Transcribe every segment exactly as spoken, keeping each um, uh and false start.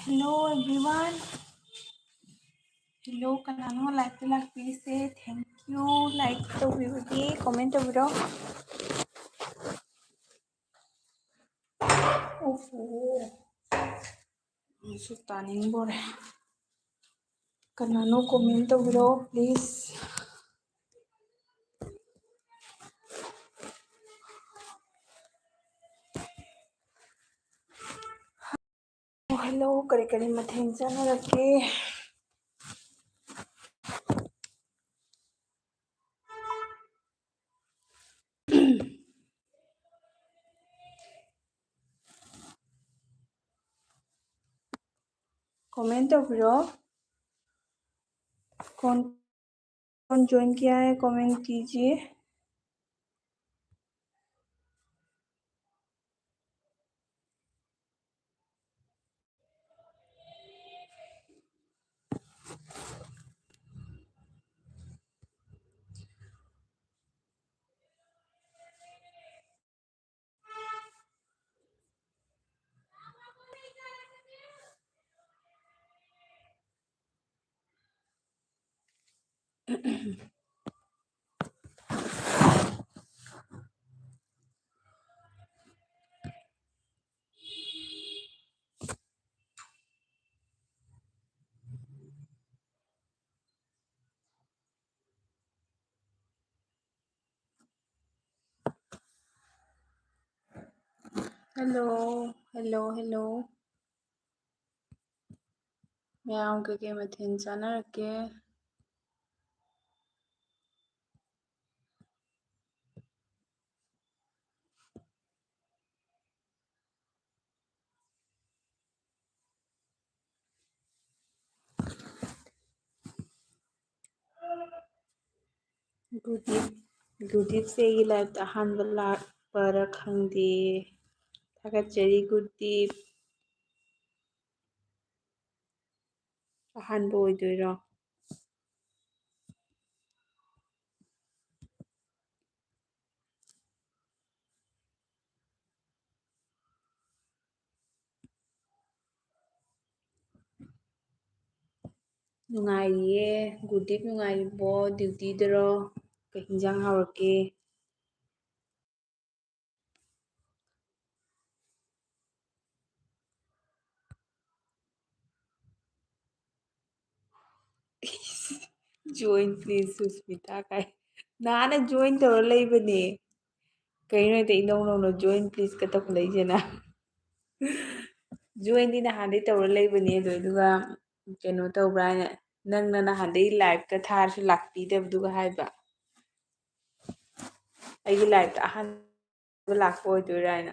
Hello everyone. Hello, ꯀꯅꯥꯅꯣ ꯂꯥꯏꯛꯇ ꯂꯥꯛꯄꯤꯔꯤꯁꯦ? Thank you. Like ꯇꯧꯕꯤꯕꯒꯤ, comment ꯇꯧꯕꯤꯔꯣ꯫ ꯑꯣꯍꯣ, ꯑꯃꯨꯛꯁꯨ ꯇꯥꯅꯤꯡꯕꯣꯔꯦ꯫ ꯀꯅꯥꯅꯣ ꯀꯣꯃꯦꯟ ꯇꯧꯕꯤꯔꯣ, please. ꯍꯦꯜꯂꯣ, ꯀꯔꯤ ꯀꯔꯤ ꯃꯊꯦꯜ ꯆꯥꯟꯅꯔꯛꯀꯦ? ꯀꯣꯃꯦꯟ ꯇꯧꯕꯤꯔꯣ꯫ ꯀꯣꯟ कौन ज्वाइन किया है, कमेंट कीजिए। Hello, hello, hello. ꯃꯌꯥꯝ ꯀꯩꯀꯩ ꯃꯊꯦꯜ ꯆꯥꯅꯔꯛꯀꯦ? ꯒꯨꯗꯤꯞ, ꯒꯨꯗꯤꯞꯁꯦ ꯑꯩꯒꯤ ꯂꯥꯏꯐꯇ ꯑꯍꯥꯟꯕ ꯂꯥꯛꯄꯔꯥ ꯈꯪꯗꯦ꯫ ꯊꯥꯒꯠꯆꯔꯤ ꯒꯨꯗꯤꯞ꯫ ꯑꯍꯥꯟꯕ ꯑꯣꯏꯗꯣꯏꯔꯣ? ꯅꯨꯡꯉꯥꯏꯔꯤꯌꯦ꯫ ꯒꯨꯔꯗꯤꯞ ꯅꯨꯡꯉꯥꯏꯔꯤꯕꯣ? ꯗ꯭ꯌꯨꯇꯤꯗꯔꯣ? ꯀꯩ ꯍꯤꯟꯖꯥꯡ ꯍꯥꯎꯔꯛꯀꯦ? Join please ꯁꯨꯁꯃꯤꯇꯥ ꯀꯥꯏ꯫ ꯅꯍꯥꯟꯅ join ꯇꯧꯔ ꯂꯩꯕꯅꯦ꯫ ꯀꯩꯅꯣ ꯍꯦꯛꯇ ꯏꯅꯧ ꯅꯧꯅ join please ꯀ ꯇꯧꯈꯠꯂꯛꯏꯁꯤꯅ? Join ꯗꯤ ꯅꯍꯥꯟꯗꯩ ꯇꯧꯔ ꯂꯩꯕꯅꯦ ꯑꯗꯣ, ꯑꯗꯨꯒ ꯀꯩꯅꯣ ꯇꯧꯕ꯭ꯔꯥ ꯍꯥꯏꯅ, ꯅꯪꯅ ꯅꯍꯥꯟꯗꯩ live ꯀ ꯊꯥꯔꯁꯨ ꯂꯥꯛꯄꯤꯗꯕꯗꯨꯒ ꯍꯥꯏꯕ꯫ ꯑꯩꯒꯤ live ꯇ ꯑꯍꯥꯟꯕ ꯂꯥꯛꯄ ꯑꯣꯏꯗꯣꯏꯔꯥ ꯍꯥꯏꯅ꯫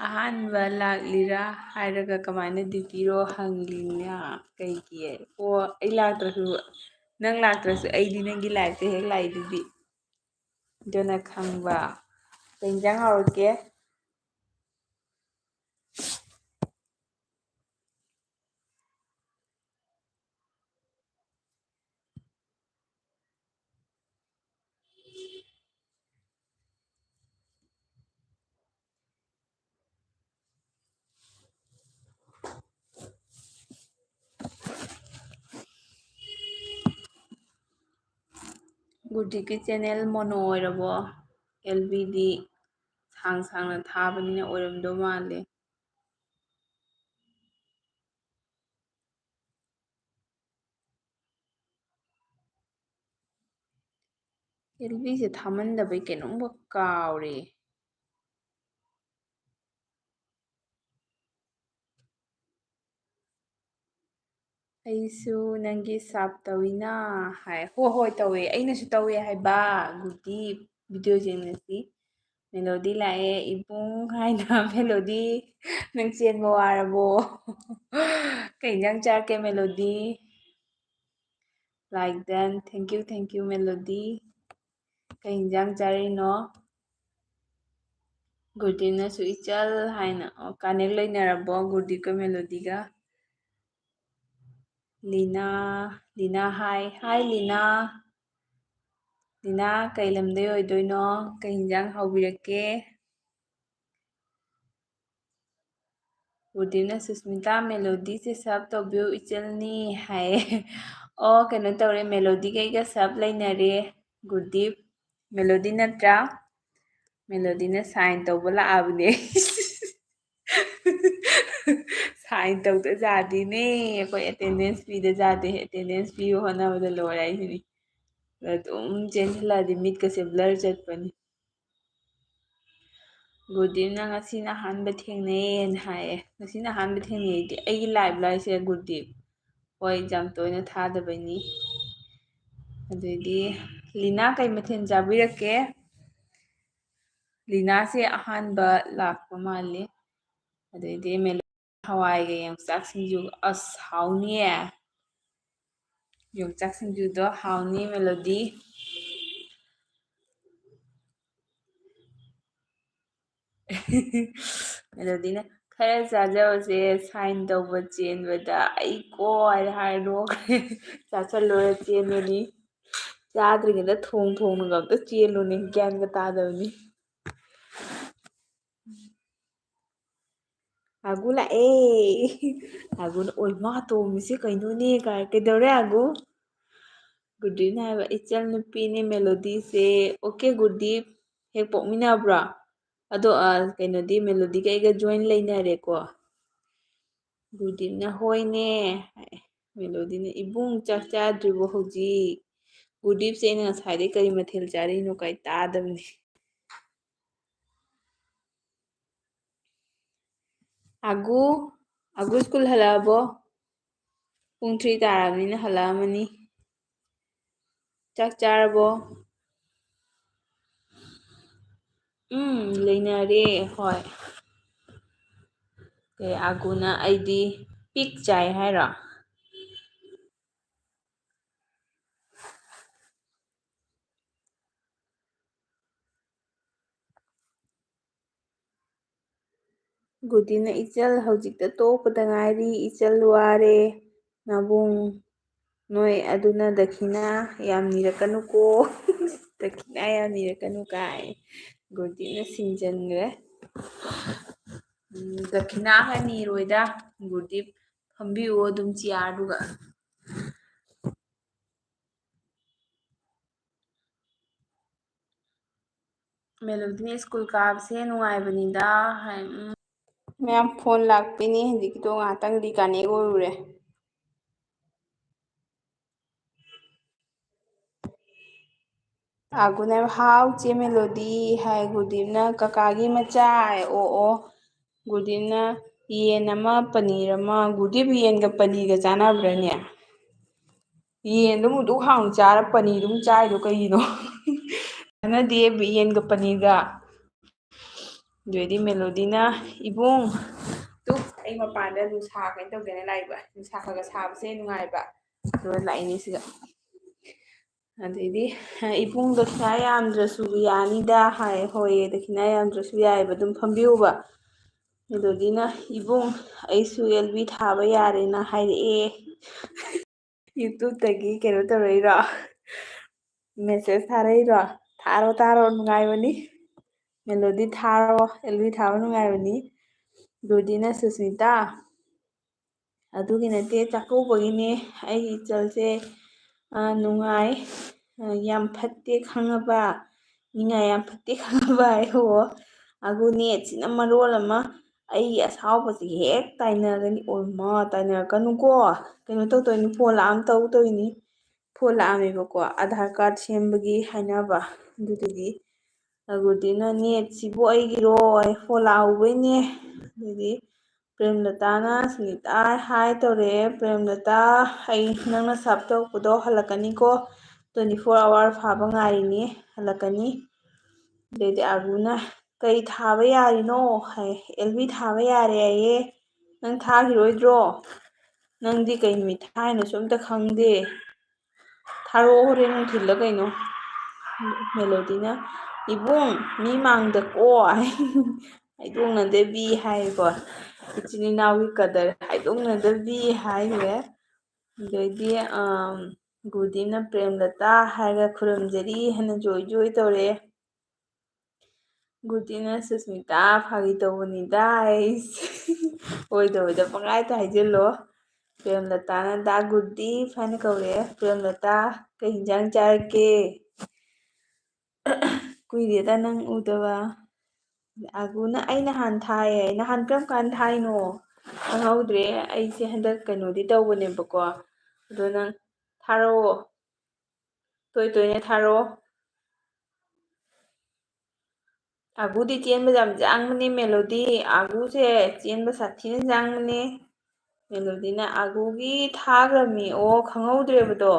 ꯑꯍꯥꯟꯕ ꯂꯥꯛꯂꯤꯔꯥ ꯍꯥꯏꯔꯒ ꯀꯃꯥꯏꯅ duty ꯔꯣ ꯍꯪꯂꯤꯅꯣ? ꯀꯩꯒꯤ? ꯑꯣ, ꯑꯩ ꯂꯥꯛꯇ꯭ꯔꯁꯨ, ꯅꯪ ꯂꯥꯛꯇ꯭ꯔꯁꯨ ꯑꯩꯗꯤ ꯅꯪꯒꯤ live ꯇ ꯍꯦꯛ ꯂꯥꯛꯏꯗꯨꯗꯤ꯫ ꯑꯗꯨꯅ ꯈꯪꯕ꯫ ꯀꯩ ꯏꯟꯖꯥꯡ ꯍꯥꯎꯔꯛꯀꯦ? ꯒꯨꯔꯗꯤꯞꯀꯤ channel mono ꯑꯣꯏꯔꯕꯣ? L B ꯗꯤ ꯁꯥꯡ ꯁꯥꯡꯅ ꯊꯥꯕꯅꯤꯅ ꯑꯣꯏꯔꯝꯗꯧ ꯃꯥꯜꯂꯦ꯫ L B ꯁꯦ ꯊꯥꯃꯟꯗꯕꯩ ꯀꯩꯅꯣꯝꯒ ꯀꯥꯎꯔꯦ꯫ ꯑꯩꯁꯨ ꯅꯪꯒꯤ sub ꯇꯧꯏꯅ ꯍꯥꯏ꯫ ꯍꯣꯏ, ꯍꯣꯏ, ꯇꯧꯋꯦ꯫ ꯑꯩꯅꯁꯨ ꯇꯧꯋꯦ ꯍꯥꯏꯕ꯫ ꯒꯨꯔꯗꯤꯞ video ꯌꯦꯡꯉꯁꯤ꯫ ꯃꯦꯂꯣꯗꯤ ꯂꯥꯛꯑꯦ, ꯏꯕꯨꯡ ꯍꯥꯏꯅ꯫ ꯃꯦꯂꯣꯗꯤ, ꯅꯪ ꯆꯦꯟꯕ ꯋꯥꯔꯕꯣ? ꯀꯩ ꯏꯟꯖꯥꯡ ꯆꯥꯔꯛꯀꯦ, melody? Like done. Thank you, thank you, melody. ꯀꯩ ꯏꯟꯖꯥꯡ ꯆꯥꯔꯤꯅꯣ? ꯒꯨꯔꯗꯤꯞꯅꯁꯨ ꯏꯆꯜ ꯍꯥꯏꯅ꯫ ꯑꯣ, connect ꯂꯩꯅꯔꯕꯣ ꯒꯨꯔꯗꯤꯞꯀ ꯃꯦꯂꯣꯗꯤꯒ? Leena, Leena, hi, hi, Leena. Leena, ꯀꯩ ꯂꯝꯗꯩ ꯑꯣꯏꯗꯣꯏꯅꯣ? ꯀꯩ ꯍꯤꯟꯖꯥꯡ ꯍꯧꯕꯤꯔꯛꯀꯦ? ꯒꯨꯔꯗꯤꯞꯅ, "ꯁꯨꯁꯃꯤꯇꯥ, ꯃꯦꯂꯣꯗꯤꯁꯦ sub ꯇꯧꯕꯤꯌꯨ, ꯏꯆꯜꯅꯤ" ꯍꯥꯏꯌꯦ꯫ ꯑꯣ, ꯀꯩꯅꯣ ꯇꯧꯔꯦ, ꯃꯦꯂꯣꯗꯤꯒ ꯑꯩꯒ sub ꯂꯩꯅꯔꯦ꯫ ꯒꯨꯔꯗꯤꯞ, ꯃꯦꯂꯣꯗꯤ ꯅꯠꯇ꯭ꯔꯥ? ꯃꯦꯂꯣꯗꯤꯅ sign ꯇꯧꯕ ꯂꯥꯛꯑꯕꯅꯦ꯫ Sign ꯇꯧꯗ ꯌꯥꯗꯦꯅꯦ, ꯑꯩꯈꯣꯏ attendance ꯄꯤꯗ ꯌꯥꯗꯦ꯫ Attendance ꯄꯤꯕ ꯍꯣꯠꯅꯕꯗ ꯂꯣꯏꯔꯦ ꯍꯥꯏꯁꯤꯅꯤ꯫ ꯑꯗꯨꯝ ꯆꯦꯟꯁꯤꯜꯂꯛꯑꯗꯤ ꯃꯤꯠꯀꯁꯦ blur ꯆꯠꯄꯅꯤ꯫ ꯒꯨꯔꯗꯤꯞꯅ, "ꯉꯁꯤꯅ ꯑꯍꯥꯟꯕ ꯊꯦꯡꯅꯩꯌꯦꯅ" ꯍꯥꯏꯌꯦ꯫ "ꯉꯁꯤꯅ ꯑꯍꯥꯟꯕ ꯊꯦꯡꯅꯩꯗꯤ ꯑꯩꯒꯤ live ꯂꯥꯏꯁꯦ ꯒꯨꯔꯗꯤꯞ?" ꯍꯣꯏ, ꯌꯥꯝ ꯇꯣꯏꯅ ꯊꯥꯗꯕꯩꯅꯤ꯫ ꯑꯗꯩꯗꯤ ꯂꯤꯅꯥ, ꯀꯩ ꯃꯊꯦꯜ ꯆꯥꯕꯤꯔꯛꯀꯦ? ꯂꯤꯅꯥꯁꯦ ꯑꯍꯥꯟꯕ ꯂꯥꯛꯄ ꯃꯥꯜꯂꯤ꯫ ꯑꯗꯩꯗꯤ ꯃꯦꯂꯣ-, ꯍꯋꯥꯏꯒ ꯌꯣꯡꯆꯥꯛ ꯁꯤꯡꯖꯨ, ꯑꯁ, ꯍꯥꯎꯅꯤꯌꯦ꯫ ꯌꯣꯡꯆꯥꯛ ꯁꯤꯡꯖꯨꯗꯣ ꯍꯥꯎꯅꯤ, ꯃꯦꯂꯣꯗꯤ꯫ ꯃꯦꯂꯣꯗꯤꯅ, "ꯈꯔ ꯆꯥꯖꯧꯁꯦ, sign ꯇꯧꯕ ꯆꯦꯟꯕꯗ ꯑꯩ ꯀꯣ" ꯍꯥꯏꯔ ꯍꯥꯏꯔ ꯅꯣꯛꯈ꯭ꯔꯦ꯫ ꯆꯥꯁꯜꯂꯨꯔ ꯆꯦꯟꯕꯅꯤ꯫ ꯆꯥꯗ꯭ꯔꯤꯉꯩꯗ ꯊꯣꯡ ꯊꯣꯡꯅꯒ ꯑꯝꯇ ꯆꯦꯜꯂꯨꯅꯦ, ꯒ꯭ꯌꯥꯟꯒ ꯇꯥꯗꯕꯅꯤ꯫ ꯑꯒꯨ ꯂꯥꯛꯑꯦ꯫ ꯑꯒꯨꯅ, "ꯑꯣꯏ ꯃꯥ, ꯇꯣꯝꯕꯤꯁꯦ ꯀꯩꯅꯣꯅꯦ?" ꯀꯥꯏ꯫ "ꯀꯩꯗꯧꯔꯦ ꯑꯒꯨ?" ꯒꯨꯔꯗꯤꯞꯅ ꯍꯥꯏꯕ, "ꯏꯆꯜ ꯅꯨꯄꯤꯅꯦ ꯃꯦꯂꯣꯗꯤꯁꯦ꯫" "ꯑꯣꯀꯦ ꯒꯨꯔꯗꯤꯞ, ꯍꯦꯛ ꯄꯣꯛꯃꯤꯟꯅꯕ꯭ꯔꯣ?" ꯑꯗꯣ, ꯑ, ꯀꯩꯅꯣꯗꯤ, ꯃꯦꯂꯣꯗꯤꯒ ꯑꯩꯒ join ꯂꯩꯅꯔꯦꯀꯣ꯫ ꯒꯨꯔꯗꯤꯞꯅ, "ꯍꯣꯏꯅꯦ" ꯍꯥꯏ꯫ ꯃꯦꯂꯣꯗꯤꯅ, "ꯏꯕꯨꯡ, ꯆꯥꯛ ꯆꯥꯗ꯭ꯔꯤꯕꯣ ꯍꯧꯖꯤꯛ?" ꯒꯨꯔꯗꯤꯞꯁꯦ ꯑꯩꯅ ꯉꯁꯥꯏꯗꯩ ꯀꯔꯤ ꯃꯊꯦꯜ ꯆꯥꯔꯤꯅꯣ ꯀꯥꯏ ꯇꯥꯗꯕꯅꯦ꯫ ꯑꯒꯨ, ꯑꯒꯨ ꯁ꯭ꯀꯨꯜ ꯍꯜꯂꯛꯑꯕꯣ? ꯄꯨꯡ three ꯇꯥꯔꯕꯅꯤꯅ ꯍꯜꯂꯛꯑꯝꯃꯅꯤ꯫ ꯆꯥꯛ ꯆꯥꯔꯕꯣ? ꯎꯝ, ꯂꯩꯅꯔꯦ, ꯍꯣꯏ꯫ ꯑꯦ, ꯑꯒꯨꯅ ꯑꯩꯗꯤ ꯄꯤꯛ ꯆꯥꯏ ꯍꯥꯏꯔꯣ? ꯒꯨꯗꯤꯅ, "ꯏꯆꯜ ꯍꯧꯖꯤꯛꯇ ꯇꯣꯛꯄꯗ ꯉꯥꯏꯔꯤ, ꯏꯆꯜ ꯋꯥꯔꯦ꯫ ꯅꯕꯨꯡ ꯅꯣꯏ ꯑꯗꯨꯅ ꯗꯈꯤꯅꯥ ꯌꯥꯝ ꯅꯤꯔꯛꯀꯅꯨꯀꯣ꯫" ꯗꯈꯤꯅꯥ ꯌꯥꯝ ꯅꯤꯔꯛꯀꯅꯨ ꯀꯥꯏ꯫ ꯒꯨꯔꯗꯤꯞꯅ ꯁꯤꯡꯖꯟꯈ꯭ꯔꯦ꯫ ꯎꯝ, ꯗꯈꯤꯅꯥꯒ ꯅꯤꯔꯣꯏꯗ꯫ ꯒꯨꯔꯗꯤꯞ ꯐꯝꯕꯤꯌꯨ ꯑꯗꯨꯝ ꯆꯤꯌꯥꯔꯗꯨꯒ꯫ ꯃꯦꯂꯣꯗꯤꯅ ꯁ꯭ꯀꯨꯜ ꯀꯥꯕꯁꯦ ꯅꯨꯡꯉꯥꯏꯕꯅꯤꯗ ꯍꯥꯏ꯫ ꯎꯝ꯫ ꯃꯌꯥꯝ ꯐꯣꯟ ꯂꯥꯛꯄꯤꯅꯤ ꯍꯧꯖꯤꯛꯀꯤꯗꯣ ꯉꯥꯏꯍꯥꯛꯇꯪꯗꯤ ꯀꯥꯟꯅꯦꯛ ꯑꯣꯏꯔꯨꯔꯦ꯫ ꯑꯥꯒꯨꯅ ꯍꯥꯏꯕ, "ꯍꯥꯎ ꯆꯦ ꯃꯦꯂꯣꯗꯤ" ꯍꯥꯏ, ꯒꯨꯗꯤꯞꯅ "ꯀꯀꯥꯒꯤ ꯃꯆꯥ" ꯍꯥꯏ, "ꯑꯣ ꯑꯣ"꯫ ꯒꯨꯗꯤꯞꯅ "ꯌꯦꯟ ꯑꯃ ꯄꯅꯤꯔ ꯑꯃ"꯫ ꯒꯨꯗꯤꯞ ꯌꯦꯟꯒ ꯄꯅꯤꯔꯒ ꯆꯥꯟꯅꯕ꯭ꯔꯥꯅꯦ? ꯌꯦꯟꯗꯨꯝ ꯑꯗꯨꯛ ꯍꯥꯎꯅ ꯆꯥꯔ ꯄꯅꯤꯔꯗꯨꯝ ꯆꯥꯏꯗꯣ ꯀꯩꯒꯤꯅꯣ? ꯆꯥꯟꯅꯗꯦ ꯌꯦꯟꯒ ꯄꯅꯤꯔꯒ꯫ ꯑꯗꯨꯗꯩꯗꯤ ꯃꯦꯂꯣꯗꯤꯅ, "ꯏꯕꯨꯡ", ꯇꯨ ꯑꯩ ꯃꯄꯥꯟꯗ ꯅꯨꯡꯁꯥ ꯀꯩꯅꯣ ꯇꯧꯗꯦꯅ ꯂꯥꯛꯏꯕ, ꯅꯨꯡꯁꯥ ꯈꯔ ꯈꯔ ꯁꯥꯕꯁꯦ ꯅꯨꯡꯉꯥꯏꯕ꯫ ꯑꯗꯨꯒ ꯂꯥꯛꯏꯅꯦ ꯁꯤꯒ꯫ ꯑꯗꯩꯗꯤ, "ꯏꯕꯨꯡ, ꯗꯈꯤꯅꯥ ꯌꯥꯝꯗ꯭ꯔꯁꯨ ꯌꯥꯅꯤꯗ" ꯍꯥꯏ꯫ "ꯍꯣꯏꯌꯦ, ꯗꯈꯤꯅꯥ ꯌꯥꯝꯗ꯭ꯔꯁꯨ ꯌꯥꯏꯑꯕ, ꯑꯗꯨꯝ ꯐꯝꯕꯤꯌꯨꯕ"꯫ ꯃꯦꯂꯣꯗꯤꯅ, "ꯏꯕꯨꯡ, ꯑꯩꯁꯨ ꯑꯦꯜ ꯕꯤ ꯊꯥꯕ ꯌꯥꯔꯦꯅ ꯍꯥꯏꯔꯛꯑꯦ"꯫ YouTubeꯇꯒꯤ ꯀꯩꯅꯣ ꯇꯧꯔꯛꯏꯔꯣ? Message ꯊꯥꯔꯛꯏꯔꯣ? ꯊꯥꯔꯣ, ꯊꯥꯔꯣ, ꯅꯨꯡꯉꯥꯏꯕꯅꯤ꯫ ꯃꯦꯂꯣꯗꯤ ꯊꯥꯔꯣ, ꯑꯦꯜ ꯕꯤ ꯊꯥꯕ ꯅꯨꯡꯉꯥꯏꯕꯅꯤ꯫ ꯒꯨꯗꯤꯅ, "ꯁꯨꯁꯃꯤꯇꯥ, ꯑꯗꯨꯒꯤ ꯅꯠꯇꯦ, ꯆꯥꯛꯀꯧꯕꯒꯤꯅꯦ꯫ ꯑꯩꯒꯤ ꯏꯆꯜꯁꯦ, ꯑ, ꯅꯨꯡꯉꯥꯏ, ꯑ, ꯌꯥꯝ ꯐꯠꯇꯦ ꯈꯪꯉꯕ, ꯅꯤꯡꯉꯥꯏ ꯌꯥꯝ ꯐꯠꯇꯦ ꯈꯪꯉꯕ" ꯍꯥꯏ꯫ ꯑꯣ, ꯑꯗꯨ ꯅꯦꯠꯁꯤꯅ ꯃꯔꯣꯜ ꯑꯃ ꯑꯩꯒꯤ ꯑꯁꯥꯎꯕꯁꯤ ꯍꯦꯛ ꯇꯥꯏꯅꯒꯅꯤ꯫ ꯑꯣꯏꯃꯥ, ꯇꯥꯏꯅꯔꯛꯀꯅꯨꯀꯣ꯫ ꯀꯩꯅꯣ ꯇꯧꯗꯣꯏꯅꯤ, ꯐꯣꯟ ꯂꯥꯛꯑꯝ ꯇꯧꯗꯣꯏꯅꯤ꯫ ꯐꯣꯟ ꯂꯥꯛꯑꯝꯃꯦꯕꯀꯣ, ꯑꯙꯥꯔ ꯀꯥꯔꯗ ꯁꯦꯝꯕꯒꯤ ꯍꯥꯏꯅꯕ꯫ ꯑꯗꯨꯗꯨꯒꯤ ꯑꯒꯨꯗꯤꯅ, "ꯅꯦꯠꯁꯤꯕꯨ ꯑꯩꯒꯤꯔꯣ?" ꯑꯩ ꯐꯣꯟ ꯂꯥꯛꯍꯧꯕꯩꯅꯦ꯫ ꯑꯗꯨꯗꯤ ꯄ꯭ꯔꯦꯝꯂꯇꯥꯅ ꯁꯨꯅꯤꯇꯥ ꯍꯥꯏ ꯇꯧꯔꯛꯑꯦ, "ꯄ꯭ꯔꯦꯝꯂꯇꯥ, ꯑꯩ ꯅꯪꯅ ꯁꯞ ꯇꯧꯔꯛꯄꯗꯣ ꯍꯜꯂꯛꯀꯅꯤꯀꯣ, twenty four hour ꯐꯥꯕ ꯉꯥꯏꯔꯤꯅꯦ, ꯍꯜꯂꯛꯀꯅꯤ"꯫ ꯑꯗꯩꯗꯤ ꯑꯥꯒꯨꯅ, "ꯀꯩ ꯊꯥꯕ ꯌꯥꯔꯤꯅꯣ?" ꯍꯥꯏ꯫ "ꯑꯦꯜ ꯕꯤ ꯊꯥꯕ ꯌꯥꯔꯦ ꯍꯥꯏꯌꯦ, ꯅꯪ ꯊꯥꯈꯤꯔꯣꯏꯗ꯭ꯔꯣ? ꯅꯪꯗꯤ ꯀꯩ ꯅꯨꯃꯤꯠ ꯊꯥꯏꯅꯣꯁꯨ ꯑꯝꯇ ꯈꯪꯗꯦ, ꯊꯥꯔꯛꯑꯣ ꯍꯣꯔꯦꯟ ꯅꯨꯡꯊꯤꯜꯂ ꯀꯩꯅꯣ"꯫ ꯃꯦꯂꯣꯗꯤꯅ, "ꯏꯕꯨꯡ, ꯃꯤ ꯃꯥꯡꯗ ꯀꯣ" ꯍꯥꯏ꯫ "ꯍꯥꯏꯗꯣꯛꯅꯗꯕꯤ" ꯍꯥꯏꯀꯣ꯫ ꯏꯆꯤꯟ ꯏꯅꯥꯎꯒꯤ ꯀꯗꯔ ꯍꯥꯏꯗꯣꯛꯅꯗꯕꯤ ꯍꯥꯏꯈ꯭ꯔꯦ꯫ ꯑꯗꯩꯗꯤ, ꯑꯝ, ꯒꯨꯗꯤꯅ ꯄ꯭ꯔꯦꯝꯂꯇꯥ ꯍꯥꯏꯔꯒ ꯈꯨꯔꯨꯝꯖꯔꯤ ꯍꯥꯏꯅ ꯖꯣꯏ ꯖꯣꯏ ꯇꯧꯔꯛꯑꯦ꯫ ꯒꯨꯗꯤꯅ ꯁꯨꯁꯃꯤꯇꯥ ꯐꯥꯒꯤ ꯇꯧꯕꯅꯤꯗ ꯑꯩꯁꯦ꯫ ꯑꯣꯏꯗꯕꯗ ꯄꯪꯍꯥꯏꯇ ꯍꯥꯏꯖꯤꯜꯂꯣ꯫ ꯄ꯭ꯔꯦꯝꯂꯇꯥꯅ ꯗꯥ ꯒꯨꯗꯤ ꯍꯥꯏꯅ ꯀꯧꯔꯛꯑꯦ꯫ ꯄ꯭ꯔꯦꯝꯂꯇꯥ, ꯀꯩ ꯍꯤꯟꯖꯥꯡ ꯆꯥꯔꯛꯀꯦ? ꯀꯨꯏꯔꯦꯗ ꯅꯪ ꯎꯗꯕ꯫ ꯑꯒꯨꯅ, "ꯑꯩ ꯅꯍꯥꯟ ꯊꯥꯏꯌꯦ꯫" "ꯅꯍꯥꯟ ꯀꯔꯝ ꯀꯥꯟ ꯊꯥꯏꯅꯣ? ꯈꯪꯍꯧꯗ꯭ꯔꯦ꯫ ꯑꯩꯁꯦ ꯍꯟꯗꯛ ꯀꯩꯅꯣꯗꯤ ꯇꯧꯕꯅꯦꯕꯀꯣ꯫ ꯑꯗꯣ ꯅꯪ ꯊꯥꯔꯛꯑꯣ꯫ ꯇꯣꯏ ꯇꯣꯏꯅ ꯊꯥꯔꯛꯑꯣ꯫" ꯑꯒꯨꯗꯤ ꯆꯦꯟꯕ ꯌꯥꯝ ꯌꯥꯡꯕꯅꯦ, ꯃꯦꯂꯣꯗꯤ꯫ ꯑꯒꯨꯁꯦ ꯆꯦꯟꯕ ꯁꯥꯊꯤꯅ ꯌꯥꯡꯕꯅꯦ꯫ ꯃꯦꯂꯣꯗꯤꯅ ꯑꯒꯨꯒꯤ ꯊꯥꯈ꯭ꯔꯕꯅꯤ꯫ ꯑꯣ, ꯈꯪꯍꯧꯗ꯭ꯔꯦꯕꯗꯣ꯫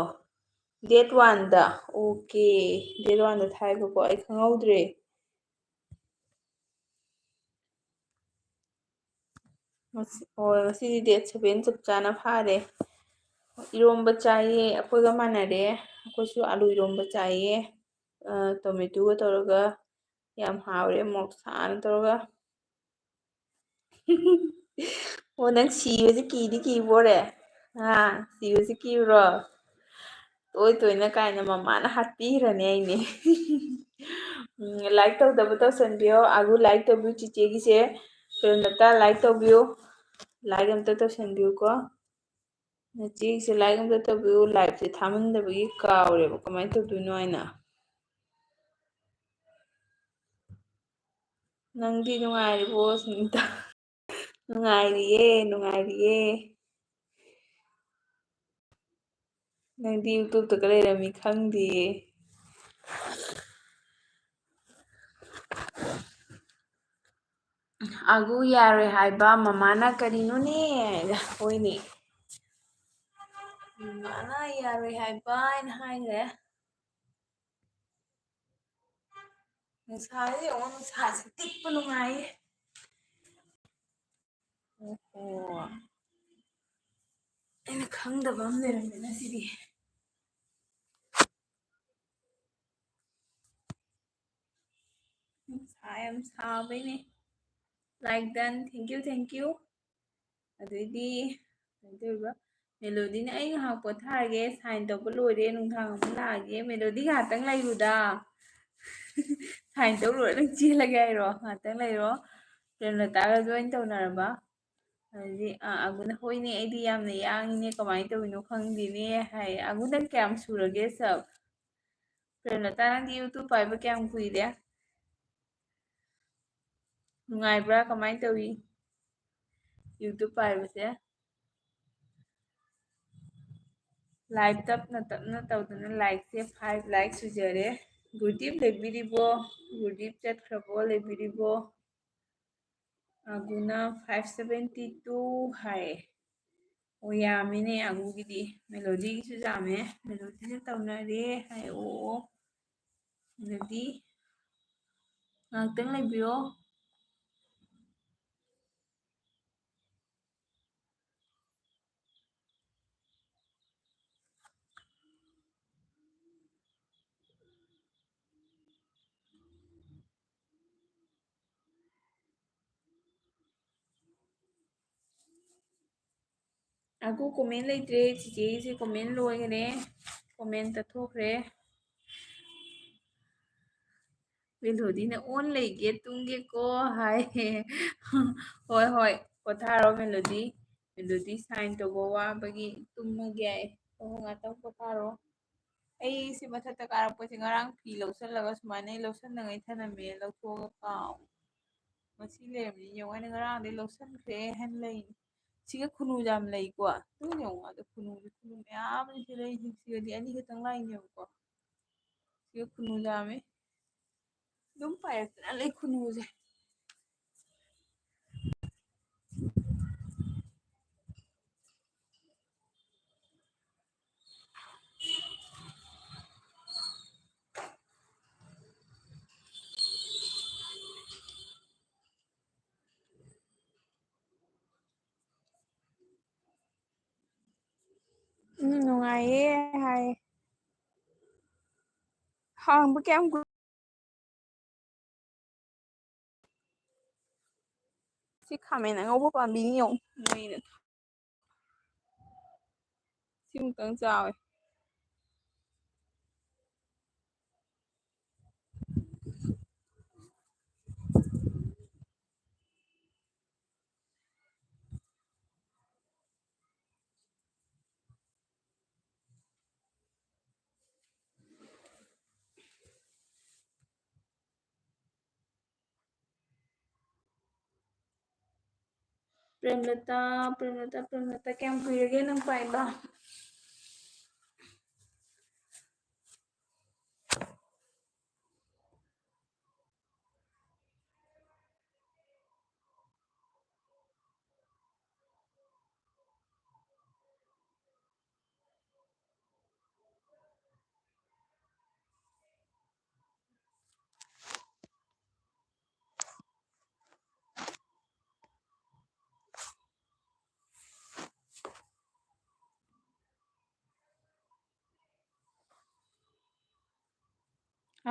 Date one ꯗ꯫ Okay, date one ꯗ ꯊꯥꯏꯕꯀꯣ, ꯑꯩ ꯈꯪꯍꯧꯗ꯭ꯔꯦ꯫ ꯉꯁꯤ-, ꯑꯣ, ꯉꯁꯤꯗꯤ date seven ꯆꯞ ꯆꯥꯅ ꯐꯥꯔꯦ꯫ ꯏꯔꯣꯝꯕ ꯆꯥꯏꯌꯦ ꯑꯩꯈꯣꯏꯒ ꯃꯥꯟꯅꯔꯦ꯫ ꯑꯩꯈꯣꯏꯁꯨ ꯑꯂꯨ ꯏꯔꯣꯝꯕ ꯆꯥꯏꯌꯦ꯫ ꯑ, tomato ꯒ ꯇꯧꯔꯒ ꯌꯥꯝ ꯍꯥꯎꯔꯦ, ꯃꯣꯔꯣꯛ ꯁꯥꯅ ꯇꯧꯔꯒ꯫ ꯑꯣ, ꯅꯪ ꯁꯤꯕꯁꯦ ꯀꯤꯗꯤ ꯀꯤꯕꯣꯔꯦ? ꯍꯥ? ꯁꯤꯕꯁꯦ ꯀꯤꯕ꯭ꯔꯣ? ꯇꯣꯏ ꯇꯣꯏꯅ ꯀꯥꯏꯅ ꯃꯃꯥꯅ ꯍꯥꯠꯄꯤꯈ꯭ꯔꯅꯤ ꯑꯩꯅꯦ꯫ ꯎꯝ, like ꯇꯧꯗꯕ ꯇꯧꯁꯟꯕꯤꯌꯣ꯫ ꯑꯒꯨ like ꯇꯧꯕꯤꯌꯨ ꯆꯤꯆꯦꯒꯤꯁꯦ꯫ ꯄ꯭ꯔꯦꯝꯂꯇꯥ like ꯇꯧꯕꯤꯌꯨ꯫ Like ꯑꯝꯇ ꯇꯧꯁꯟꯕꯤꯌꯨꯀꯣ꯫ ꯅꯆꯦꯒꯤꯁꯦ like ꯑꯝꯇ ꯇꯧꯕꯤꯌꯨ꯫ Live ꯁꯦ ꯊꯥꯃꯟꯗꯕꯒꯤ ꯀꯥꯎꯔꯦꯕ ꯀꯃꯥꯏꯅ ꯇꯧꯗꯣꯏꯅꯣ ꯍꯥꯏꯅ꯫ ꯅꯪꯗꯤ ꯅꯨꯡꯉꯥꯏꯔꯤꯕꯣ, ꯁꯨꯅꯤꯇꯥ? ꯅꯨꯡꯉꯥꯏꯔꯤꯌꯦ, ꯅꯨꯡꯉꯥꯏꯔꯤꯌꯦ꯫ ꯅꯪꯗꯤ YouTube ꯇꯒ ꯂꯩꯔꯝꯃꯤ ꯈꯪꯗꯤꯌꯦ꯫ ꯑꯒꯨ ꯌꯥꯔꯣꯏ ꯍꯥꯏꯕ ꯃꯃꯥꯅ ꯀꯔꯤꯅꯣꯅꯦ? ꯍꯣꯏꯅꯦ꯫ ꯃꯃꯥꯅ ꯌꯥꯔꯣꯏ ꯍꯥꯏꯕ ꯍꯥꯏꯅ ꯍꯥꯏꯈ꯭ꯔꯦ꯫ ꯅꯨꯡꯁꯥꯁꯦ ꯌꯦꯡꯉꯣ, ꯅꯨꯡꯁꯥꯁꯦ ꯇꯤꯛꯄ ꯅꯨꯡꯉꯥꯏꯌꯦ꯫ ꯑꯣꯍꯣ꯫ ꯑꯩꯅ ꯈꯪꯗꯕ ꯑꯃ ꯂꯩꯔꯝꯃꯦ ꯉꯁꯤꯗꯤ꯫ ꯅꯨꯡꯁꯥ ꯌꯥꯝ ꯁꯥꯕꯩꯅꯦ꯫ Like done. Thank you, thank you. ꯑꯗꯩꯗꯤ ꯀꯩꯅꯣ ꯇꯧꯔꯤꯕ, ꯃꯦꯂꯣꯗꯤꯅ "ꯑꯩ ꯉꯥꯏꯍꯥꯛ ꯄꯣꯊꯥꯔꯒꯦ, ꯁꯥꯏꯟ ꯇꯧꯕ ꯂꯣꯏꯔꯦ, ꯅꯨꯡꯗꯥꯡ ꯑꯃꯨꯛ ꯂꯥꯛꯑꯒꯦ꯫ ꯃꯦꯂꯣꯗꯤ ꯉꯥꯏꯍꯥꯛꯇꯪ ꯂꯩꯔꯨꯗ꯫ ꯁꯥꯏꯟ ꯇꯧ ꯂꯣꯏꯔ ꯅꯪ ꯆꯦꯜꯂꯒꯦ ꯍꯥꯏꯔꯣ? ꯉꯥꯏꯍꯥꯛꯇꯪ ꯂꯩꯔꯣ꯫ ꯄ꯭ꯔꯦꯝꯂꯇꯥꯒ ꯖꯣꯏꯟ ꯇꯧꯅꯔꯕ?" ꯑꯗꯨꯗꯤ ꯑꯥ, ꯑꯒꯨꯅ "ꯍꯣꯏꯅꯦ, ꯑꯩꯗꯤ ꯌꯥꯝꯅ ꯌꯥꯡꯉꯤꯅꯦ, ꯀꯃꯥꯏꯅ ꯇꯧꯔꯤꯅꯣ ꯈꯪꯗꯦꯅꯦ" ꯍꯥꯏ꯫ ꯑꯒꯨ, ꯅꯪ ꯀꯌꯥꯝ ꯁꯨꯔꯒꯦ ꯁꯕ? ꯄ꯭ꯔꯦꯝꯂꯇꯥ, ꯅꯪꯗꯤ ꯌꯨꯇ꯭ꯌꯨꯕ ꯄꯥꯏꯕ ꯀꯌꯥꯝ ꯀꯨꯏꯔꯦ? ꯅꯨꯡꯉꯥꯏꯕ꯭ꯔꯥ? ꯀꯃꯥꯏꯅ ꯇꯧꯏ ꯌꯨꯇ꯭ꯌꯨꯕ ꯄꯥꯏꯕꯁꯦ? ꯂꯥꯏꯚ ꯇꯞꯅ ꯇꯞꯅ ꯇꯧꯗꯅ ꯂꯥꯏꯛꯁꯦ ꯐꯥꯏꯚ ꯂꯥꯏꯛ ꯁꯨꯖꯔꯦ꯫ ꯒꯨꯔꯗꯤꯞ ꯂꯩꯕꯤꯔꯤꯕꯣ? ꯒꯨꯔꯗꯤꯞ ꯆꯠꯈ꯭ꯔꯕꯣ? ꯂꯩꯕꯤꯔꯤꯕꯣ? ꯑꯒꯨꯅ ꯐꯥꯏꯚ ꯁꯚꯦꯟꯇꯤ ꯇꯨ ꯍꯥꯏ꯫ ꯑꯣ, ꯌꯥꯝꯃꯤꯅꯦ ꯑꯒꯨꯒꯤꯗꯤ꯫ ꯃꯦꯂꯣꯗꯤꯒꯤꯁꯨ ꯌꯥꯝꯃꯦ꯫ ꯃꯦꯂꯣꯗꯤꯁꯨ ꯇꯧꯅꯔꯦ ꯍꯥꯏ꯫ ꯑꯣ, ꯑꯣ꯫ ꯃꯦꯂꯣꯗꯤ, ꯉꯥꯛꯇꯪ ꯂꯩꯕꯤꯌꯣ꯫ ꯑꯒꯨ, ꯀꯣꯃꯦꯟ ꯂꯩꯇ꯭ꯔꯦ꯫ ꯆꯤꯆꯦꯒꯤꯁꯦ ꯀꯣꯃꯦꯟ ꯂꯣꯏꯈꯔꯦ, ꯀꯣꯃꯦꯟ ꯇꯠꯊꯣꯛꯈ꯭ꯔꯦ꯫ ꯃꯦꯂꯣꯗꯤꯅ "ꯑꯣꯟ ꯂꯩꯒꯦ, ꯇꯨꯝꯒꯦꯀꯣ" ꯍꯥꯏ꯫ ꯍꯣꯏ, ꯍꯣꯏ, ꯄꯣꯊꯥꯔꯣ ꯃꯦꯂꯣꯗꯤ꯫ ꯃꯦꯂꯣꯗꯤ ꯁꯥꯏꯟ ꯇꯧꯕ ꯋꯥꯕꯒꯤ ꯇꯨꯝꯃꯒꯦ ꯍꯥꯏ꯫ ꯍꯣꯏ, ꯍꯣꯏ, ꯉꯥꯛꯇꯪ ꯄꯣꯊꯥꯔꯣ꯫ ꯑꯩꯁꯦ ꯃꯊꯛꯇ ꯀꯥꯔꯛꯄꯁꯦ ꯉꯔꯥꯡ ꯐꯤ ꯂꯧꯁꯜꯂꯒ ꯁꯨꯃꯥꯏꯅ ꯑꯩ ꯂꯧꯁꯟꯅꯉꯩ ꯊꯅꯝꯃꯦ, ꯂꯧꯊꯣꯛꯑꯒ ꯀꯥꯎ꯫ ꯉꯁꯤ ꯂꯩꯔꯝꯃꯤꯅꯦ ꯌꯦꯡꯉꯣ, ꯑꯩꯅ ꯉꯔꯥꯡꯗꯩ ꯂꯧꯁꯟꯈ꯭ꯔꯦ ꯍꯥꯏꯅ ꯂꯩꯅꯤ꯫ ꯁꯤꯒ ꯈꯨꯅꯨ ꯌꯥꯝ ꯂꯩꯀꯣ꯫ ꯑꯗꯨ ꯌꯦꯡꯉꯣ, ꯑꯗ ꯈꯨꯅꯨꯁꯦ, ꯈꯨꯅꯨ ꯃꯌꯥꯝ ꯑꯃ ꯁꯤ ꯂꯩꯔꯤꯁꯦ꯫ ꯁꯤꯒꯗꯤ ꯑꯅꯤꯈꯛꯇꯪ ꯂꯥꯛꯏꯅꯦꯕꯀꯣ꯫ ꯁꯤꯒ ꯈꯨꯅꯨ ꯌꯥꯝꯃꯦ꯫ ꯑꯗꯨꯝ ꯄꯥꯏꯔꯛꯇꯅ ꯂꯩ ꯈꯨꯅꯨꯁꯦ꯫ ꯎꯝ, ꯅꯨꯡꯉꯥꯏꯌꯦ ꯍꯥꯏ꯫ ꯍꯥꯡꯕ ꯀꯌꯥꯝ ꯀꯨꯏ-, ꯁꯤ ꯈꯥꯃꯦꯟ ꯑꯉꯧꯕ ꯄꯥꯝꯕꯤꯅꯤ ꯌꯦꯡꯉꯨ꯫ ꯃꯩꯅ ꯁꯤꯃꯨꯛꯇꯪ ꯆꯥꯎꯋꯦ꯫ ꯄ꯭ꯔꯦꯝꯂꯇꯥ, ꯄ꯭ꯔꯦꯝꯂꯇꯥ, ꯄ꯭ꯔꯦꯝꯂꯇꯥ, ꯀꯌꯥꯝ ꯀꯨꯏꯔꯒꯦ ꯅꯪ ꯄꯥꯏꯕ?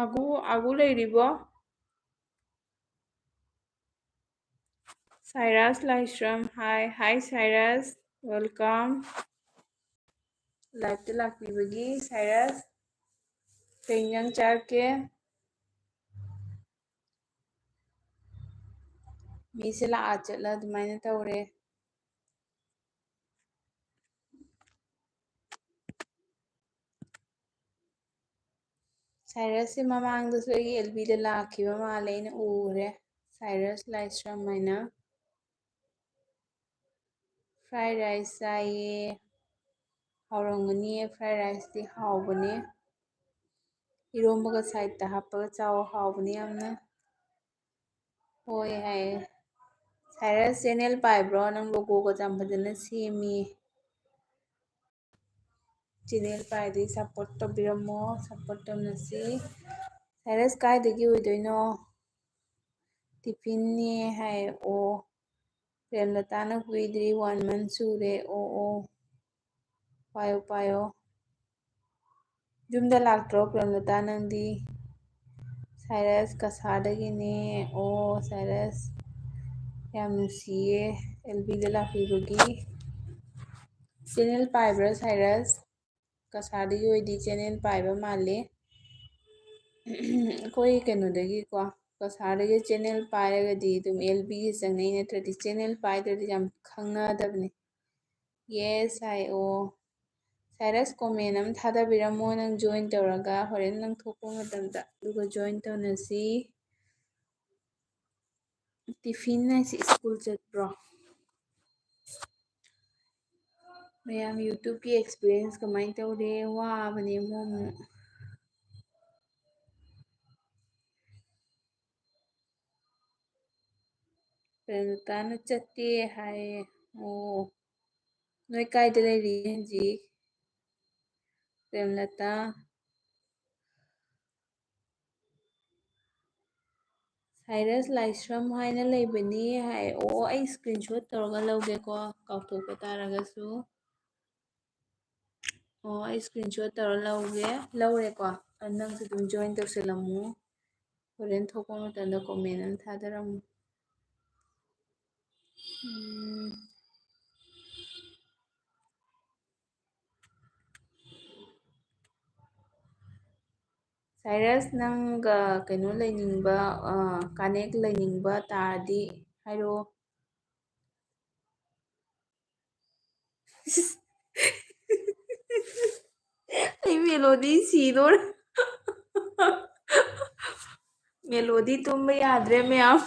ꯑꯒꯨ, ꯑꯒꯨ ꯂꯩꯔꯤꯕꯣ? ꯁꯥꯏꯔꯥꯁ ꯂꯥꯏꯁ꯭ꯔꯝ, hi, hi ꯁꯥꯏꯔꯥꯁ, welcome꯫ Live ꯇ ꯂꯥꯛꯄꯤꯕꯒꯤ ꯁꯥꯏꯔꯥꯁ, ꯀꯩ ꯏꯟꯖꯥꯡ ꯆꯥꯔꯛꯀꯦ? ꯃꯤꯁꯦ ꯂꯥꯛꯑ ꯆꯠꯂ ꯑꯗꯨꯃꯥꯏꯅ ꯇꯧꯔꯦ꯫ ꯁꯥꯏꯔꯁꯁꯦ ꯃꯃꯥꯡꯗꯁꯨ ꯑꯩꯒꯤ ꯑꯦꯜ ꯕꯤꯗ ꯂꯥꯛꯈꯤꯕ ꯃꯥꯜꯂꯦ, ꯑꯩꯅ ꯎꯔꯦ꯫ ꯁꯥꯏꯔꯁ ꯂꯥꯏꯁ꯭ꯔꯝ ꯍꯥꯏꯅ꯫ Fried rice ꯆꯥꯏꯌꯦ꯫ ꯍꯥꯎꯔꯝꯒꯅꯤꯌꯦ, fried rice ꯇꯤ ꯍꯥꯎꯕꯅꯦ꯫ ꯏꯔꯣꯝꯕꯒ side ꯇ ꯍꯥꯞꯄꯒ ꯆꯥꯎ, ꯍꯥꯎꯕꯅꯦ ꯌꯥꯝꯅ꯫ ꯍꯣꯏ ꯍꯥꯏꯌꯦ꯫ ꯁꯥꯏꯔꯁ channel ꯄꯥꯏꯕ꯭ꯔꯣ? ꯅꯪ logo ꯒꯁꯦ ꯌꯥꯝ ꯐꯖꯅ ꯁꯦꯝꯃꯤ꯫ Channel ꯄꯥꯏꯔꯗꯤ support ꯇꯧꯕꯤꯔꯝꯃꯣ, support ꯇꯧꯅꯁꯤ꯫ ꯁꯥꯏꯔꯁ ꯀꯥꯏꯗꯒꯤ ꯑꯣꯏꯗꯣꯏꯅꯣ? Tiffin ꯅꯦ ꯍꯥꯏ꯫ ꯑꯣ, ꯄ꯭ꯔꯦꯝꯂꯇꯥꯅ ꯀꯨꯏꯗ꯭ꯔꯤ, one month ꯁꯨꯔꯦ꯫ ꯑꯣ, ꯑꯣ, ꯄꯥꯏꯌꯣ, ꯄꯥꯏꯌꯣ꯫ ꯌꯨꯝꯗ ꯂꯥꯛꯇ꯭ꯔꯣ ꯄ꯭ꯔꯦꯝꯂꯇꯥ ꯅꯪꯗꯤ? ꯁꯥꯏꯔꯁ ꯀꯁꯥꯔꯗꯒꯤꯅꯦ꯫ ꯑꯣ, ꯁꯥꯏꯔꯁ, ꯌꯥꯝ ꯅꯨꯡꯁꯤꯌꯦ ꯑꯦꯜ ꯕꯤꯗ ꯂꯥꯛꯄꯤꯕꯒꯤ꯫ ꯆꯦꯅꯦꯜ ꯄꯥꯏꯕ꯭ꯔꯥ ꯁꯥꯏꯔꯁ? ꯀꯁꯥꯔꯗꯒꯤ ꯑꯣꯏꯗꯤ ꯆꯦꯅꯦꯜ ꯄꯥꯏꯕ ꯃꯥꯜꯂꯦ꯫ ꯑꯩꯈꯣꯏ ꯀꯩꯅꯣꯗꯒꯤꯀꯣ, ꯀꯁꯥꯔꯗꯒꯤ ꯆꯦꯅꯦꯜ ꯄꯥꯏꯔꯒꯗꯤ ꯑꯗꯨꯝ ꯑꯦꯜ ꯕꯤꯒꯤ ꯆꯪꯅꯩ, ꯅꯠꯇ꯭ꯔꯗꯤ ꯆꯦꯅꯦꯜ ꯄꯥꯏꯗ꯭ꯔꯗꯤ ꯌꯥꯝ ꯈꯪꯅꯗꯕꯅꯤ꯫ ꯌꯦꯁ ꯍꯥꯏ ꯑꯣ꯫ ꯁꯥꯏꯔꯁ, ꯀꯣꯃꯦꯟ ꯑꯃ ꯊꯥꯗꯕꯤꯔꯝꯃꯣ, ꯅꯪ ꯖꯣꯏꯟ ꯇꯧꯔꯒ ꯍꯣꯔꯦꯟ ꯅꯪ ꯊꯣꯛꯄ ꯃꯇꯝꯗ, ꯑꯗꯨꯒ ꯖꯣꯏꯟ ꯇꯧꯅꯁꯤ꯫ ꯇꯤꯐꯤꯟ ꯍꯥꯏꯁꯤ ꯁ꯭ꯀꯨꯜ ꯆꯠꯄ꯭ꯔꯣ? ꯃꯌꯥꯝ ꯌꯨꯇ꯭ꯌꯨꯕꯀꯤ ꯑꯦꯛꯁꯄꯤꯔꯤꯌꯦꯟꯁ ꯀꯃꯥꯏꯅ ꯇꯧꯔꯦ? ꯋꯥꯕꯅꯦ ꯑꯃꯨꯛ ꯑꯃꯨꯛ꯫ ꯄ꯭ꯔꯦꯝꯂꯇꯥꯅ ꯆꯠꯇꯦ ꯍꯥꯏꯌꯦ꯫ ꯑꯣ, ꯅꯣꯏ ꯀꯥꯏꯗ ꯂꯩꯔꯤ ꯍꯧꯖꯤꯛ? ꯄ꯭ꯔꯦꯝꯂꯇꯥ꯫ ꯁꯥꯏꯔꯁ ꯂꯥꯏꯁ꯭ꯔꯝ ꯍꯥꯏꯅ ꯂꯩꯕꯅꯤ ꯍꯥꯏ꯫ ꯑꯣ, ꯑꯩ ꯁ꯭ꯀ꯭ꯔꯤꯟꯁꯣꯠ ꯇꯧꯔꯒ ꯂꯧꯒꯦꯀꯣ, ꯀꯥꯎꯊꯣꯛꯄ ꯇꯥꯔꯒꯁꯨ꯫ ꯑꯣ, ꯑꯩ ꯁ꯭ꯀ꯭ꯔꯤꯟꯁꯣꯠ ꯇꯧꯔ ꯂꯧꯒꯦ, ꯂꯧꯔꯦꯀꯣ꯫ ꯑ, ꯅꯪꯁꯨ ꯑꯗꯨꯝ ꯖꯣꯏꯟ ꯇꯧꯁꯜꯂꯝꯃꯨ꯫ ꯍꯣꯔꯦꯟ ꯊꯣꯛꯄ ꯃꯇꯝꯗ ꯀꯣꯃꯦꯟ ꯑꯃ ꯊꯥꯗꯔꯝꯃꯨ꯫ ꯎꯝ꯫ ꯁꯥꯏꯔꯁ, ꯅꯪꯒ ꯀꯩꯅꯣ ꯂꯩꯅꯤꯡꯕ, ꯑ, ꯀꯅꯦꯛ ꯂꯩꯅꯤꯡꯕ ꯇꯥꯔꯗꯤ ꯍꯥꯏꯔꯛꯑꯣ꯫ ꯑꯩ ꯃꯦꯂꯣꯗꯤ ꯁꯤꯗꯣꯔꯦ꯫ ꯃꯦꯂꯣꯗꯤ ꯇꯨꯝꯕ ꯌꯥꯗ꯭ꯔꯦ ꯃꯌꯥꯝ꯫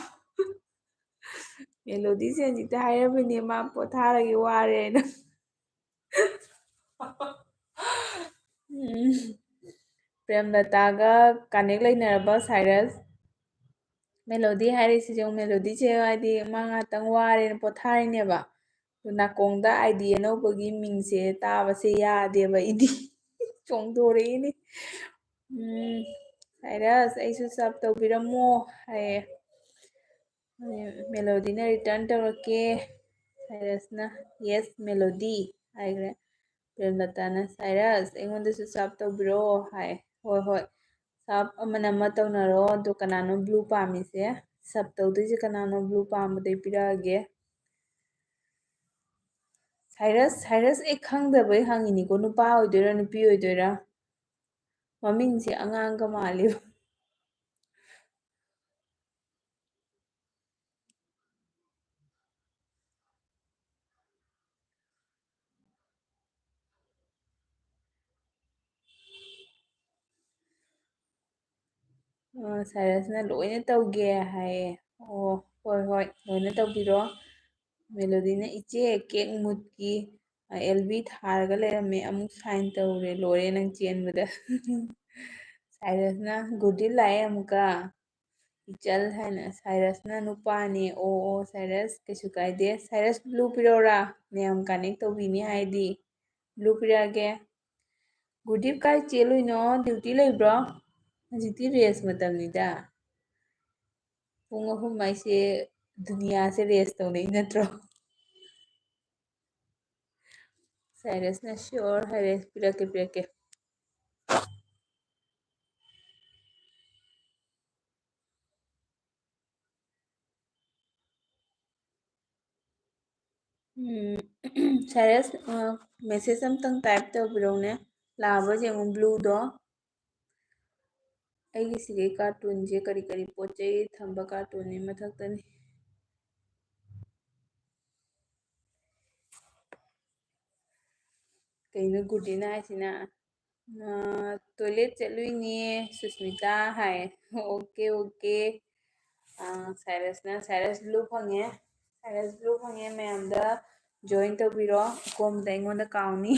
ꯃꯦꯂꯣꯗꯤꯁꯦ ꯍꯧꯖꯤꯛꯇ ꯍꯥꯏꯔꯝꯃꯤꯅꯦ, ꯃꯥ ꯄꯣꯊꯥꯔꯒꯦ, ꯋꯥꯔꯦꯅ꯫ ꯎꯝ꯫ ꯄ꯭ꯔꯦꯝꯂꯇꯥꯒ ꯀꯅꯦꯛ ꯂꯩꯅꯔꯕ ꯁꯥꯏꯔꯁ? ꯃꯦꯂꯣꯗꯤ ꯍꯥꯏꯔꯤꯁꯤꯁꯨ, ꯃꯦꯂꯣꯗꯤꯁꯦ ꯍꯥꯏꯗꯤ ꯃꯥ ꯉꯥꯛꯇꯪ ꯋꯥꯔꯦꯅ ꯄꯣꯊꯥꯔꯤꯅꯦꯕ꯫ ꯑꯗꯨ ꯅꯥꯀꯣꯡꯗ ꯑꯥꯏ ꯗꯤ ꯑꯅꯧꯕꯒꯤ ꯃꯤꯡꯁꯦ ꯇꯥꯕꯁꯦ ꯌꯥꯗꯦꯕ ꯑꯩꯗꯤ꯫ ꯆꯣꯡꯊꯣꯔꯛꯏꯅꯦ꯫ ꯎꯝ, ꯁꯥꯏꯔꯁ, ꯑꯩꯁꯨ ꯁꯞ ꯇꯧꯕꯤꯔꯝꯃꯣ ꯍꯥꯏꯌꯦ꯫ ꯃꯦꯂꯣꯗꯤꯅ ꯔꯤꯇꯔꯟ ꯇꯧꯔꯛꯀꯦ꯫ ꯁꯥꯏꯔꯁꯅ, "ꯌꯦꯁ, ꯃꯦꯂꯣꯗꯤ," ꯍꯥꯏꯈ꯭ꯔꯦ꯫ ꯄ꯭ꯔꯦꯝꯂꯇꯥꯅ, "ꯁꯥꯏꯔꯁ, ꯑꯩꯉꯣꯟꯗꯁꯨ ꯁꯞ ꯇꯧꯕꯤꯔꯛꯑꯣ," ꯍꯥꯏ꯫ "ꯍꯣꯏ, ꯍꯣꯏ꯫ ꯁꯞ ꯑꯃꯅ ꯑꯃ ꯇꯧꯅꯔꯣ꯫ ꯑꯗꯣ ꯀꯅꯥꯅꯣ ꯕ꯭ꯂꯨ ꯄꯥꯝꯃꯤꯁꯦ? ꯁꯞ ꯇꯧꯗꯣꯏꯁꯦ ꯀꯅꯥꯅꯣ? ꯕ꯭ꯂꯨ ꯄꯥꯝꯕꯗꯩ ꯄꯤꯔꯛꯑꯒꯦ꯫ ꯁꯥꯏꯔꯁ, ꯁꯥꯏꯔꯁ ꯑꯩ ꯈꯪꯗꯕꯩ ꯍꯪꯉꯤꯅꯤꯀꯣ, ꯅꯨꯄꯥ ꯑꯣꯏꯗꯣꯏꯔꯥ ꯅꯨꯄꯤ ꯑꯣꯏꯗꯣꯏꯔꯥ? ꯃꯃꯤꯡꯁꯦ ꯑꯉꯥꯡꯒ ꯃꯥꯜꯂꯤꯕ꯫ ꯑ, ꯁꯥꯏꯔꯁꯅ ꯂꯣꯏꯅ ꯇꯧꯒꯦ ꯍꯥꯏꯌꯦ꯫ ꯑꯣ, ꯍꯣꯏ, ꯍꯣꯏ, ꯂꯣꯏꯅ ꯇꯧꯕꯤꯔꯣ꯫ ꯃꯦꯂꯣꯗꯤꯅ, "ꯏꯆꯦ, ꯀꯦꯛ ꯃꯨꯠꯀꯤ, ꯑ, ꯑꯦꯜ ꯕꯤ ꯊꯥꯔꯒ ꯂꯩꯔꯝꯃꯦ, ꯑꯃꯨꯛ ꯁꯥꯏꯟ ꯇꯧꯔꯦ, ꯂꯣꯏꯔꯦ ꯅꯪ ꯆꯦꯟꯕꯗ꯫" ꯁꯥꯏꯔꯁꯅ, "ꯒꯨꯗꯤꯞ ꯂꯥꯛꯑꯦ ꯑꯃꯨꯛꯀ꯫ ꯏꯆꯜ ꯍꯥꯏꯅ ꯁꯥꯏꯔꯁꯅ ꯅꯨꯄꯥꯅꯦ꯫ ꯑꯣ, ꯑꯣ, ꯁꯥꯏꯔꯁ, ꯀꯩꯁꯨ ꯀꯥꯏꯗꯦ꯫ ꯁꯥꯏꯔꯁ, ꯕ꯭ꯂꯨ ꯄꯤꯔꯛꯎꯔꯥ? ꯃꯌꯥꯝ ꯀꯅꯦꯛ ꯇꯧꯕꯤꯅꯤ ꯍꯥꯏꯗꯤ꯫ ꯕ꯭ꯂꯨ ꯄꯤꯔꯛꯑꯒꯦ꯫ ꯒꯨꯗꯤꯞ ꯀꯥꯏ ꯆꯦꯜꯂꯨꯏꯅꯣ? ꯗ꯭ꯌꯨꯇꯤ ꯂꯩꯕ꯭ꯔꯣ? ꯍꯧꯖꯤꯛꯇꯤ ꯔꯦꯁ ꯃꯇꯝꯅꯤꯗ꯫ ꯄꯨꯡ ꯑꯍꯨꯝ ꯍꯥꯏꯁꯦ ꯗꯨꯅꯤꯌꯥꯁꯦ ꯔꯦꯁ ꯇꯧꯅꯩ ꯅꯠꯇ꯭ꯔꯣ?" ꯁꯥꯏꯔꯁꯅ sure ꯍꯥꯏꯔꯦ, "ꯄꯤꯔꯛꯀꯦ, ꯄꯤꯔꯛꯀꯦ꯫" ꯎꯝ, ꯁꯥꯏꯔꯁ, ꯑ, ꯃꯦꯁꯦꯖ ꯑꯝꯇꯪ ꯇꯥꯏꯞ ꯇꯧꯕꯤꯔꯛꯎꯅꯦ꯫ ꯂꯥꯛꯑꯕ ꯌꯦꯡꯉꯨ, ꯕ꯭ꯂꯨꯗꯣ꯫ ꯑꯩꯒꯤ ꯁꯤꯒꯤ ꯀꯥꯔꯇꯨꯟꯁꯦ ꯀꯔꯤ ꯀꯔꯤ ꯄꯣꯠ ꯆꯩ ꯊꯝꯕ ꯀꯥꯔꯇꯨꯟꯅꯤ ꯃꯊꯛꯇꯅꯤ꯫ ꯀꯩꯅꯣ ꯒꯨꯗꯤꯅ ꯍꯥꯏꯁꯤꯅ? "ꯑ, ꯇꯣꯏꯂꯦꯠ ꯆꯠꯂꯨꯏꯅꯦ, ꯁꯨꯁꯃꯤꯇꯥ" ꯍꯥꯏ꯫ Okay, okay. ꯑ, ꯁꯥꯏꯔꯁꯅ, ꯁꯥꯏꯔꯁ ꯕ꯭ꯂꯨ ꯐꯪꯉꯦ꯫ ꯁꯥꯏꯔꯁ ꯕ꯭ꯂꯨ ꯐꯪꯉꯦ, ꯃꯌꯥꯝꯗ join ꯇꯧꯕꯤꯔꯣ꯫ ꯑꯀꯣꯝꯕꯗ ꯑꯩꯉꯣꯟꯗ ꯀꯥꯎꯅꯤ꯫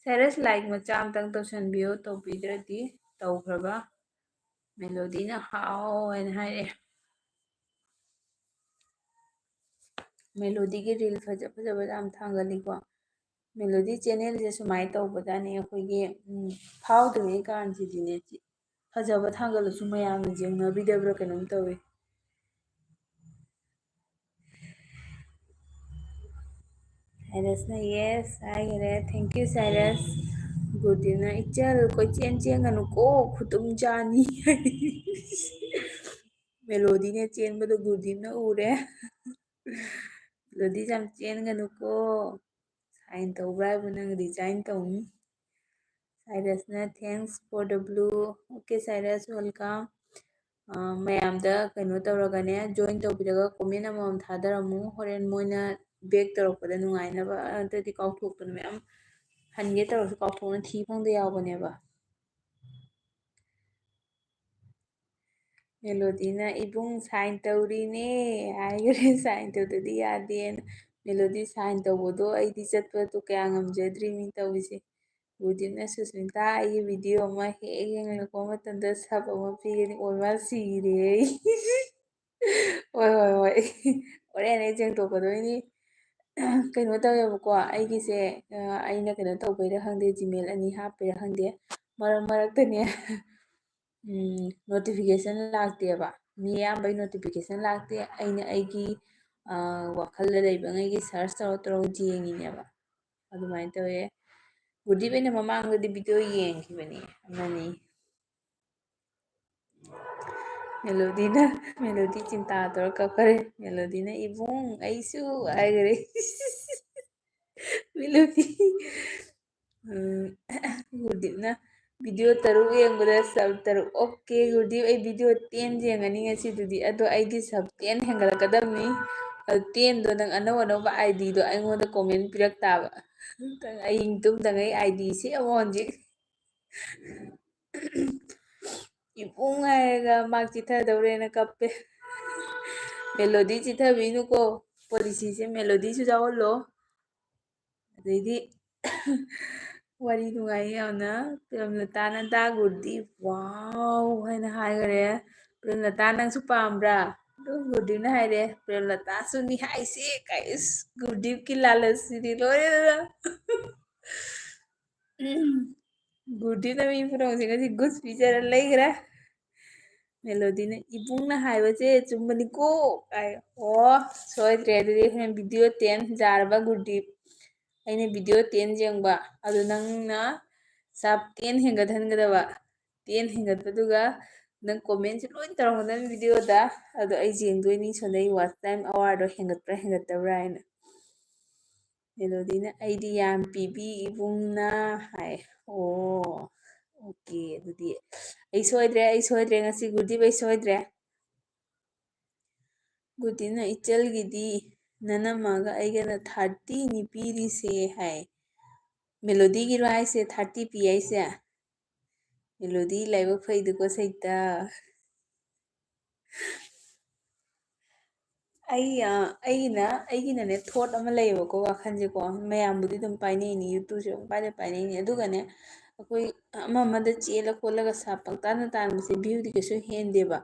ꯁꯥꯏꯔꯁ, like ꯃꯆꯥ ꯑꯝꯇꯪ ꯇꯧꯁꯟꯕꯤꯌꯣ, ꯇꯧꯕꯤꯗ꯭ꯔꯗꯤ꯫ ꯇꯧꯈ꯭ꯔꯕ? ꯃꯦꯂꯣꯗꯤꯅ ꯍꯥꯎ ꯍꯥꯏꯅ ꯍꯥꯏꯔꯛꯑꯦ꯫ ꯃꯦꯂꯣꯗꯤꯒꯤ reel ꯐꯖ ꯐꯖꯕ ꯌꯥꯝ ꯊꯥꯒꯠꯂꯤꯀꯣ꯫ ꯃꯦꯂꯣꯗꯤ channelꯁꯦ ꯁꯨꯃꯥꯏꯅ ꯇꯧꯕꯖꯥꯠꯅꯤ, ꯑꯩꯈꯣꯏꯒꯤ, ꯎꯝ, ꯐꯥꯎꯗ꯭ꯔꯤꯉꯩ ꯀꯥꯟꯁꯤꯗꯤꯅꯦ, ꯐꯖꯕ ꯊꯥꯒꯠꯂꯁꯨ ꯃꯌꯥꯝꯅ ꯌꯦꯡꯅꯕꯤꯗꯕ꯭ꯔꯥ ꯀꯩꯅꯣꯝ ꯇꯧꯏ꯫ ꯁꯥꯏꯔꯁꯅ yes ꯍꯥꯏꯈꯔꯦ꯫ Thank you, ꯁꯥꯏꯔꯁ꯫ ꯒꯨꯗꯤꯅ, "ꯏꯆꯜ, ꯀꯣꯏꯆꯦꯟ ꯆꯦꯟꯒꯅꯨꯀꯣ, ꯈꯨꯇꯨꯝ ꯆꯥꯅꯤ꯫" ꯃꯦꯂꯣꯗꯤꯅꯦ ꯆꯦꯟꯕꯗꯣ ꯒꯨꯗꯤꯅ ꯎꯔꯦ꯫ ꯃꯦꯂꯣꯗꯤ ꯌꯥꯝ ꯆꯦꯟꯒꯅꯨꯀꯣ꯫ Sign ꯇꯧꯕ꯭ꯔꯥ ꯍꯥꯏꯕꯨ ꯅꯪ resign ꯇꯧꯅꯤ꯫ ꯁꯥꯏꯔꯁꯅ thanks for the blue. Okay, ꯁꯥꯏꯔꯁ, welcome. ꯑ, ꯃꯌꯥꯝꯗ ꯀꯩꯅꯣ ꯇꯧꯔꯒꯅꯦ, join ꯇꯧꯕꯤꯔꯒ comment ꯑꯃꯃꯝ ꯊꯥꯗꯔꯝꯃꯨ꯫ ꯍꯣꯔꯦꯟ ꯃꯣꯏꯅ back ꯇꯧꯔꯛꯄꯗ ꯅꯨꯡꯉꯥꯏꯅꯕ, ꯅꯠꯇ꯭ꯔꯗꯤ ꯀꯥꯎꯊꯣꯛꯇꯅ ꯃꯌꯥꯝ ꯍꯟꯒꯦ ꯇꯧꯔꯁꯨ ꯀꯥꯎꯊꯣꯛꯅ ꯊꯤ ꯐꯪꯗ ꯌꯥꯎꯕꯅꯦꯕ꯫ ꯃꯦꯂꯣꯗꯤꯅ "ꯏꯕꯨꯡ sign ꯇꯧꯔꯤꯅꯦ" ꯍꯥꯏꯈ꯭ꯔꯦ, sign ꯇꯧꯗꯗꯤ ꯌꯥꯗꯦꯅ꯫ ꯃꯦꯂꯣꯗꯤ sign ꯇꯧꯕꯗꯣ ꯑꯩꯗꯤ ꯆꯠꯄꯗꯣ ꯀꯌꯥ ꯉꯝꯖꯗ꯭ꯔꯤꯅꯤ ꯇꯧꯔꯤꯁꯦ꯫ ꯒꯨꯔꯗꯤꯞꯅ "ꯁꯨꯁꯃꯤꯇꯥ, ꯑꯩꯒꯤ video ꯑꯃ ꯍꯦꯛ ꯌꯦꯡꯂꯛꯄ ꯃꯇꯝꯗ sub ꯑꯃ ꯄꯤꯒꯅꯤ, ꯑꯣꯏꯃꯥ ꯁꯤꯔꯦ ꯑꯩ"꯫ ꯍꯣꯏ, ꯍꯣꯏ, ꯍꯣꯏ꯫ ꯍꯣꯔꯦꯟ ꯑꯩ ꯆꯦꯡꯊꯣꯛꯀꯗꯣꯏꯅꯤ꯫ ꯀꯩꯅꯣ ꯇꯧꯋꯦꯕꯀꯣ, ꯑꯩꯒꯤꯁꯦ, ꯑ, ꯑꯩꯅ ꯀꯩꯅꯣ ꯇꯧꯕꯩꯔ ꯈꯪꯗꯦ, Gmail ꯑꯅꯤ ꯍꯥꯞꯄꯩꯔ ꯈꯪꯗꯦ, ꯃꯔꯛ ꯃꯔꯛꯇꯅꯦ, ꯎꯝ, notification ꯂꯥꯛꯇꯦꯕ꯫ ꯃꯤ ꯑꯌꯥꯝꯕꯩ notification ꯂꯥꯛꯇꯦ꯫ ꯑꯩꯅ ꯑꯩꯒꯤ, ꯑ, ꯋꯥꯈꯜꯗ ꯂꯩꯕꯉꯩꯒꯤ search ꯇꯧꯔ ꯇꯧꯔꯒ ꯌꯦꯡꯉꯤꯅꯦꯕ꯫ ꯑꯗꯨꯃꯥꯏꯅ ꯇꯧꯋꯦ꯫ ꯒꯨꯔꯗꯤꯞ ꯑꯩꯅ ꯃꯃꯥꯡꯗꯗꯤ video ꯌꯦꯡꯈꯤꯕꯅꯤ ꯑꯃꯅꯤ꯫ ꯃꯦꯂꯣꯗꯤꯅ, ꯃꯦꯂꯣꯗꯤ ꯆꯤꯟꯇꯥ ꯇꯧꯔ ꯀꯞꯈꯔꯦ꯫ ꯃꯦꯂꯣꯗꯤꯅ "ꯏꯕꯨꯡ, ꯑꯩꯁꯨ" ꯍꯥꯏꯈꯔꯦ꯫ ꯃꯦꯂꯣꯗꯤ, ꯎꯝ, ꯒꯨꯔꯗꯤꯞꯅ "video ꯇꯔꯨꯛ ꯌꯦꯡꯕꯗ sub ꯇꯔꯨꯛ"꯫ Okay, ꯒꯨꯔꯗꯤꯞ, ꯑꯩ video ten ꯌꯦꯡꯉꯅꯤ ꯉꯁꯤꯗꯨꯗꯤ꯫ ꯑꯗꯣ ꯑꯩꯒꯤ sub ten ꯍꯦꯟꯒꯠꯂꯛꯀꯗꯕꯅꯤ꯫ ꯑꯗꯣ tenꯗꯣ ꯅꯪ ꯑꯅꯧ ꯑꯅꯧꯕ IDꯗꯣ ꯑꯩꯉꯣꯟꯗ comment ꯄꯤꯔꯛ ꯇꯥꯕ꯫ ꯑꯍꯤꯡ ꯇꯨꯝꯗꯉꯩ ID ꯁꯦꯝꯃꯣ ꯍꯧꯖꯤꯛ꯫ "ꯏꯕꯨꯡ" ꯍꯥꯏꯔꯒ ꯃꯥ ꯆꯤꯊꯗꯧꯔꯦꯅ ꯀꯞꯄꯦ꯫ ꯃꯦꯂꯣꯗꯤ ꯆꯤꯊꯕꯤꯅꯨꯀꯣ, policyꯁꯦ ꯃꯦꯂꯣꯗꯤꯁꯨ ꯌꯥꯎꯍꯜꯂꯣ꯫ ꯑꯗꯩꯗꯤ ꯋꯥꯔꯤ ꯅꯨꯡꯉꯥꯏ ꯌꯥꯝꯅ꯫ ꯄ꯭ꯔꯦꯝꯂꯇꯥꯅ "ꯗꯥ ꯒꯨꯔꯗꯤꯞ, wow" ꯍꯥꯏꯅ ꯍꯥꯏꯈꯔꯦ꯫ "ꯄ꯭ꯔꯦꯝꯂꯇꯥ, ꯅꯪꯁꯨ ꯄꯥꯝꯕ꯭ꯔꯥ?" ꯑꯗꯨ ꯒꯨꯔꯗꯤꯞꯅ ꯍꯥꯏꯔꯦ, "ꯄ꯭ꯔꯦꯝꯂꯇꯥꯁꯨꯅꯤ ꯍꯥꯏꯁꯦ" ꯀꯥꯏ꯫ ꯏꯁ, ꯒꯨꯔꯗꯤꯞꯀꯤ ꯂꯥꯂꯁꯁꯤꯗꯤ ꯂꯣꯏꯔꯦꯗꯅ꯫ ꯎꯝ꯫ ꯒꯨꯔꯗꯤꯞꯅ ꯃꯤ ꯄꯨꯝꯅꯃꯛꯁꯦ ꯉꯁꯤ good ꯄꯤꯖꯔ ꯂꯩꯈ꯭ꯔꯦ꯫ ꯃꯦꯂꯣꯗꯤꯅ "ꯏꯕꯨꯡꯅ ꯍꯥꯏꯕꯁꯦ ꯆꯨꯝꯕꯅꯤꯀꯣ" ꯀꯥꯏ꯫ ꯑꯣ, ꯁꯣꯏꯗ꯭ꯔꯦ ꯑꯗꯨꯗꯤ꯫ ꯍꯣꯔꯦꯟ video ten ꯌꯥꯔꯕ ꯒꯨꯔꯗꯤꯞ? ꯑꯩꯅ video ten ꯌꯦꯡꯕ, ꯑꯗꯨ ꯅꯪꯅ sub ten ꯍꯦꯟꯒꯠꯍꯟꯒꯗꯕ꯫ Ten ꯍꯦꯟꯒꯠꯄꯗꯨꯒ ꯅꯪ comment ꯁꯦ ꯂꯣꯏ ꯇꯧꯔꯝꯒꯗꯕꯅꯤ video ꯗ꯫ ꯑꯗꯣ ꯑꯩ ꯌꯦꯡꯗꯣꯏꯅꯤ ꯁꯣꯟꯗꯩ watch time hour ꯗꯣ ꯍꯦꯟꯒꯠꯄ꯭ꯔꯥ ꯍꯦꯟꯒꯠꯇꯕ꯭ꯔꯥ ꯍꯥꯏꯅ꯫ ꯃꯦꯂꯣꯗꯤꯅ "ꯑꯩꯗꯤ ꯌꯥꯝ ꯄꯤꯕꯤ ꯏꯕꯨꯡꯅ" ꯍꯥꯏ꯫ ꯑꯣ, okay, ꯑꯗꯨꯗꯤ ꯑꯩ ꯁꯣꯏꯗ꯭ꯔꯦ, ꯑꯩ ꯁꯣꯏꯗ꯭ꯔꯦ ꯉꯁꯤ, ꯒꯨꯔꯗꯤꯞ, ꯑꯩ ꯁꯣꯏꯗ꯭ꯔꯦ꯫ ꯒꯨꯔꯗꯤꯞꯅ "ꯏꯆꯜꯒꯤꯗꯤ ꯅꯅꯝꯃꯒ ꯑꯩꯒꯅ thirty ꯅꯤ ꯄꯤꯔꯤꯁꯦ" ꯍꯥꯏ꯫ ꯃꯦꯂꯣꯗꯤꯒꯤꯔꯣ ꯍꯥꯏꯁꯦ thirty ꯄꯤ ꯍꯥꯏꯁꯦ? ꯃꯦꯂꯣꯗꯤ ꯂꯥꯏꯕꯛ ꯐꯩꯗꯀꯣ ꯁꯩꯇ꯫ ꯑꯩ, ꯑ, ꯑꯩꯒꯤꯅ, ꯑꯩꯒꯤꯅꯅꯦ thought ꯑꯃ ꯂꯩꯌꯦꯕꯀꯣ, ꯋꯥꯈꯜꯁꯦꯀꯣ, ꯃꯌꯥꯝꯕꯨꯗꯤ ꯑꯗꯨꯝ ꯄꯥꯏꯅꯩꯅꯤ, YouTube ꯁꯦ ꯑꯗꯨꯝ ꯄꯥꯏꯗ ꯄꯥꯏꯅꯩꯅꯤ꯫ ꯑꯗꯨꯒꯅꯦ, ꯑꯩꯈꯣꯏ ꯑꯃ ꯑꯃꯗ ꯆꯦꯜꯂ ꯈꯣꯠꯂꯒ ꯁꯥ ꯄꯪꯇꯥꯟꯗ ꯇꯥꯟꯕꯁꯦ view ꯗꯤ ꯀꯩꯁꯨ ꯍꯦꯟꯗꯦꯕ꯫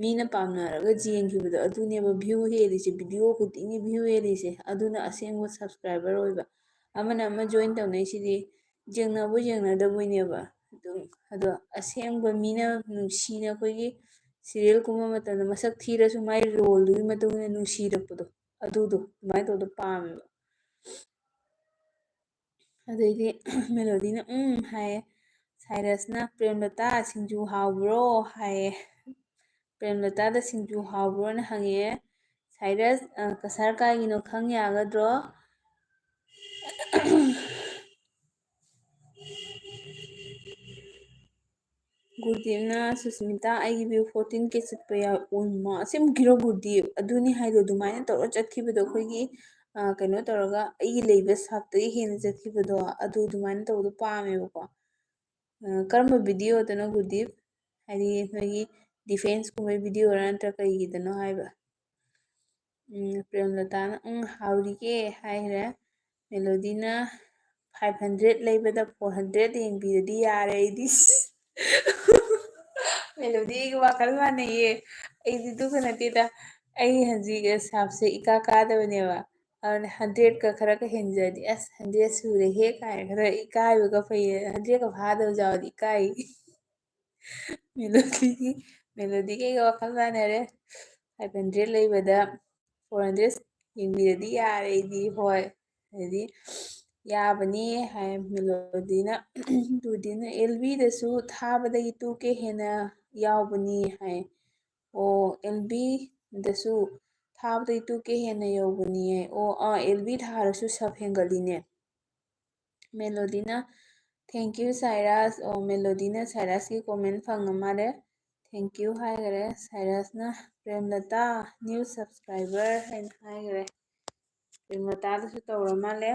ꯃꯤꯅ ꯄꯥꯝꯅꯔꯒ ꯌꯦꯡꯈꯤꯕꯗꯣ ꯑꯗꯨꯅꯦꯕ view ꯍꯦꯜꯂꯤꯁꯦ, video ꯈꯨꯗꯤꯡꯒꯤ view ꯍꯦꯜꯂꯤꯁꯦ꯫ ꯑꯗꯨꯅ ꯑꯁꯦꯡꯕ subscriber ꯑꯣꯏꯕ꯫ ꯑꯃꯅ ꯑꯃ join ꯇꯧꯅꯩꯁꯤꯗꯤ ꯌꯦꯡꯅꯕꯣꯏ ꯌꯦꯡꯅꯗꯕꯣꯏꯅꯦꯕ꯫ ꯑꯗꯨꯝ, ꯑꯗꯣ ꯑꯁꯦꯡꯕ ꯃꯤꯅ ꯅꯨꯡꯁꯤꯅ ꯑꯩꯈꯣꯏꯒꯤ serial ꯀꯨꯝꯕ ꯃꯇꯝꯗ ꯃꯁꯛ ꯊꯤꯔꯁꯨ ꯃꯥꯏ role ꯗꯨꯒꯤ ꯃꯇꯨꯡ ꯏꯟꯅ ꯅꯨꯡꯁꯤꯔꯛꯄꯗꯣ, ꯑꯗꯨꯗꯣ ꯑꯗꯨꯃꯥꯏꯅ ꯇꯧꯕꯗꯣ ꯄꯥꯝꯃꯦꯕ꯫ ꯑꯗꯩꯗꯤ ꯃꯦꯂꯣꯗꯤꯅ "ꯎꯝ" ꯍꯥꯏꯌꯦ꯫ ꯁꯥꯏꯔꯁꯅ "ꯄ꯭ꯔꯦꯝꯂꯇꯥ, ꯁꯤꯡꯖꯨ ꯍꯥꯎꯕ꯭ꯔꯣ?" ꯍꯥꯏꯌꯦ꯫ "ꯄ꯭ꯔꯦꯝꯂꯇꯥꯗ ꯁꯤꯡꯖꯨ ꯍꯥꯎꯕ꯭ꯔꯣꯅ?" ꯍꯪꯉꯛꯑꯦ꯫ ꯁꯥꯏꯔꯁ, ꯑ, ꯀꯁꯥꯔ ꯀꯥꯏꯒꯤꯅꯣ ꯈꯪ ꯌꯥꯒꯗ꯭ꯔꯣ? ꯒꯨꯔꯗꯤꯞꯅ "ꯁꯨꯁꯃꯤꯇꯥ, ꯑꯩꯒꯤ view fourteen K ꯆꯠꯄ ꯌꯥꯎ-", ꯑꯣꯏꯃꯥ, ꯑꯁꯦꯡꯕꯒꯤꯔꯣ ꯒꯨꯔꯗꯤꯞ? ꯑꯗꯨꯅꯤ ꯍꯥꯏꯗꯣ, ꯑꯗꯨꯃꯥꯏꯅ ꯇꯧꯔ ꯆꯠꯈꯤꯕꯗꯣ, ꯑꯩꯈꯣꯏꯒꯤ, ꯑ, ꯀꯩꯅꯣ ꯇꯧꯔꯒ ꯑꯩꯒꯤ ꯂꯩꯕ ꯁꯥꯞꯇꯒꯤ ꯍꯦꯟꯅ ꯆꯠꯈꯤꯕꯗꯣ, ꯑꯗꯨ ꯑꯗꯨꯃꯥꯏꯅ ꯇꯧꯕꯗꯣ ꯄꯥꯝꯃꯦꯕꯀꯣ꯫ ꯑ, ꯀꯔꯝꯕ video ꯗꯅꯣ ꯒꯨꯔꯗꯤꯞ? ꯍꯥꯏꯗꯤ ꯅꯣꯏꯒꯤ defence ꯀꯨꯝꯕꯩ video ꯔꯥ ꯅꯠꯇ꯭ꯔ ꯀꯩꯒꯤꯗꯅꯣ ꯍꯥꯏꯕ? ꯎꯝ, ꯄ꯭ꯔꯦꯝꯂꯇꯥꯅ "ꯎꯝ, ꯍꯥꯎꯔꯤꯌꯦ" ꯍꯥꯏꯈ꯭ꯔꯦ꯫ ꯃꯦꯂꯣꯗꯤꯅ "five hundred ꯂꯩꯕꯗ four hundred ꯌꯦꯡꯕꯤꯔꯗꯤ ꯌꯥꯔꯦ ꯑꯩꯗꯤ"꯫ ꯃꯦꯂꯣꯗꯤ ꯑꯩꯒ ꯋꯥꯈꯜ ꯃꯥꯟꯅꯩꯌꯦ꯫ ꯑꯩꯗꯤ ꯑꯗꯨꯒ ꯅꯠꯇꯦꯗ꯫ ꯑꯩ ꯍꯧꯖꯤꯛ ꯁꯥꯞꯁꯦ ꯏꯀꯥ ꯀꯥꯗꯕꯅꯦꯕ꯫ ꯑꯗꯨꯅ hundred ꯀ ꯈꯔꯒ ꯍꯦꯟꯖꯔꯗꯤ, "ꯑꯁ, hundred ꯁꯨꯔꯦꯍꯦ" ꯀꯥꯏꯅ ꯈꯔ ꯏꯀꯥꯏꯕꯒ ꯐꯩꯌꯦ꯫ Hundred ꯀ ꯐꯥꯗꯕꯁꯨ ꯌꯥꯎꯔꯗꯤ ꯏꯀꯥꯏ꯫ ꯃꯦꯂꯣꯗꯤꯒꯤ, ꯃꯦꯂꯣꯗꯤꯒ ꯑꯩꯒ ꯋꯥꯈꯜ ꯃꯥꯟꯅꯔꯦ꯫ Five hundred ꯂꯩꯕꯗ four hundred ꯌꯦꯡꯕꯤꯔꯗꯤ ꯌꯥꯔꯦ ꯑꯩꯗꯤ, ꯍꯣꯏ꯫ ꯑꯗꯩꯗꯤ "ꯌꯥꯕꯅꯤ" ꯍꯥꯏ ꯃꯦꯂꯣꯗꯤꯅ꯫ ꯒꯨꯔꯗꯤꯞꯅ "L B ꯗꯁꯨ ꯊꯥꯕꯗꯒꯤ two K ꯍꯦꯟꯅ ꯌꯥꯎꯕꯅꯤ ꯍꯥꯏ꯫ ꯑꯣ, ꯑꯦꯜ ꯕꯤꯗꯁꯨ ꯊꯥꯕꯗꯩ ꯇꯨ ꯀꯦ ꯍꯦꯟꯅ ꯌꯧꯕꯅꯤꯌꯦ꯫ ꯑꯣ, ꯑꯥ, ꯑꯦꯜ ꯕꯤ ꯊꯥꯔꯁꯨ ꯁꯕ ꯍꯦꯟꯒꯠꯂꯤꯅꯦ꯫ ꯃꯦꯂꯣꯗꯤꯅ, "Thank you, ꯁꯥꯏꯔꯥꯁ"꯫ ꯑꯣ, ꯃꯦꯂꯣꯗꯤꯅ ꯁꯥꯏꯔꯥꯁꯀꯤ ꯀꯣꯃꯦꯟ ꯐꯪꯉ ꯃꯥꯜꯂꯦ꯫ "Thank you" ꯍꯥꯏꯈꯔꯦ꯫ ꯁꯥꯏꯔꯥꯁꯅ, "ꯄ꯭ꯔꯦꯝꯂꯇꯥ, new subscriber" ꯍꯥꯏꯅ ꯍꯥꯏꯈꯔꯦ꯫ ꯄ꯭ꯔꯦꯝꯂꯇꯥꯗꯁꯨ ꯇꯧꯔ ꯃꯥꯜꯂꯦ꯫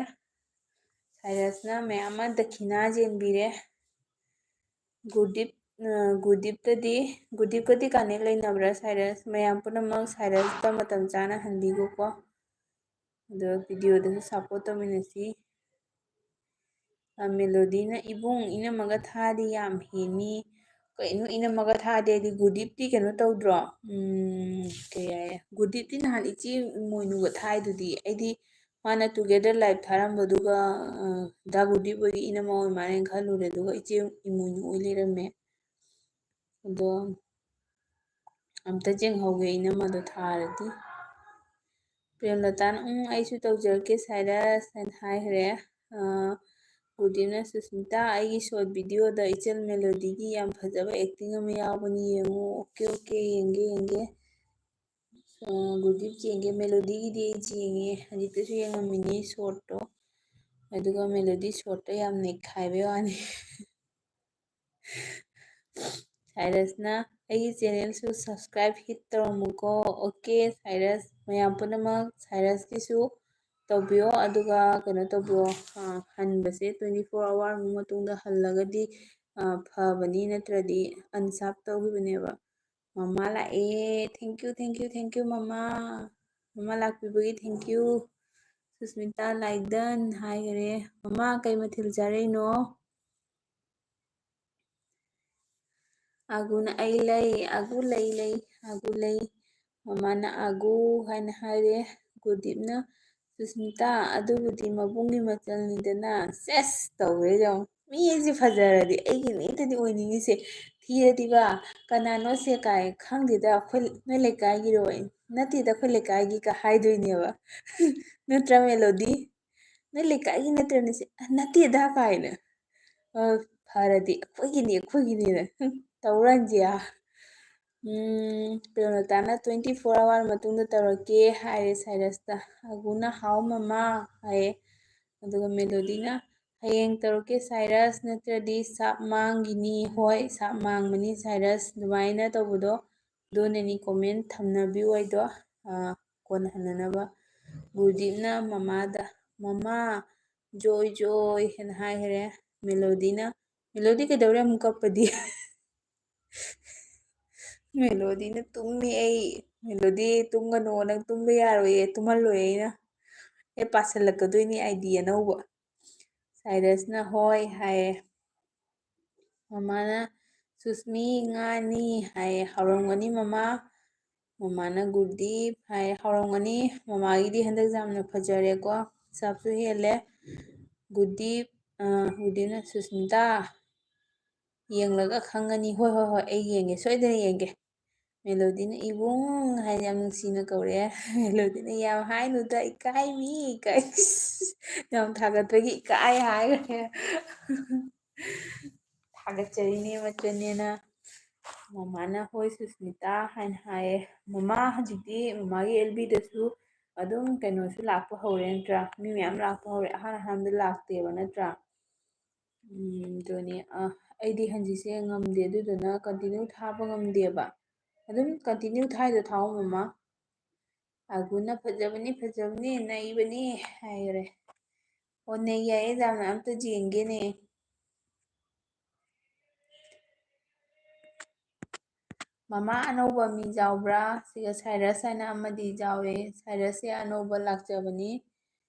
ꯁꯥꯏꯔꯥꯁꯅ ꯃꯌꯥꯝ ꯑꯃ ꯗꯈꯤꯅꯥ ꯆꯦꯟꯕꯤꯔꯦ꯫ ꯒꯨꯔꯗꯤꯞ, ꯑ, ꯒꯨꯔꯗꯤꯞꯇꯗꯤ, ꯒꯨꯔꯗꯤꯞꯀꯗꯤ ꯀꯅꯦꯛ ꯂꯩꯅꯕ꯭ꯔꯥ ꯁꯥꯏꯔꯥꯁ? ꯃꯌꯥꯝ ꯄꯨꯝꯅꯃꯛ ꯁꯥꯏꯔꯥꯁꯇ ꯃꯇꯝ ꯆꯥꯅ ꯍꯟꯕꯤꯈꯣꯀꯣ꯫ ꯑꯗꯣ ꯚꯤꯗꯤꯑꯣꯗꯁꯨ ꯁꯞꯄꯣꯔꯠ ꯇꯧꯃꯤꯟꯅꯁꯤ꯫ ꯑ, ꯃꯦꯂꯣꯗꯤꯅ, "ꯏꯕꯨꯡ, ꯏꯅꯝꯃꯒ ꯊꯥꯗꯤ ꯌꯥꯝ ꯍꯦꯟꯅꯤ"꯫ ꯀꯩꯅꯣ ꯏꯅꯝꯃꯒ ꯊꯥꯗꯤ ꯍꯥꯏꯗꯤ? ꯒꯨꯔꯗꯤꯞꯇꯤ ꯀꯩꯅꯣ ꯇꯧꯗ꯭ꯔꯣ? ꯎꯝ, ꯀꯩ ꯍꯥꯏ? ꯒꯨꯔꯗꯤꯞꯇꯤ ꯅꯍꯥꯟ ꯏꯆꯦ ꯏꯃꯣꯏꯅꯨꯒ ꯊꯥꯏꯗꯨꯗꯤ꯫ ꯑꯩꯗꯤ ꯃꯥꯅ Together Live ꯊꯥꯔꯝꯕꯗꯨꯒ, ꯑ, ꯗꯥ ꯒꯨꯔꯗꯤꯞ ꯑꯣꯏꯗꯤ ꯏꯅꯝꯃ ꯑꯣꯏ ꯃꯥꯜꯂꯦꯅ ꯈꯜꯂꯨꯔꯦ, ꯑꯗꯨꯒ ꯏꯆꯦ ꯏꯃꯣꯏꯅꯨ ꯑꯣꯏ ꯂꯩꯔꯝꯃꯦ꯫ ꯑꯗꯣ ꯑꯝꯇ ꯌꯦꯡꯍꯧꯒꯦ ꯏꯅꯝꯃꯗꯣ ꯊꯥꯔꯗꯤ꯫ ꯄ꯭ꯔꯦꯝꯂꯇꯥꯅ, "ꯎꯝ, ꯑꯩꯁꯨ ꯇꯧꯖꯔꯛꯀꯦ ꯁꯥꯏꯔꯁ" ꯍꯥꯏꯅ ꯍꯥꯏꯈ꯭ꯔꯦ꯫ ꯑ, ꯒꯨꯔꯗꯤꯞꯅ, "ꯁꯨꯁꯃꯤꯇꯥ, ꯑꯩꯒꯤ ꯁꯣꯔꯠ ꯚꯤꯗꯤꯑꯣꯗ ꯏꯆꯜ ꯃꯦꯂꯣꯗꯤꯒꯤ ꯌꯥꯝ ꯐꯖꯕ ꯑꯦꯛꯇꯤꯡ ꯑꯃ ꯌꯥꯎꯕꯅꯤ, ꯌꯦꯡꯉꯨ"꯫ ꯑꯣꯀꯦ, ꯑꯣꯀꯦ, ꯌꯦꯡꯒꯦ, ꯌꯦꯡꯒꯦ꯫ ꯑ, ꯒꯨꯔꯗꯤꯞ ꯌꯦꯡꯒꯦ, ꯃꯦꯂꯣꯗꯤꯒꯤꯗꯤ ꯑꯩ ꯌꯦꯡꯉꯦ, ꯍꯧꯖꯤꯛꯇꯁꯨ ꯌꯦꯡꯉꯝꯃꯤꯅꯤ ꯁꯣꯔꯠꯇꯣ꯫ ꯑꯗꯨꯒ ꯃꯦꯂꯣꯗꯤ ꯁꯣꯔꯠꯇ ꯌꯥꯝ ꯅꯩꯈꯥꯏꯕꯩ ꯋꯥꯅꯤ꯫ ꯁꯥꯏꯔꯁꯅ, "ꯑꯩꯒꯤ ꯆꯦꯅꯦꯜꯁꯨ subscribe hit ꯇꯧꯔꯝꯃꯨꯀꯣ"꯫ ꯑꯣꯀꯦ, ꯁꯥꯏꯔꯁ, ꯃꯌꯥꯝ ꯄꯨꯝꯅꯃꯛ ꯁꯥꯏꯔꯁꯀꯤꯁꯨ ꯇꯧꯕꯤꯌꯣ, ꯑꯗꯨꯒ ꯀꯩꯅꯣ ꯇꯧꯕꯤꯌꯣ, ꯑ, ꯍꯟꯕꯁꯦ twenty four hour ꯃꯨꯛ ꯃꯇꯨꯡꯗ ꯍꯜꯂꯒꯗꯤ, ꯑ, ꯐꯕꯅꯤ, ꯅꯠꯇ꯭ꯔꯗꯤ unsub ꯇꯧꯈꯤꯕꯅꯦꯕ꯫ ꯃꯃꯥ ꯂꯥꯛꯑꯦ, thank you, thank you, thank you, ꯃꯃꯥ꯫ ꯃꯃꯥ ꯂꯥꯛꯄꯤꯕꯒꯤ thank you꯫ Susmita like done ꯍꯥꯏꯈꯔꯦ꯫ ꯃꯃꯥ, ꯀꯩ ꯃꯊꯦꯜ ꯆꯥꯔꯛꯏꯅꯣ? ꯑꯒꯨꯅ, "ꯑꯩ ꯂꯩ, ꯑꯒꯨ ꯂꯩ, ꯂꯩ, ꯑꯒꯨ ꯂꯩ"꯫ ꯃꯃꯥꯅ "ꯑꯒꯨ" ꯍꯥꯏꯅ ꯍꯥꯏꯔꯦ꯫ ꯒꯨꯔꯗꯤꯞꯅ, "ꯁꯨꯁꯃꯤꯇꯥ, ꯑꯗꯨꯕꯨꯗꯤ ꯃꯕꯨꯡꯒꯤ ꯃꯆꯜꯅꯤꯗꯅ"꯫ ꯁꯦꯁ! ꯇꯧꯔꯦ ꯌꯦꯡꯉꯣ꯫ ꯃꯤ ꯑꯩꯁꯦ ꯐꯖꯔꯗꯤ ꯑꯩꯒꯤ ꯃꯤꯠꯇꯗꯤ ꯑꯣꯏꯅꯤꯡꯉꯤꯁꯦ꯫ ꯊꯤꯔꯗꯤꯕ, "ꯀꯅꯥꯅꯣ ꯁꯦ?" ꯀꯥꯏ, "ꯈꯪꯗꯦꯗ, ꯑꯩꯈꯣꯏ, ꯅꯣꯏ ꯂꯩꯀꯥꯏꯒꯤꯔꯣ?" "ꯅꯠꯇꯦꯗ, ꯑꯩꯈꯣꯏ ꯂꯩꯀꯥꯏꯒꯤꯒ" ꯍꯥꯏꯗꯣꯏꯅꯦꯕ꯫ ꯅꯠꯇ꯭ꯔꯥ, ꯃꯦꯂꯣꯗꯤ? "ꯅꯣꯏ ꯂꯩꯀꯥꯏꯒꯤ ꯅꯠꯇ꯭ꯔꯅꯦ ꯁꯦ?" "ꯑ, ꯅꯠꯇꯦꯗ" ꯀꯥꯏꯅ꯫ ꯑ, ꯐꯔꯗꯤ, "ꯑꯩꯈꯣꯏꯒꯤꯅꯤ, ꯑꯩꯈꯣꯏꯒꯤꯅꯤꯅ"꯫ ꯇꯧꯔꯟꯁꯦ꯫ ꯎꯝ, ꯄ꯭ꯔꯦꯝꯂꯇꯥꯅ "twenty four hour ꯃꯇꯨꯡꯗ ꯇꯧꯔꯛꯀꯦ" ꯍꯥꯏꯔꯦ ꯁꯥꯏꯔꯁꯇ꯫ ꯑꯒꯨꯅ "ꯍꯥꯎ ꯃꯃꯥ" ꯍꯥꯏꯌꯦ꯫ ꯑꯗꯨꯒ ꯃꯦꯂꯣꯗꯤꯅ "ꯍꯌꯦꯡ ꯇꯧꯔꯛꯀꯦ ꯁꯥꯏꯔꯁ, ꯅꯠꯇ꯭ꯔꯗꯤ ꯁꯥꯞ ꯃꯥꯡꯈꯤꯅꯤ"꯫ "ꯍꯣꯏ, ꯁꯥꯞ ꯃꯥꯡꯕꯅꯤ ꯁꯥꯏꯔꯁ"꯫ ꯑꯗꯨꯃꯥꯏꯅ ꯇꯧꯕꯗꯣ ꯗꯣꯅꯅꯤ ꯀꯣꯃꯦꯟ ꯊꯝꯅꯕꯤꯌꯨ ꯍꯥꯏꯗꯣ, ꯑ, ꯀꯣꯟꯅ ꯍꯟꯅꯅꯕ꯫ ꯒꯨꯔꯗꯤꯞꯅ ꯃꯃꯥꯗ "ꯃꯃꯥ, ꯖꯣꯏ ꯖꯣꯏ" ꯍꯥꯏꯅ ꯍꯥꯏꯈ꯭ꯔꯦ꯫ ꯃꯦꯂꯣꯗꯤꯅ, ꯃꯦꯂꯣꯗꯤ ꯀꯩꯗꯧꯔꯦ ꯑꯃꯨꯛ ꯀꯞꯄꯗꯤ? ꯃꯦꯂꯣꯗꯤꯅ "ꯇꯨꯝꯃꯤ ꯑꯩ"꯫ ꯃꯦꯂꯣꯗꯤ ꯇꯨꯝꯒꯅꯣ, ꯅꯪ ꯇꯨꯝꯕ ꯌꯥꯔꯣꯏꯌꯦ, ꯇꯨꯝꯍꯜꯂꯣꯏ ꯑꯩꯅ꯫ ꯑꯦ, ꯄꯥꯁꯜꯂꯛꯀꯗꯣꯏꯅꯤ ꯑꯥꯏ ꯗꯤ ꯑꯅꯧꯕ꯫ ꯁꯥꯏꯔꯁꯅ "ꯍꯣꯏ" ꯍꯥꯏꯌꯦ꯫ ꯃꯃꯥꯅ "ꯁꯨꯁꯃꯤ ꯉꯥꯅꯤ" ꯍꯥꯏꯌꯦ꯫ "ꯍꯥꯎꯔꯝꯒꯅꯤ ꯃꯃꯥ"꯫ ꯃꯃꯥꯅ "ꯒꯨꯔꯗꯤꯞ" ꯍꯥꯏꯌꯦ꯫ "ꯍꯥꯎꯔꯝꯒꯅꯤ"꯫ ꯃꯃꯥꯒꯤꯗꯤ ꯍꯟꯗꯛ ꯌꯥꯝꯅ ꯐꯖꯔꯦꯀꯣ, ꯁꯥꯞꯁꯨ ꯍꯦꯜꯂꯦ꯫ ꯒꯨꯔꯗꯤꯞ, ꯑ, ꯒꯨꯔꯗꯤꯞꯅ "ꯁꯨꯁꯃꯤꯇꯥ, ꯌꯦꯡꯂꯒ ꯈꯪꯒꯅꯤ"꯫ "ꯍꯣꯏ, ꯍꯣꯏ, ꯍꯣꯏ, ꯑꯩ ꯌꯦꯡꯒꯦ, ꯁꯣꯏꯗꯅ ꯌꯦꯡꯒꯦ"꯫ ꯃꯦꯂꯣꯗꯤꯅ "ꯏꯕꯨꯡ" ꯍꯥꯏꯅ ꯌꯥꯝ ꯅꯨꯡꯁꯤꯅ ꯀꯧꯔꯛꯑꯦ꯫ ꯃꯦꯂꯣꯗꯤꯅ "ꯌꯥꯝ ꯍꯥꯏꯅꯨꯗ, ꯏꯀꯥꯏ ꯃꯤ", ꯀꯥꯏ꯫ ꯌꯥꯝ ꯊꯥꯒꯠꯄꯒꯤ "ꯏꯀꯥꯏ" ꯍꯥꯏꯈ꯭ꯔꯦ꯫ ꯊꯥꯒꯠꯆꯔꯤꯅꯦ ꯃꯆꯟꯅꯦꯅ꯫ ꯃꯃꯥꯅ "ꯍꯣꯏ ꯁꯨꯁꯃꯤꯇꯥ" ꯍꯥꯏꯅ ꯍꯥꯏꯌꯦ꯫ ꯃꯃꯥ ꯍꯧꯖꯤꯛꯇꯤ ꯃꯃꯥꯒꯤ ꯑꯦꯜ ꯕꯤꯗꯁꯨ ꯑꯗꯨꯝ ꯀꯩꯅꯣꯁꯨ ꯂꯥꯛꯄ ꯍꯧꯔꯦ ꯅꯠꯇ꯭ꯔꯥ? ꯃꯤ ꯃꯌꯥꯝ ꯂꯥꯛꯄ ꯍꯧꯔꯦ꯫ ꯑꯍꯥꯟ ꯑꯍꯥꯟꯕꯗ ꯂꯥꯛꯇꯦꯕ ꯅꯠꯇ꯭ꯔꯥ? ꯎꯝ, ꯑꯗꯨꯅꯤ꯫ ꯑ, ꯑꯩꯗꯤ ꯍꯟꯖꯤꯛꯁꯦ ꯉꯝꯗꯦ, ꯑꯗꯨꯗꯨꯅ continue ꯊꯥꯕ ꯉꯝꯗꯦꯕ꯫ ꯑꯗꯨꯝ continue ꯊꯥꯏꯗꯣ ꯊꯥꯎ ꯃꯃꯥ꯫ ꯑꯒꯨꯅ "ꯐꯖꯕꯅꯤ, ꯐꯖꯕꯅꯤ, ꯅꯩꯕꯅꯤ" ꯍꯥꯏꯈꯔꯦ꯫ "ꯑꯣ, ꯅꯩ ꯌꯥꯏꯌꯦ ꯌꯥꯝꯅ, ꯑꯝꯇ ꯌꯦꯡꯒꯦꯅꯦ"꯫ ꯃꯃꯥ ꯑꯅꯧꯕ ꯃꯤ ꯌꯥꯎꯕ꯭ꯔꯥ? ꯁꯤꯒ ꯁꯥꯏꯔꯁ ꯍꯥꯏꯅ ꯑꯃꯗꯤ ꯌꯥꯎꯋꯦ꯫ ꯁꯥꯏꯔꯁꯁꯦ ꯑꯅꯧꯕ ꯂꯥꯛꯆꯕꯅꯤ꯫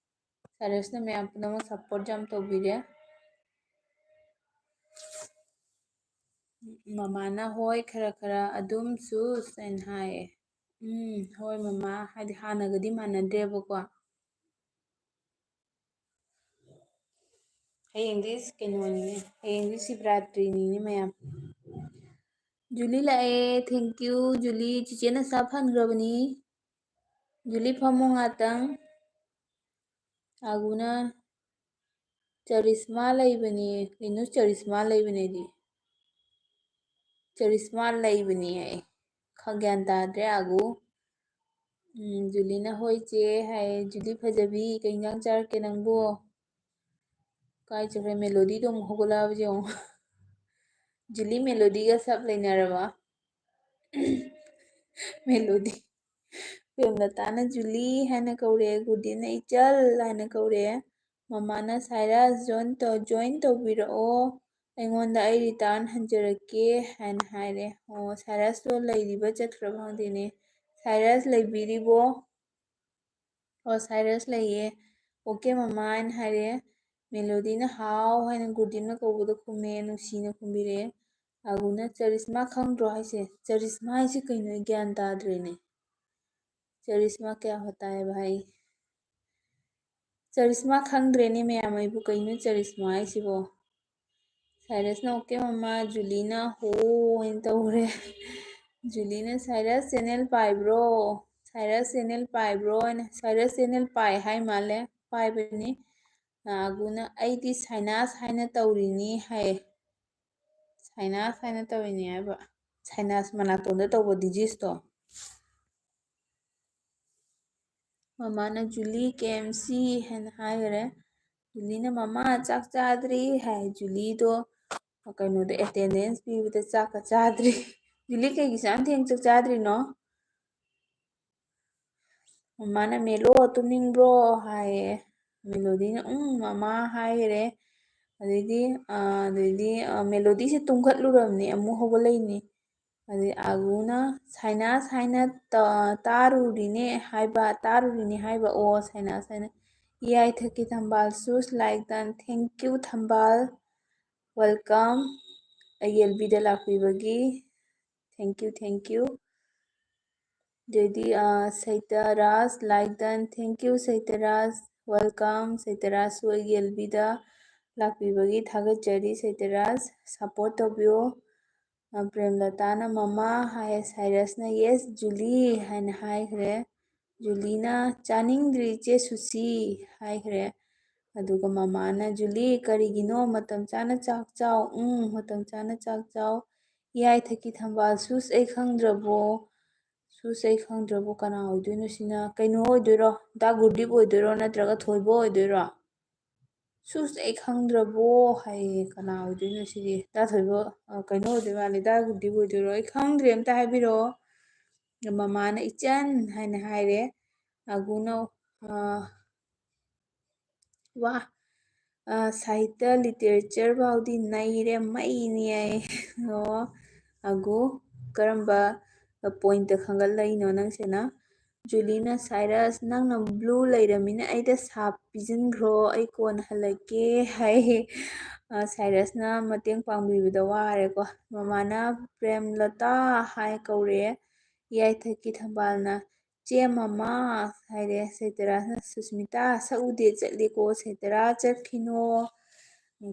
ꯁꯥꯏꯔꯁꯅ ꯃꯌꯥꯝ ꯄꯨꯝꯅꯃꯛ support ꯌꯥꯝ ꯇꯧꯕꯤꯔꯦ꯫ ꯃꯃꯥꯅ "ꯍꯣꯏ, ꯈꯔ ꯈꯔ ꯑꯗꯨꯝ ꯁꯨꯁ" ꯍꯥꯏꯅ ꯍꯥꯏꯌꯦ꯫ "ꯎꯝ, ꯍꯣꯏ ꯃꯃꯥ", ꯍꯥꯏꯗꯤ ꯍꯥꯟꯅꯒꯗꯤ ꯃꯥꯟꯅꯗ꯭ꯔꯦꯕꯀꯣ꯫ ꯍꯌꯦꯡꯗꯤ ꯀꯩꯅꯣꯅꯤꯅꯦ, ꯍꯌꯦꯡꯗꯤ ꯁꯤꯕꯔꯥꯇ꯭ꯔꯤꯅꯤꯅꯦ ꯃꯌꯥꯝ꯫ ꯖꯨꯂꯤ ꯂꯥꯛꯑꯦ, thank you ꯖꯨꯂꯤ꯫ ꯆꯤꯆꯦꯅ ꯁꯥꯞ ꯍꯟꯈ꯭ꯔꯕꯅꯤ꯫ ꯖꯨꯂꯤ ꯐꯝꯃꯣ ꯉꯥꯛꯇꯪ꯫ ꯑꯒꯨꯅ "ꯆꯔꯤꯁꯃꯥ ꯂꯩꯕꯅꯦ"꯫ ꯀꯩꯅꯣ ꯆꯔꯤꯁꯃꯥ ꯂꯩꯕꯅꯦꯗꯤ? ꯆꯔꯤꯁꯃꯥ ꯂꯩꯕꯅꯤ ꯍꯥꯏ꯫ ꯈ-, ꯒ꯭ꯌꯥꯟ ꯇꯥꯗ꯭ꯔꯦ ꯑꯥꯒꯨ꯫ ꯎꯝ, ꯖꯨꯂꯤꯅ "ꯍꯣꯏ ꯆꯦ" ꯍꯥꯏ꯫ "ꯖꯨꯂꯤ ꯐꯖꯕꯤ, ꯀꯩ ꯏꯟꯖꯥꯡ ꯆꯥꯔꯛꯀꯦ ꯅꯪꯕꯨ?" ꯀꯥꯏ ꯆꯠꯈ꯭ꯔꯦ? ꯃꯦꯂꯣꯗꯤꯗꯣ ꯑꯃꯨꯛ ꯍꯧꯒꯠꯂꯛꯑꯕꯁꯦ ꯌꯦꯡꯉꯣ꯫ ꯖꯨꯂꯤ ꯃꯦꯂꯣꯗꯤꯒ ꯁꯞ ꯂꯩꯅꯔꯕ? ꯃꯦꯂꯣꯗꯤ꯫ ꯄ꯭ꯔꯦꯝꯂꯇꯥꯅ "ꯖꯨꯂꯤ" ꯍꯥꯏꯅ ꯀꯧꯔꯛꯑꯦ, ꯒꯨꯗꯤꯅ "ꯏꯆꯜ" ꯍꯥꯏꯅ ꯀꯧꯔꯛꯑꯦ꯫ ꯃꯃꯥꯅ "ꯁꯥꯏꯔꯥꯁ, join ꯇꯧ-, join ꯇꯧꯕꯤꯔꯛꯑꯣ, ꯑꯩꯉꯣꯟꯗ ꯑꯩ return ꯍꯟꯖꯔꯛꯀꯦ" ꯍꯥꯏꯅ ꯍꯥꯏꯔꯦ꯫ ꯑꯣ, ꯁꯥꯏꯔꯥꯁꯇꯣ ꯂꯩꯔꯤꯕ ꯆꯠꯈ꯭ꯔꯕ ꯈꯪꯗꯦꯅꯦ꯫ "ꯁꯥꯏꯔꯥꯁ ꯂꯩꯕꯤꯔꯤꯕꯣ?" "ꯑꯣ, ꯁꯥꯏꯔꯥꯁ ꯂꯩꯌꯦ꯫" "ꯑꯣꯀꯦ ꯃꯃꯥ" ꯍꯥꯏꯅ ꯍꯥꯏꯔꯦ꯫ ꯃꯦꯂꯣꯗꯤꯅ "ꯍꯥꯎ" ꯍꯥꯏꯅ ꯒꯨꯗꯤꯟꯅ ꯀꯧꯕꯗ ꯈꯨꯝꯃꯦ, ꯅꯨꯡꯁꯤꯅ ꯈꯨꯝꯕꯤꯔꯛꯑꯦ꯫ ꯑꯥꯒꯨꯅ "ꯆꯔꯤꯁꯃꯥ ꯈꯪꯗ꯭ꯔꯣ ꯍꯥꯏꯁꯦ? ꯆꯔꯤꯁꯃꯥ ꯍꯥꯏꯁꯦ ꯀꯩꯅꯣ? ꯑꯩ ꯒ꯭ꯌꯥꯟ ꯇꯥꯗ꯭ꯔꯦꯅꯦ꯫ ꯆꯔꯤꯁꯃꯥ ꯀꯌꯥ ꯍꯣꯇꯥ ꯍꯥꯏ ꯚꯥꯏ?" ꯆꯔꯤꯁꯃꯥ ꯈꯪꯗ꯭ꯔꯦꯅꯦ ꯃꯌꯥꯝ, ꯑꯩꯕꯨ ꯀꯩꯅꯣ ꯆꯔꯤꯁꯃꯥ ꯍꯥꯏꯁꯤꯕꯣ? ꯁꯥꯏꯔꯁꯅ "ꯑꯣꯀꯦ ꯃꯃꯥ", ꯖꯨꯂꯤꯅ "ꯍꯣ" ꯍꯥꯏꯅ ꯇꯧꯈ꯭ꯔꯦ꯫ ꯖꯨꯂꯤꯅ "ꯁꯥꯏꯔꯁ channel ꯄꯥꯏꯕ꯭ꯔꯣ? ꯁꯥꯏꯔꯁ channel ꯄꯥꯏꯕ꯭ꯔꯣ?" ꯍꯥꯏꯅ, ꯁꯥꯏꯔꯁ channel ꯄꯥꯏ ꯍꯥꯏ ꯃꯥꯜꯂꯦ, ꯄꯥꯏꯕꯅꯤ꯫ ꯑꯥꯒꯨꯅ "ꯑꯩꯗꯤ ꯁꯥꯏꯅꯥꯁ ꯍꯥꯏꯅ ꯇꯧꯔꯤꯅꯤ" ꯍꯥꯏꯌꯦ꯫ ꯁꯥꯏꯅꯥꯁ ꯍꯥꯏꯅ ꯇꯧꯔꯤꯅꯤ ꯍꯥꯏꯕ꯫ ꯁꯥꯏꯅꯥꯁ ꯃꯅꯥꯇꯣꯟꯗ ꯇꯧꯕ diseaseꯇꯣ꯫ ꯃꯃꯥꯅ "ꯖꯨꯂꯤ, K M C" ꯍꯥꯏꯅ ꯍꯥꯏꯈ꯭ꯔꯦ꯫ ꯖꯨꯂꯤꯅ "ꯃꯃꯥ, ꯆꯥꯛ ꯆꯥꯗ꯭ꯔꯤ" ꯍꯥꯏ꯫ ꯖꯨꯂꯤꯗꯣ ꯀꯩꯅꯣꯗ attendance ꯄꯤꯕꯗ ꯆꯥꯛꯀ ꯆꯥꯗ꯭ꯔꯤ꯫ "ꯖꯨꯂꯤ, ꯀꯩꯒꯤ ꯁꯨꯛꯌꯥꯝ ꯊꯦꯡ ꯆꯥꯛ ꯆꯥꯗ꯭ꯔꯤꯅꯣ?" ꯃꯃꯥꯅ "ꯃꯦꯂꯣ, ꯇꯨꯝꯅꯤꯡꯕ꯭ꯔꯣ?" ꯍꯥꯏꯌꯦ꯫ ꯃꯦꯂꯣꯗꯤꯅ "ꯎꯝ, ꯃꯃꯥ" ꯍꯥꯏꯈ꯭ꯔꯦ꯫ ꯑꯗꯩꯗꯤ, ꯑ, ꯑꯗꯩꯗꯤ, ꯑ, ꯃꯦꯂꯣꯗꯤꯁꯦ ꯇꯨꯝꯈꯠꯂꯨꯔꯕꯅꯤ, ꯑꯃꯨꯛ ꯍꯧꯒꯠꯂꯛꯏꯅꯤ꯫ ꯑꯗꯩ ꯑꯥꯒꯨꯅ "ꯁꯥꯏꯅꯥꯁ ꯍꯥꯏꯅ ꯇ-, ꯇꯥꯔꯨꯔꯤꯅꯦ ꯍꯥꯏꯕ, ꯇꯥꯔꯨꯔꯤꯅꯦ ꯍꯥꯏꯕ꯫ ꯑꯣ, ꯁꯥꯏꯅꯥꯁ ꯍꯥꯏꯅ꯫ ꯏꯌꯥꯏꯊꯛꯀꯤ ꯊꯝꯕꯥꯜꯁꯨ like done꯫ Thank you ꯊꯝꯕꯥꯜ꯫ Welcome꯫ ꯑꯩꯒꯤ L Bꯗ ꯂꯥꯛꯄꯤꯕꯒꯤ thank you, thank you꯫ ꯑꯗꯩꯗꯤ, ꯑ, ꯁꯩꯇꯔꯥꯖ like done꯫ Thank you ꯁꯩꯇꯔꯥꯖ꯫ Welcome꯫ ꯁꯩꯇꯔꯥꯖꯁꯨ ꯑꯩꯒꯤ L Bꯗ ꯂꯥꯛꯄꯤꯕꯒꯤ ꯊꯥꯒꯠꯆꯔꯤ ꯁꯩꯇꯔꯥꯖ꯫ Support ꯇꯧꯕꯤꯌꯣ꯫ ꯑ, ꯄ꯭ꯔꯦꯝꯂꯇꯥꯅ "ꯃꯃꯥ" ꯍꯥꯏꯌꯦ, ꯁꯥꯏꯔꯁꯅ "Yes, ꯖꯨꯂꯤ" ꯍꯥꯏꯅ ꯍꯥꯏꯈ꯭ꯔꯦ꯫ ꯖꯨꯂꯤꯅ "ꯆꯥꯅꯤꯡꯗ꯭ꯔꯤ ꯏꯆꯦ ꯁꯨꯁꯤ" ꯍꯥꯏꯈ꯭ꯔꯦ꯫ ꯑꯗꯨꯒ ꯃꯃꯥꯅ "ꯖꯨꯂꯤ, ꯀꯔꯤꯒꯤꯅꯣ? ꯃꯇꯝ ꯆꯥꯅ ꯆꯥꯛ ꯆꯥꯎ꯫ ꯎꯝ, ꯃꯇꯝ ꯆꯥꯅ ꯆꯥꯛ ꯆꯥꯎ꯫ ꯏꯌꯥꯏꯊꯛꯀꯤ ꯊꯝꯕꯥꯜ, ꯁꯨꯁ ꯑꯩ ꯈꯪꯗ꯭ꯔꯕꯣ? ꯁꯨꯁ ꯑꯩ ꯈꯪꯗ꯭ꯔꯕꯣ? ꯀꯅꯥ ꯑꯣꯏꯗꯣꯏꯅꯣ ꯁꯤꯅ? ꯀꯩꯅꯣ ꯑꯣꯏꯗꯣꯏꯔꯣ? ꯗꯥ ꯒꯨꯔꯗꯤꯞ ꯑꯣꯏꯗꯣꯏꯔꯣ? ꯅꯠꯇ꯭ꯔꯒ ꯊꯣꯏꯕ ꯑꯣꯏꯗꯣꯏꯔꯣ? ꯁꯨꯁ ꯑꯩ ꯈꯪꯗ꯭ꯔꯕꯣ ꯍꯥꯏꯌꯦ꯫ ꯀꯅꯥ ꯑꯣꯏꯗꯣꯏꯅꯣ ꯁꯤꯗꯤ? ꯗꯥ ꯊꯣꯏꯕ, ꯑ, ꯀꯩꯅꯣ ꯑꯣꯏꯗꯣꯏ ꯃꯥꯜꯂꯦ꯫ ꯗꯥ ꯒꯨꯔꯗꯤꯞ ꯑꯣꯏꯗꯣꯏꯔꯣ? ꯑꯩ ꯈꯪꯗ꯭ꯔꯦ, ꯑꯝꯇ ꯍꯥꯏꯕꯤꯔꯛꯑꯣ꯫ ꯃꯃꯥꯅ "ꯏꯆꯟ" ꯍꯥꯏꯅ ꯍꯥꯏꯔꯦ꯫ ꯑꯒꯨꯅ, ꯑ, "ꯋꯥ, ꯑ, ꯁꯥꯍꯤꯇ꯭ꯌ ꯂꯤꯇꯔꯦꯆꯔ ꯐꯥꯎꯗꯤ ꯅꯩꯔꯦ, ꯃꯩꯅꯤ" ꯍꯥꯏꯌꯦ꯫ ꯑꯣ, ꯑꯒꯨ, ꯀꯔꯝꯕ ꯄꯣꯏꯟꯠꯇ ꯈꯪꯒꯠꯂꯛꯏꯅꯣ ꯅꯪꯁꯤꯅ? ꯖꯨꯂꯤꯅ, "ꯁꯥꯏꯔꯁ, ꯅꯪꯅ ꯕ꯭ꯂꯨ ꯂꯩꯔꯃꯤꯅ ꯑꯩꯗ ꯁꯥꯞ ꯄꯤꯖꯤꯟꯈ꯭ꯔꯣ, ꯑꯩ ꯀꯣꯟꯅ ꯍꯜꯂꯛꯀꯦ" ꯍꯥꯏꯌꯦ꯫ ꯑ, ꯁꯥꯏꯔꯁꯅ ꯃꯇꯦꯡ ꯄꯥꯡꯕꯤꯕꯗ ꯋꯥꯔꯦꯀꯣ꯫ ꯃꯃꯥꯅ "ꯄ꯭ꯔꯦꯝꯂꯇꯥ" ꯍꯥꯏ ꯀꯧꯔꯛꯑꯦ꯫ ꯏꯌꯥꯏꯊꯛꯀꯤ ꯊꯝꯕꯥꯜꯅ, "ꯆꯦ ꯃꯃꯥ" ꯍꯥꯏꯔꯦ꯫ ꯁꯩꯇꯔꯥꯁꯅ, "ꯁꯨꯁꯃꯤꯇꯥ, ꯁꯛ ꯎꯗꯦ ꯆꯠꯂꯦꯀꯣ, ꯁꯩꯇꯔꯥ ꯆꯠꯈꯤꯅꯣ꯫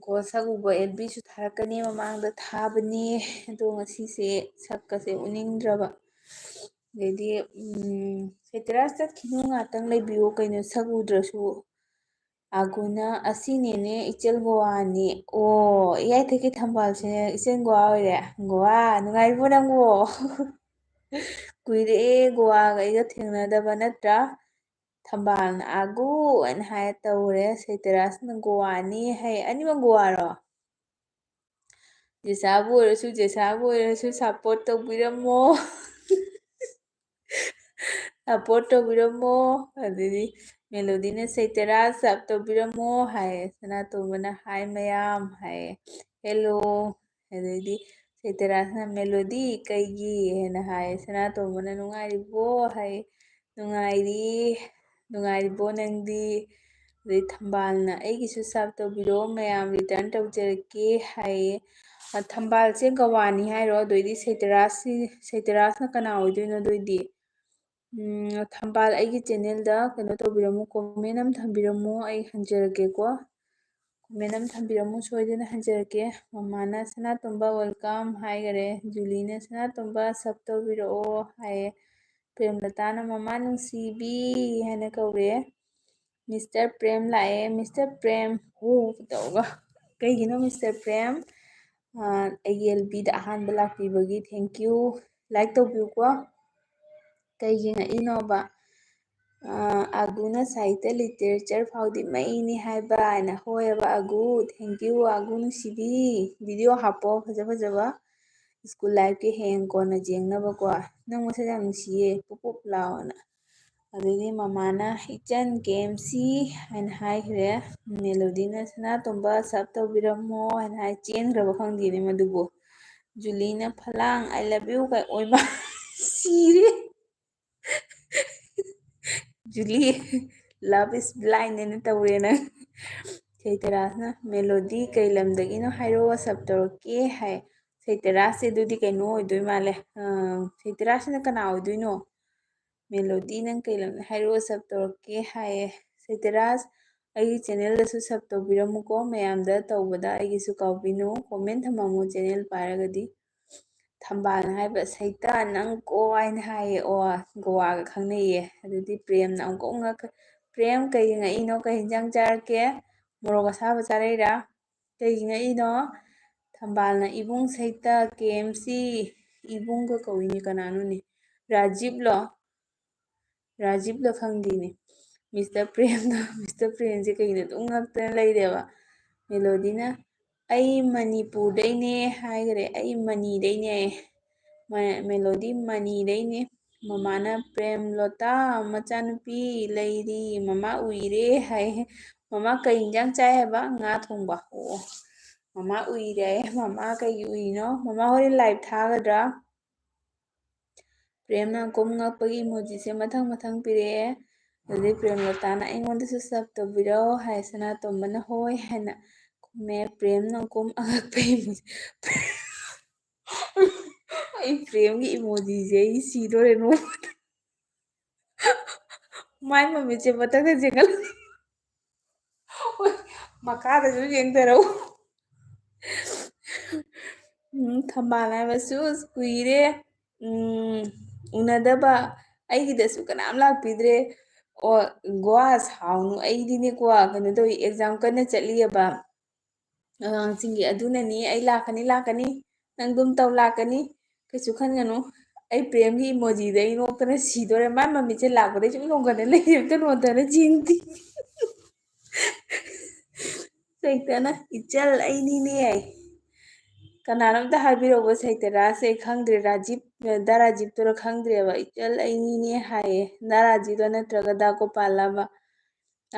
ꯀꯣ, ꯁꯛ ꯎꯕ ꯑꯦꯜ ꯕꯤꯁꯨ ꯊꯥꯔꯛꯀꯅꯤ, ꯃꯃꯥꯡꯗ ꯊꯥꯕꯅꯤ, ꯑꯗꯣ ꯉꯁꯤꯁꯦ ꯁꯛꯀꯁꯦ ꯎꯅꯤꯡꯗ꯭ꯔꯕ"꯫ ꯑꯗꯩꯗꯤ, ꯎꯝ, "ꯁꯩꯇꯔꯥ ꯆꯠꯈꯤꯅꯨ, ꯉꯥꯛꯇꯪ ꯂꯩꯕꯤꯌꯨ, ꯀꯩꯅꯣ ꯁꯛ ꯎꯗ꯭ꯔꯁꯨ"꯫ ꯑꯒꯨꯅ, "ꯑꯁꯤꯅꯤꯅꯦ ꯏꯆꯜ ꯒꯣꯋꯥꯅꯤ"꯫ ꯑꯣ, ꯏꯌꯥꯏꯊꯛꯀꯤ ꯊꯝꯕꯥꯜꯁꯦ ꯏꯆꯜ ꯒꯣꯋꯥ ꯑꯣꯏꯔꯦ꯫ ꯒꯣꯋꯥ, ꯅꯨꯡꯉꯥꯏꯔꯤꯕꯣ ꯅꯪꯕꯣ? "ꯀꯨꯏꯔꯦ ꯒꯣꯋꯥꯒ ꯑꯩꯒ ꯊꯦꯡꯅꯗꯕ ꯅꯠꯇ꯭ꯔꯥ?" ꯊꯝꯕꯥꯜꯅ "ꯑꯒꯨ" ꯍꯥꯏꯅ ꯍꯥꯏꯔ ꯇꯧꯔꯦ꯫ ꯁꯩꯇꯔꯥꯁꯅ "ꯒꯣꯋꯥꯅꯤ" ꯍꯥꯏ꯫ ꯑꯅꯤꯃꯛ ꯒꯣꯋꯥꯔꯣ? ꯖꯦꯁꯥꯕꯨ ꯑꯣꯏꯔꯁꯨ, ꯖꯦꯁꯥꯕꯨ ꯑꯣꯏꯔꯁꯨ support ꯇꯧꯕꯤꯔꯝꯃꯣ꯫ Support ꯇꯧꯕꯤꯔꯝꯃꯣ꯫ ꯑꯗꯩꯗꯤ ꯃꯦꯂꯣꯗꯤꯅ "ꯁꯩꯇꯔꯥ ꯁꯞ ꯇꯧꯕꯤꯔꯝꯃꯣ" ꯍꯥꯏꯌꯦ꯫ ꯁꯅꯥꯇꯣꯝꯕꯅ "Hi ꯃꯌꯥꯝ" ꯍꯥꯏꯌꯦ, "Hello"꯫ ꯑꯗꯩꯗꯤ ꯁꯩꯇꯔꯥꯁꯅ "ꯃꯦꯂꯣꯗꯤ ꯀꯩꯒꯤ?" ꯍꯥꯏꯅ ꯍꯥꯏꯌꯦ꯫ ꯁꯅꯥꯇꯣꯝꯕꯅ "ꯅꯨꯡꯉꯥꯏꯔꯤꯕꯣ?" ꯍꯥꯏꯌꯦ꯫ "ꯅꯨꯡꯉꯥꯏꯔꯤ, ꯅꯨꯡꯉꯥꯏꯔꯤꯕꯣ ꯅꯪꯗꯤ?" ꯑꯗꯩ ꯊꯝꯕꯥꯜꯅ "ꯑꯩꯒꯤꯁꯨ ꯁꯞ ꯇꯧꯕꯤꯔꯛꯑꯣ ꯃꯌꯥꯝ, return ꯇꯧꯖꯔꯛꯀꯦ" ꯍꯥꯏꯌꯦ꯫ ꯑ, ꯊꯝꯕꯥꯜꯁꯦ ꯒꯋꯥꯅꯤ ꯍꯥꯏꯔꯣ? ꯑꯗꯨꯑꯣꯏꯗꯤ ꯁꯩꯇꯔꯥꯁꯤ-, ꯁꯩꯇꯔꯥꯁꯅ ꯀꯅꯥ ꯑꯣꯏꯗꯣꯏꯅꯣ ꯑꯗꯨꯑꯣꯏꯗꯤ? ꯎꯝ, ꯊꯝꯕꯥꯜ, ꯑꯩꯒꯤ channelꯗ ꯀꯩꯅꯣ ꯇꯧꯕꯤꯔꯝꯃꯨ, comment ꯑꯃ ꯊꯝꯕꯤꯔꯝꯃꯨ, ꯑꯩ ꯍꯟꯖꯔꯛꯀꯦꯀꯣ꯫ Comment ꯑꯃ ꯊꯝꯕꯤꯔꯝꯃꯨ, ꯁꯣꯏꯗꯅ ꯍꯟꯖꯔꯛꯀꯦ꯫ ꯃꯃꯥꯅ "ꯁꯅꯥꯇꯣꯝꯕ welcome" ꯍꯥꯏꯈꯔꯦ꯫ ꯖꯨꯂꯤꯅ "ꯁꯅꯥꯇꯣꯝꯕ sub ꯇꯧꯕꯤꯔꯛꯑꯣ" ꯍꯥꯏꯌꯦ꯫ ꯄ꯭ꯔꯦꯝꯂꯇꯥꯅ "ꯃꯃꯥ ꯅꯨꯡꯁꯤꯕꯤ" ꯍꯥꯏꯅ ꯀꯧꯔꯦ꯫ "Mister ꯄ꯭ꯔꯦꯝ ꯂꯥꯛꯑꯦ, Mister ꯄ꯭ꯔꯦꯝ" ꯍꯨ ꯇꯧꯔꯒ꯫ "ꯀꯩꯒꯤꯅꯣ Mister ꯄ꯭ꯔꯦꯝ?" ꯑꯩꯒꯤ ꯑꯦꯜ ꯕꯤꯗ ꯑꯍꯥꯟꯕ ꯂꯥꯛꯄꯤꯕꯒꯤ thank you꯫ Like ꯇꯧꯕꯤꯌꯨꯀꯣ꯫ ꯀꯩꯒꯤ ꯉꯛꯏꯅꯣꯕ? "ꯑꯥꯒꯨꯅ ꯁꯥꯍꯤꯇ꯭ꯌ literature ꯐꯥꯎꯗꯤ ꯃꯩꯅꯤ ꯍꯥꯏꯕ" ꯍꯥꯏꯅ꯫ ꯍꯣꯏꯑꯕ ꯑꯥꯒꯨ, thank you ꯑꯥꯒꯨ ꯅꯨꯡꯁꯤꯕꯤ꯫ Video ꯍꯥꯞꯄꯣ ꯐꯖ ꯐꯖꯕ, school lifeꯀꯤ ꯍꯌꯦꯡ ꯀꯣꯟꯅ ꯌꯦꯡꯅꯕꯀꯣ꯫ ꯅꯪ ꯃꯁꯛ ꯌꯥꯝ ꯅꯨꯡꯁꯤꯌꯦ, ꯄꯨꯞ ꯄꯨꯞ ꯂꯥꯎꯑꯣꯅ꯫ ꯑꯗꯩꯗꯤ ꯃꯃꯥꯅ "ꯏꯆꯟ ꯀꯦ ꯑꯦꯝ ꯁꯤ" ꯍꯥꯏꯅ ꯍꯥꯏꯈ꯭ꯔꯦ꯫ ꯃꯦꯂꯣꯗꯤꯅ "ꯁꯅꯥꯇꯣꯝꯕ sub ꯇꯧꯕꯤꯔꯝꯃꯣ" ꯍꯥꯏꯅ ꯍꯥꯏ꯫ ꯆꯦꯟꯈ꯭ꯔꯕ ꯈꯪꯗꯦꯅꯦ ꯃꯗꯨꯕꯨ꯫ ꯖꯨꯂꯤꯅ "ꯐꯂꯥꯡ I love you" ꯀꯥꯏ ꯑꯣꯏꯃ꯫ ꯁꯤꯔꯦ꯫ ꯖꯨꯂꯤ, "Love is blind" ꯍꯥꯏꯅ ꯇꯧꯔꯦ ꯅꯪ꯫ ꯁꯩꯇꯔꯥꯁꯅ "ꯃꯦꯂꯣꯗꯤ ꯀꯩ ꯂꯝꯗꯒꯤꯅꯣ ꯍꯥꯏꯔꯛꯑꯣ, sub ꯇꯧꯔꯛꯀꯦ" ꯍꯥꯏ꯫ ꯁꯩꯇꯔꯥꯁꯁꯦ ꯑꯗꯨꯗꯤ ꯀꯩꯅꯣ ꯑꯣꯏꯗꯣꯏ ꯃꯥꯜꯂꯦ꯫ ꯑ, ꯁꯩꯇꯔꯥꯁꯤꯅ ꯀꯅꯥ ꯑꯣꯏꯗꯣꯏꯅꯣ? "ꯃꯦꯂꯣꯗꯤ ꯅꯪ ꯀꯩ ꯂꯝꯗ ꯍꯥꯏꯔꯛꯑꯣ, sub ꯇꯧꯔꯛꯀꯦ" ꯍꯥꯏꯌꯦ꯫ ꯁꯩꯇꯔꯥꯁ, ꯑꯩꯒꯤ channelꯗꯁꯨ sub ꯇꯧꯕꯤꯔꯝꯃꯨꯀꯣ꯫ ꯃꯌꯥꯝꯗ ꯇꯧꯕꯗ ꯑꯩꯒꯤꯁꯨ ꯀꯥꯎꯕꯤꯅꯨ꯫ Comment ꯊꯝꯃꯝꯃꯨ channel ꯄꯥꯏꯔꯒꯗꯤ꯫ ꯊꯝꯕꯥꯜꯅ ꯍꯥꯏꯕ, "ꯁꯩꯇ ꯅꯪ ꯀꯣ" ꯍꯥꯏꯅ ꯍꯥꯏꯌꯦ꯫ ꯑꯣ, ꯒꯣꯋꯥꯒ ꯈꯪꯅꯩꯌꯦ꯫ ꯑꯗꯨꯗꯤ ꯄ꯭ꯔꯦꯝꯅ ꯑꯃꯨꯛꯀ ꯉꯛ-, "ꯄ꯭ꯔꯦꯝ ꯀꯩꯒꯤ ꯉꯛꯏꯅꯣ? ꯀꯩ ꯍꯤꯟꯖꯥꯡ ꯆꯥꯔꯛꯀꯦ? ꯃꯣꯔꯣꯛ ꯑꯁꯥꯕ ꯆꯥꯔꯛꯏꯔꯥ? ꯀꯩꯒꯤ ꯉꯛꯏꯅꯣ?" ꯊꯝꯕꯥꯜꯅ "ꯏꯕꯨꯡ ꯁꯩꯇ ꯀꯦ ꯑꯦꯝ ꯁꯤ", ꯏꯕꯨꯡꯒ ꯀꯧꯏꯅꯦ ꯀꯅꯥꯅꯣꯅꯦ? ꯔꯥꯖꯤꯕꯂꯣ? ꯔꯥꯖꯤꯕꯂ ꯈꯪꯗꯦꯅꯦ꯫ Mister ꯄ꯭ꯔꯦꯝꯗꯣ, Mister ꯄ꯭ꯔꯦꯝꯁꯦ ꯀꯩꯒꯤꯅꯣ ꯑꯗꯨꯝ ꯉꯛꯇꯅ ꯂꯩꯔꯦꯕ꯫ ꯃꯦꯂꯣꯗꯤꯅ "ꯑꯩ ꯃꯅꯤꯄꯨꯔꯗꯩꯅꯦ" ꯍꯥꯏꯈꯔꯦ꯫ "ꯑꯩ ꯃꯅꯤꯗꯩꯅꯦ" ꯍꯥꯏꯌꯦ꯫ ꯃ-, ꯃꯦꯂꯣꯗꯤ "ꯃꯅꯤꯗꯩꯅꯦ"꯫ ꯃꯃꯥꯅ "ꯄ꯭ꯔꯦꯝꯂꯣꯇꯥ ꯃꯆꯥꯅꯨꯄꯤ ꯂꯩꯔꯤ, ꯃꯃꯥ ꯎꯏꯔꯦ" ꯍꯥꯏ꯫ "ꯃꯃꯥ ꯀꯩ ꯏꯟꯖꯥꯡ ꯆꯥꯏ ꯍꯥꯏꯕ?" "ꯉꯥ ꯊꯣꯡꯕ"꯫ ꯑꯣ, "ꯃꯃꯥ ꯎꯏꯔꯦ" ꯍꯥꯏꯌꯦ꯫ ꯃꯃꯥ ꯀꯩꯒꯤ ꯎꯏꯅꯣ? ꯃꯃꯥ ꯍꯣꯔꯦꯟ live ꯊꯥꯒꯗ꯭ꯔꯥ? ꯄ꯭ꯔꯦꯝꯅ ꯀꯨꯝ ꯉꯛꯄꯒꯤ emojiꯁꯦ ꯃꯊꯪ ꯃꯊꯪ ꯄꯤꯔꯛꯑꯦ꯫ ꯑꯗꯨꯗꯩ ꯄ꯭ꯔꯦꯝꯂꯣꯇꯥꯅ "ꯑꯩꯉꯣꯟꯗꯁꯨ sub ꯇꯧꯕꯤꯔꯛꯑꯣ" ꯍꯥꯏ꯫ ꯁꯅꯥꯇꯣꯝꯕꯅ "ꯍꯣꯏ" ꯍꯥꯏꯅ ꯈꯨꯝꯃꯦ꯫ ꯄ꯭ꯔꯦꯝꯅ ꯀꯨꯝ ꯑꯉꯛꯄ emoji꯫ ꯑꯩ ꯄ꯭ꯔꯦꯝꯒꯤ emojiꯁꯦ ꯑꯩ ꯁꯤꯗꯣꯔꯦ ꯅꯣꯡꯃ꯫ ꯃꯥꯏ ꯃꯃꯤꯠꯁꯦ ꯃꯊꯛꯇ ꯆꯦꯟꯈꯠꯂ-, ꯃꯈꯥꯗꯁꯨ ꯌꯦꯡꯊꯔꯛꯎ꯫ ꯎꯝ, ꯊꯝꯕꯥꯜ ꯍꯥꯏꯕꯁꯨ ꯀꯨꯏꯔꯦ, ꯎꯝ, ꯎꯅꯗꯕ꯫ ꯑꯩꯒꯤꯗꯁꯨ ꯀꯅꯥꯝ ꯂꯥꯛꯄꯤꯗ꯭ꯔꯦ꯫ ꯑꯣ, ꯒꯣꯋꯥ ꯁꯥꯎꯅꯨ, ꯑꯩꯗꯤꯅꯦꯀꯣ, ꯀꯩꯅꯣ ꯇꯧꯏ, exam ꯀꯟꯅ ꯆꯠꯂꯤꯑꯕ꯫ ꯑꯉꯥꯡꯁꯤꯡꯒꯤ ꯑꯗꯨꯅꯅꯤ, ꯑꯩ ꯂꯥꯛꯀꯅꯤ, ꯂꯥꯛꯀꯅꯤ, ꯅꯪ ꯑꯗꯨꯝ ꯇꯧ, ꯂꯥꯛꯀꯅꯤ, ꯀꯩꯁꯨ ꯈꯟꯒꯅꯨ꯫ ꯑꯩ ꯄ꯭ꯔꯦꯝꯒꯤ ꯏꯃꯣꯖꯤꯗ ꯑꯩ ꯅꯣꯛꯇꯅ ꯁꯤꯗꯣꯔꯦ꯫ ꯃꯥꯏ ꯃꯃꯤꯠꯁꯦ ꯂꯥꯛꯄꯗꯩ ꯁꯨꯝ ꯅꯣꯛꯀꯗ ꯂꯩꯔꯦ, ꯑꯝꯇ ꯅꯣꯟꯊꯔ ꯆꯦꯟꯗꯦ꯫ ꯁꯩꯇꯅ, "ꯏꯆꯜ ꯑꯩꯅꯤꯅꯦ꯫ ꯀꯅꯥꯅꯣꯝꯇ ꯍꯥꯏꯕꯤꯔꯛꯎꯕ ꯁꯩꯇ ꯔꯥꯖꯁꯦ ꯑꯩ ꯈꯪꯗ꯭ꯔꯦ, ꯔꯥꯖꯤꯞ, ꯗꯥ ꯔꯥꯖꯤꯞꯇꯨꯔ ꯈꯪꯗ꯭ꯔꯦꯕ꯫ ꯏꯆꯜ ꯑꯩꯅꯤꯅꯦ ꯍꯥꯏꯌꯦ꯫ ꯗꯥ ꯔꯥꯖꯤꯞꯂ ꯅꯠꯇ꯭ꯔꯒ ꯗꯥ ꯒꯣꯄꯥꯜꯂꯕ?"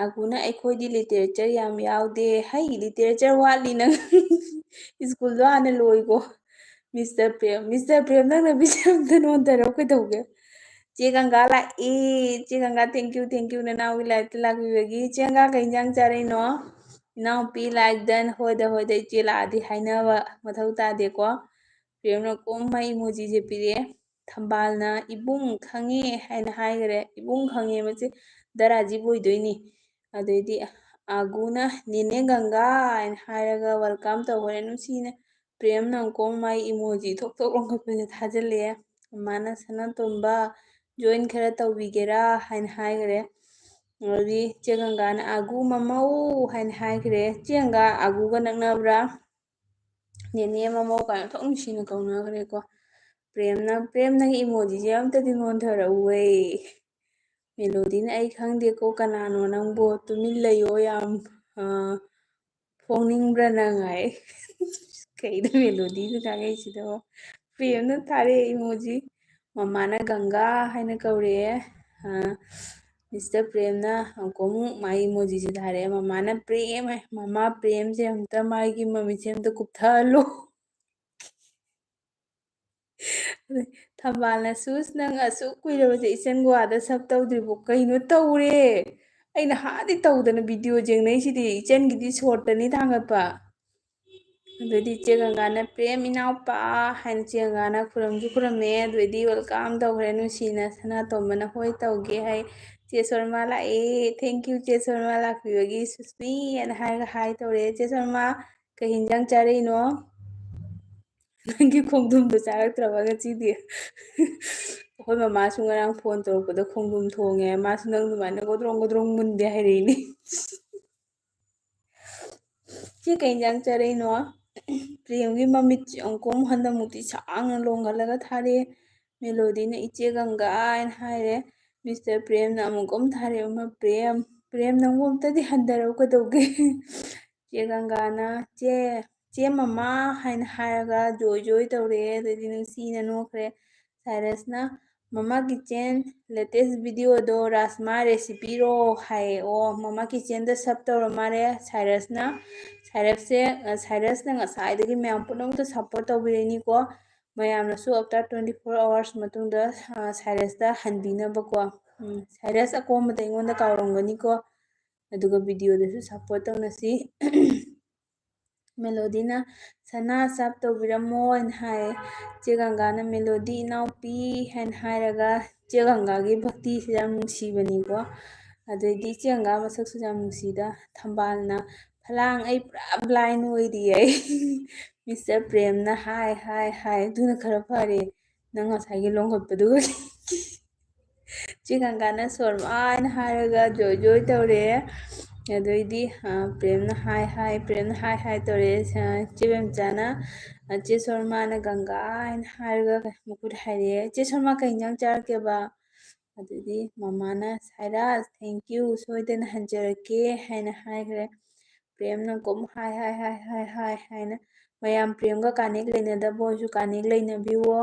ꯑꯒꯨꯅ, "ꯑꯩꯈꯣꯏꯗꯤ ꯂꯤꯇꯔꯦꯆꯔ ꯌꯥꯝ ꯌꯥꯎꯗꯦ꯫" ꯍꯩ, ꯂꯤꯇꯔꯦꯆꯔ ꯋꯥꯠꯂꯤ ꯅꯪ꯫ ꯁ꯭ꯀꯨꯜꯗꯣ ꯍꯥꯟꯅ ꯂꯣꯏꯀꯣ꯫ ꯃꯤꯁꯇꯔ ꯄ꯭ꯔꯦꯝ, ꯃꯤꯁꯇꯔ ꯄ꯭ꯔꯦꯝ, ꯅꯪꯅ ꯄꯤꯖꯕꯗ ꯅꯣꯟꯊꯔꯣ ꯀꯩꯗꯧꯒꯦ? ꯆꯦ ꯒꯪꯒꯥ ꯂꯥꯛꯑꯦ꯫ ꯆꯦ ꯒꯪꯒꯥ, thank you, thank you, ꯅꯅꯥꯎꯒꯤ live ꯇ ꯂꯥꯛꯄꯤꯕꯒꯤ꯫ ꯆꯦ ꯒꯪꯒꯥ, ꯀꯩ ꯏꯟꯖꯥꯡ ꯆꯥꯔꯛꯏꯅꯣ? ꯏꯅꯥꯎꯄꯤ, like done꯫ ꯍꯣꯏꯗ, ꯍꯣꯏꯗ, ꯏꯆꯦ ꯂꯥꯛꯑꯗꯤ ꯍꯥꯏꯅꯕ ꯃꯊꯧ ꯇꯥꯗꯦꯀꯣ꯫ ꯄ꯭ꯔꯦꯝꯅ ꯀꯣꯝ ꯃꯩ emoji ꯁꯦ ꯄꯤꯔꯛꯑꯦ꯫ ꯊꯝꯕꯥꯜꯅ, "ꯏꯕꯨꯡ ꯈꯪꯉꯦ" ꯍꯥꯏꯅ ꯍꯥꯏꯈ꯭ꯔꯦ꯫ ꯏꯕꯨꯡ ꯈꯪꯉꯦ, ꯃꯁꯤ ꯗꯥ ꯔꯥꯖꯤꯕ ꯑꯣꯏꯗꯣꯏꯅꯤ꯫ ꯑꯗꯩꯗꯤ ꯑꯒꯨꯅ, "ꯅꯦꯅꯦ ꯒꯪꯒꯥ" ꯍꯥꯏꯅ ꯍꯥꯏꯔꯒ welcome ꯇꯧꯈ꯭ꯔꯦ ꯅꯨꯡꯁꯤꯅ꯫ ꯄ꯭ꯔꯦꯝꯅ ꯑꯃꯨꯛ ꯃꯥꯏ emoji ꯊꯣꯛ ꯊꯣꯛ ꯂꯣꯡꯈꯠꯄꯁꯦ ꯊꯥꯖꯤꯜꯂꯛꯑꯦ꯫ ꯃꯃꯥꯅ, "ꯁꯅꯥꯇꯣꯝꯕ, join ꯈꯔ ꯇꯧꯕꯤꯒꯦꯔꯥ?" ꯍꯥꯏꯅ ꯍꯥꯏꯈ꯭ꯔꯦ꯫ ꯑꯗꯨꯗꯤ ꯆꯦ ꯒꯪꯒꯥꯅ, "ꯑꯒꯨ ꯃꯃꯧ" ꯍꯥꯏꯅ ꯍꯥꯏꯈ꯭ꯔꯦ꯫ ꯆꯦ ꯒꯪꯒꯥ ꯑꯒꯨꯒ ꯅꯛꯅꯕ꯭ꯔꯥ? "ꯅꯦꯅꯦ ꯃꯃꯧ" ꯀꯥꯏꯅ ꯊꯣꯛ ꯅꯨꯡꯁꯤꯅ ꯀꯧꯅꯈ꯭ꯔꯦꯀꯣ꯫ ꯄ꯭ꯔꯦꯝꯅ, "ꯄ꯭ꯔꯦꯝ, ꯅꯪꯒꯤ emoji ꯁꯦ ꯑꯝꯇꯗꯤ ꯅꯣꯟꯊꯔꯛꯎꯍꯦ꯫" ꯃꯦꯂꯣꯗꯤꯅ, "ꯑꯩ ꯈꯪꯗꯦꯀꯣ, ꯀꯅꯥꯅꯣ ꯅꯪꯕꯣ? ꯇꯨꯃꯤꯟ ꯂꯩꯌꯣ, ꯌꯥꯝ, ꯑ, ꯐꯣꯡꯅꯤꯡꯕ꯭ꯔꯥ ꯅꯪ?" ꯍꯥꯏ꯫ ꯀꯩꯅꯣ ꯃꯦꯂꯣꯗꯤꯅ ꯉꯥꯡꯉꯛꯏꯁꯤꯗꯣ? ꯄ꯭ꯔꯦꯝꯅ ꯊꯥꯔꯛꯑꯦ emoji꯫ ꯃꯃꯥꯅ ꯒꯪꯒꯥ ꯍꯥꯏꯅ ꯀꯧꯔꯛꯑꯦ꯫ ꯑ, ꯃꯤꯁꯇꯔ ꯄ꯭ꯔꯦꯝꯅ ꯑꯃꯨꯛꯀ ꯑꯃꯨꯛ ꯃꯥꯒꯤ emoji ꯁꯦ ꯊꯥꯔꯛꯑꯦ꯫ ꯃꯃꯥꯅ, "ꯄ꯭ꯔꯦꯝ, ꯃꯃꯥ ꯄ꯭ꯔꯦꯝꯁꯦ ꯑꯝꯇ ꯃꯥꯒꯤ ꯃꯃꯤꯠꯁꯦ ꯑꯝꯇ ꯀꯨꯞꯊꯍꯜꯂꯣ꯫" ꯊꯝꯕꯥꯜꯅ, "ꯁꯨꯁ, ꯅꯪ ꯑꯁꯨꯛ ꯀꯨꯏꯔꯕꯁꯦ ꯏꯆꯟ ꯒꯣꯋꯥꯗ sub ꯇꯧꯗ꯭ꯔꯤꯕꯣ? ꯀꯩꯅꯣ ꯇꯧꯔꯦ? ꯑꯩꯅ ꯍꯥꯟꯅꯗꯤ ꯇꯧꯗꯅ video ꯌꯦꯡꯅꯩꯁꯤꯗꯤ, ꯏꯆꯟꯒꯤꯗꯤ short ꯇꯅꯤ ꯊꯥꯡꯒꯠꯄ꯫" ꯑꯗꯨꯗꯤ ꯆꯦ ꯒꯪꯒꯥꯅ, "ꯄ꯭ꯔꯦꯝ ꯏꯅꯥꯎꯄꯥ" ꯍꯥꯏꯅ ꯆꯦ ꯒꯪꯒꯥꯅ ꯈꯨꯔꯨꯝꯁꯨ ꯈꯨꯔꯨꯝꯃꯦ꯫ ꯑꯗꯨꯗꯩꯗꯤ welcome ꯇꯧꯈ꯭ꯔꯦ ꯅꯨꯡꯁꯤꯅ꯫ ꯁꯅꯥꯇꯣꯝꯕꯅ, "ꯍꯣꯏ ꯇꯧꯒꯦ" ꯍꯥꯏ꯫ "ꯆꯦ ꯁꯣꯔꯃꯥ ꯂꯥꯛꯑꯦ, thank you ꯆꯦ ꯁꯣꯔꯃꯥ ꯂꯥꯛꯄꯤꯕꯒꯤ ꯁꯨꯁꯃꯤ" ꯍꯥꯏꯅ ꯍꯥꯏꯔꯒ hi ꯇꯧꯔꯦ꯫ "ꯆꯦ ꯁꯣꯔꯃꯥ, ꯀꯩ ꯍꯤꯟꯖꯥꯡ ꯆꯥꯔꯛꯏꯅꯣ?" "ꯅꯪꯒꯤ ꯈꯣꯡꯗ꯭ꯔꯨꯝꯗꯣ ꯆꯥꯔꯛꯇ꯭ꯔꯕ ꯉꯁꯤꯗꯤ?" ꯑꯩꯈꯣꯏ ꯃꯃꯥꯁꯨ ꯉꯔꯥꯡ phone ꯇꯧꯔꯛꯄꯗ ꯈꯣꯡꯗ꯭ꯔꯨꯝ ꯊꯣꯡꯉꯦ꯫ ꯃꯥꯁꯨ ꯅꯪ ꯑꯗꯨꯃꯥꯏꯅ ꯒꯣꯗ꯭ꯔꯣꯡ ꯒꯣꯗ꯭ꯔꯣꯡ ꯃꯨꯟꯗꯦ ꯍꯥꯏꯔꯛꯏꯅꯦ꯫ "ꯏꯆꯦ, ꯀꯩ ꯏꯟꯖꯥꯡ ꯆꯥꯔꯛꯏꯅꯣ?" ꯄ꯭ꯔꯦꯝꯒꯤ ꯃꯃꯤꯠꯁꯦ ꯑꯃꯨꯛꯀꯨꯝ ꯍꯟꯗꯛꯃꯨꯛꯇꯤ ꯁꯥꯡꯅ ꯂꯣꯡꯍꯜꯂꯒ ꯊꯥꯔꯛꯑꯦ꯫ ꯃꯦꯂꯣꯗꯤꯅ "ꯏꯆꯦ ꯒꯪꯒꯥ" ꯍꯥꯏꯅ ꯍꯥꯏꯔꯦ꯫ ꯃꯤꯁꯇꯔ ꯄ꯭ꯔꯦꯝꯅ ꯑꯃꯨꯛꯀꯨꯝ ꯊꯥꯔꯛꯑꯦ꯫ "ꯏꯃꯥ ꯄ꯭ꯔꯦꯝ, ꯄ꯭ꯔꯦꯝ, ꯅꯪꯕꯨ ꯑꯝꯇꯗꯤ ꯍꯟꯊꯔꯛꯎ ꯀꯩꯗꯧꯒꯦ?" ꯆꯦ ꯒꯪꯒꯥꯅ "ꯆꯦ, ꯆꯦ ꯃꯃꯥ" ꯍꯥꯏꯅ ꯍꯥꯏꯔꯒ ꯖꯣꯏ ꯖꯣꯏ ꯇꯧꯔꯛꯑꯦ꯫ ꯑꯗꯩꯗꯤ ꯅꯨꯡꯁꯤꯅ ꯅꯣꯛꯈ꯭ꯔꯦ꯫ ꯁꯥꯏꯔꯁꯅ "ꯃꯃꯥ ꯀꯤꯆꯦꯟ ꯂꯦꯇꯦꯁ ꯚꯤꯗꯤꯑꯣꯗꯣ ꯔꯥꯖꯃꯥ ꯔꯦꯁꯤꯄꯤꯔꯣ?" ꯍꯥꯏꯌꯦ꯫ ꯑꯣ, ꯃꯃꯥ ꯀꯤꯆꯦꯟꯗ ꯁꯕ ꯇꯧꯔ ꯃꯥꯜꯂꯦ ꯁꯥꯏꯔꯁꯅ꯫ ꯁꯥꯏꯔꯁꯁꯦ, ꯑ, ꯁꯥꯏꯔꯁꯅ ꯉꯁꯥꯏꯗꯒꯤ ꯃꯌꯥꯝ ꯄꯨꯝꯅꯃꯛꯇ ꯁꯞꯄꯣꯔꯠ ꯇꯧꯕꯤꯔꯛꯏꯅꯤꯀꯣ꯫ ꯃꯌꯥꯝꯅꯁꯨ after twenty four hours ꯃꯇꯨꯡꯗ, ꯑ, ꯁꯥꯏꯔꯁꯇ ꯍꯟꯕꯤꯅꯕꯀꯣ꯫ ꯎꯝ, ꯁꯥꯏꯔꯁ ꯑꯀꯣꯝꯕꯗ ꯑꯩꯉꯣꯟꯗ ꯀꯥꯎꯔꯝꯒꯅꯤꯀꯣ꯫ ꯑꯗꯨꯒ ꯚꯤꯗꯤꯑꯣꯗꯁꯨ ꯁꯞꯄꯣꯔꯠ ꯇꯧꯅꯁꯤ꯫ ꯃꯦꯂꯣꯗꯤꯅ "ꯁꯅꯥ ꯁꯕ ꯇꯧꯕꯤꯔꯝꯃꯣ" ꯍꯥꯏꯅ ꯍꯥꯏꯌꯦ꯫ ꯆꯦ ꯒꯪꯒꯥꯅ "ꯃꯦꯂꯣꯗꯤ ꯏꯅꯥꯎꯄꯤ" ꯍꯥꯏꯅ ꯍꯥꯏꯔꯒ, ꯆꯦ ꯒꯪꯒꯥꯒꯤ ꯚꯛꯇꯤꯁꯤ ꯌꯥꯝ ꯅꯨꯡꯁꯤꯕꯅꯤꯀꯣ꯫ ꯑꯗꯩꯗꯤ ꯆꯦ ꯒꯪꯒꯥ ꯃꯁꯛꯁꯨ ꯌꯥꯝ ꯅꯨꯡꯁꯤꯗ꯫ ꯊꯝꯕꯥꯜꯅ "ꯐꯂꯥꯡ, ꯑꯩ ꯄꯨꯔꯥ ꯕ꯭ꯂꯥꯏꯟ ꯑꯣꯏꯔꯤ" ꯑꯩ꯫ ꯃꯤꯁꯇꯔ ꯄ꯭ꯔꯦꯝꯅ "ꯍꯥꯏ, ꯍꯥꯏ, ꯍꯥꯏ, ꯑꯗꯨꯅ ꯈꯔ ꯐꯔꯦ, ꯅꯪ ꯉꯁꯥꯏꯒꯤ ꯂꯣꯡꯈꯠꯄꯗꯨꯒꯗꯤ"꯫ ꯆꯦ ꯒꯪꯒꯥꯅ "ꯁꯣꯔꯃꯥ" ꯍꯥꯏꯅ ꯍꯥꯏꯔꯒ ꯖꯣꯏ ꯖꯣꯏ ꯇꯧꯔꯦ꯫ ꯑꯗꯩꯗꯤ, ꯑ, ꯄ꯭ꯔꯦꯝꯅ "ꯍꯥꯏ, ꯍꯥꯏ", ꯄ꯭ꯔꯦꯝꯅ "ꯍꯥꯏ, ꯍꯥꯏ" ꯇꯧꯔꯦ꯫ ꯑ, ꯆꯦ ꯕꯦꯝꯆꯥꯅ, ꯑ, ꯆꯦ ꯁꯣꯔꯃꯥꯅ "ꯒꯪꯒꯥ" ꯍꯥꯏꯅ ꯍꯥꯏꯔꯒ ꯃꯈꯨꯠ ꯍꯥꯏꯔꯛꯑꯦ꯫ "ꯆꯦ ꯁꯣꯔꯃꯥ, ꯀꯩ ꯏꯟꯖꯥꯡ ꯆꯥꯔꯛꯀꯦꯕ?" ꯑꯗꯩꯗꯤ ꯃꯃꯥꯅ "ꯁꯥꯏꯔꯥꯁ, thank you, ꯁꯣꯏꯗꯅ ꯍꯟꯖꯔꯛꯀꯦ" ꯍꯥꯏꯅ ꯍꯥꯏꯈ꯭ꯔꯦ꯫ ꯄ꯭ꯔꯦꯝꯅ ꯀꯨꯝ "ꯍꯥꯏ, ꯍꯥꯏ, ꯍꯥꯏ" ꯍꯥꯏꯅ꯫ ꯃꯌꯥꯝ ꯄ꯭ꯔꯦꯝꯒ ꯀꯥꯅꯦꯛ ꯂꯩꯅꯗꯕ ꯑꯣꯏꯔꯁꯨ ꯀꯥꯅꯦꯛ ꯂꯩꯅꯕꯤꯌꯣ꯫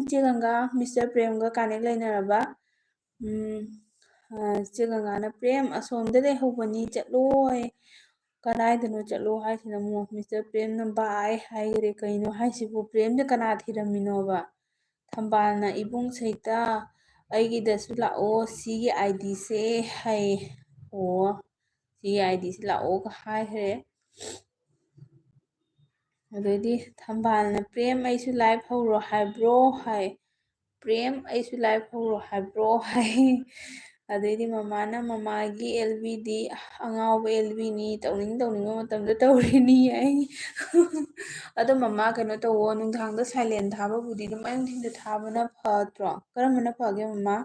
ꯆꯦ ꯒꯪꯒꯥ, ꯃꯤꯁꯇꯔ ꯄ꯭ꯔꯦꯝꯒ ꯀꯥꯅꯦꯛ ꯂꯩꯅꯔꯕ? ꯎꯝ, ꯑ, ꯆꯦ ꯒꯪꯒꯥꯅ "ꯄ꯭ꯔꯦꯝ ꯑꯁꯣꯝꯗ ꯂꯩꯍꯧꯕꯅꯤ, ꯆꯠꯂꯣ" ꯍꯥꯏ꯫ "ꯀꯗꯥꯏꯗꯅꯣ ꯆꯠꯂꯣ" ꯍꯥꯏꯁꯤꯅ ꯑꯃꯨꯛ ꯃꯤꯁꯇꯔ ꯄ꯭ꯔꯦꯝꯅ "ꯕꯥꯏ" ꯍꯥꯏꯈ꯭ꯔꯦ꯫ ꯀꯩꯅꯣ ꯍꯥꯏꯁꯤꯕꯨ? ꯄ꯭ꯔꯦꯝꯁꯦ ꯀꯅꯥ ꯊꯤꯔꯝꯃꯤꯅꯣꯕ? ꯊꯝꯕꯥꯜꯅ "ꯏꯕꯨꯡ ꯁꯩꯇꯥ, ꯑꯩꯒꯤꯗꯁꯨ ꯂꯥꯛꯑꯣ, ꯁꯤꯒꯤ ꯑꯥꯏ ꯗꯤꯁꯦ" ꯍꯥꯏꯌꯦ꯫ ꯑꯣ, "ꯁꯤꯒꯤ ꯑꯥꯏ ꯗꯤꯁꯦ ꯂꯥꯛꯑꯣꯒ" ꯍꯥꯏꯈ꯭ꯔꯦ꯫ ꯑꯗꯩꯗꯤ ꯊꯝꯕꯥꯜꯅ "ꯄ꯭ꯔꯦꯝ, ꯑꯩꯁꯨ ꯂꯥꯏꯚ ꯍꯧꯔꯣ ꯍꯥꯏꯕ꯭ꯔꯣ?" ꯍꯥꯏ꯫ "ꯄ꯭ꯔꯦꯝ, ꯑꯩꯁꯨ ꯂꯥꯏꯚ ꯍꯧꯔꯣ ꯍꯥꯏꯕ꯭ꯔꯣ?" ꯍꯥꯏ꯫ ꯑꯗꯩꯗꯤ ꯃꯃꯥꯅ "ꯃꯃꯥꯒꯤ ꯑꯦꯜ ꯕꯤꯗꯤ ꯑꯉꯥꯎꯕ ꯑꯦꯜ ꯕꯤꯅꯤ, ꯇꯧꯅꯤꯡ ꯇꯧꯅꯤꯡꯕ ꯃꯇꯝꯗ ꯇꯧꯔꯤꯅꯤ" ꯍꯥꯏ꯫ "ꯑꯗꯣ ꯃꯃꯥ, ꯀꯩꯅꯣ ꯇꯧꯋꯣ, ꯅꯨꯡꯗꯥꯡꯗ ꯁꯥꯏꯂꯦꯟ ꯊꯥꯕꯕꯨꯗꯤ ꯑꯗꯨꯝ ꯑꯌꯨꯛ ꯅꯨꯡꯊꯤꯟꯗ ꯊꯥꯕꯅ ꯐꯠꯇ꯭ꯔꯣ? ꯀꯔꯝꯕꯅ ꯐꯒꯦ ꯃꯃꯥ?"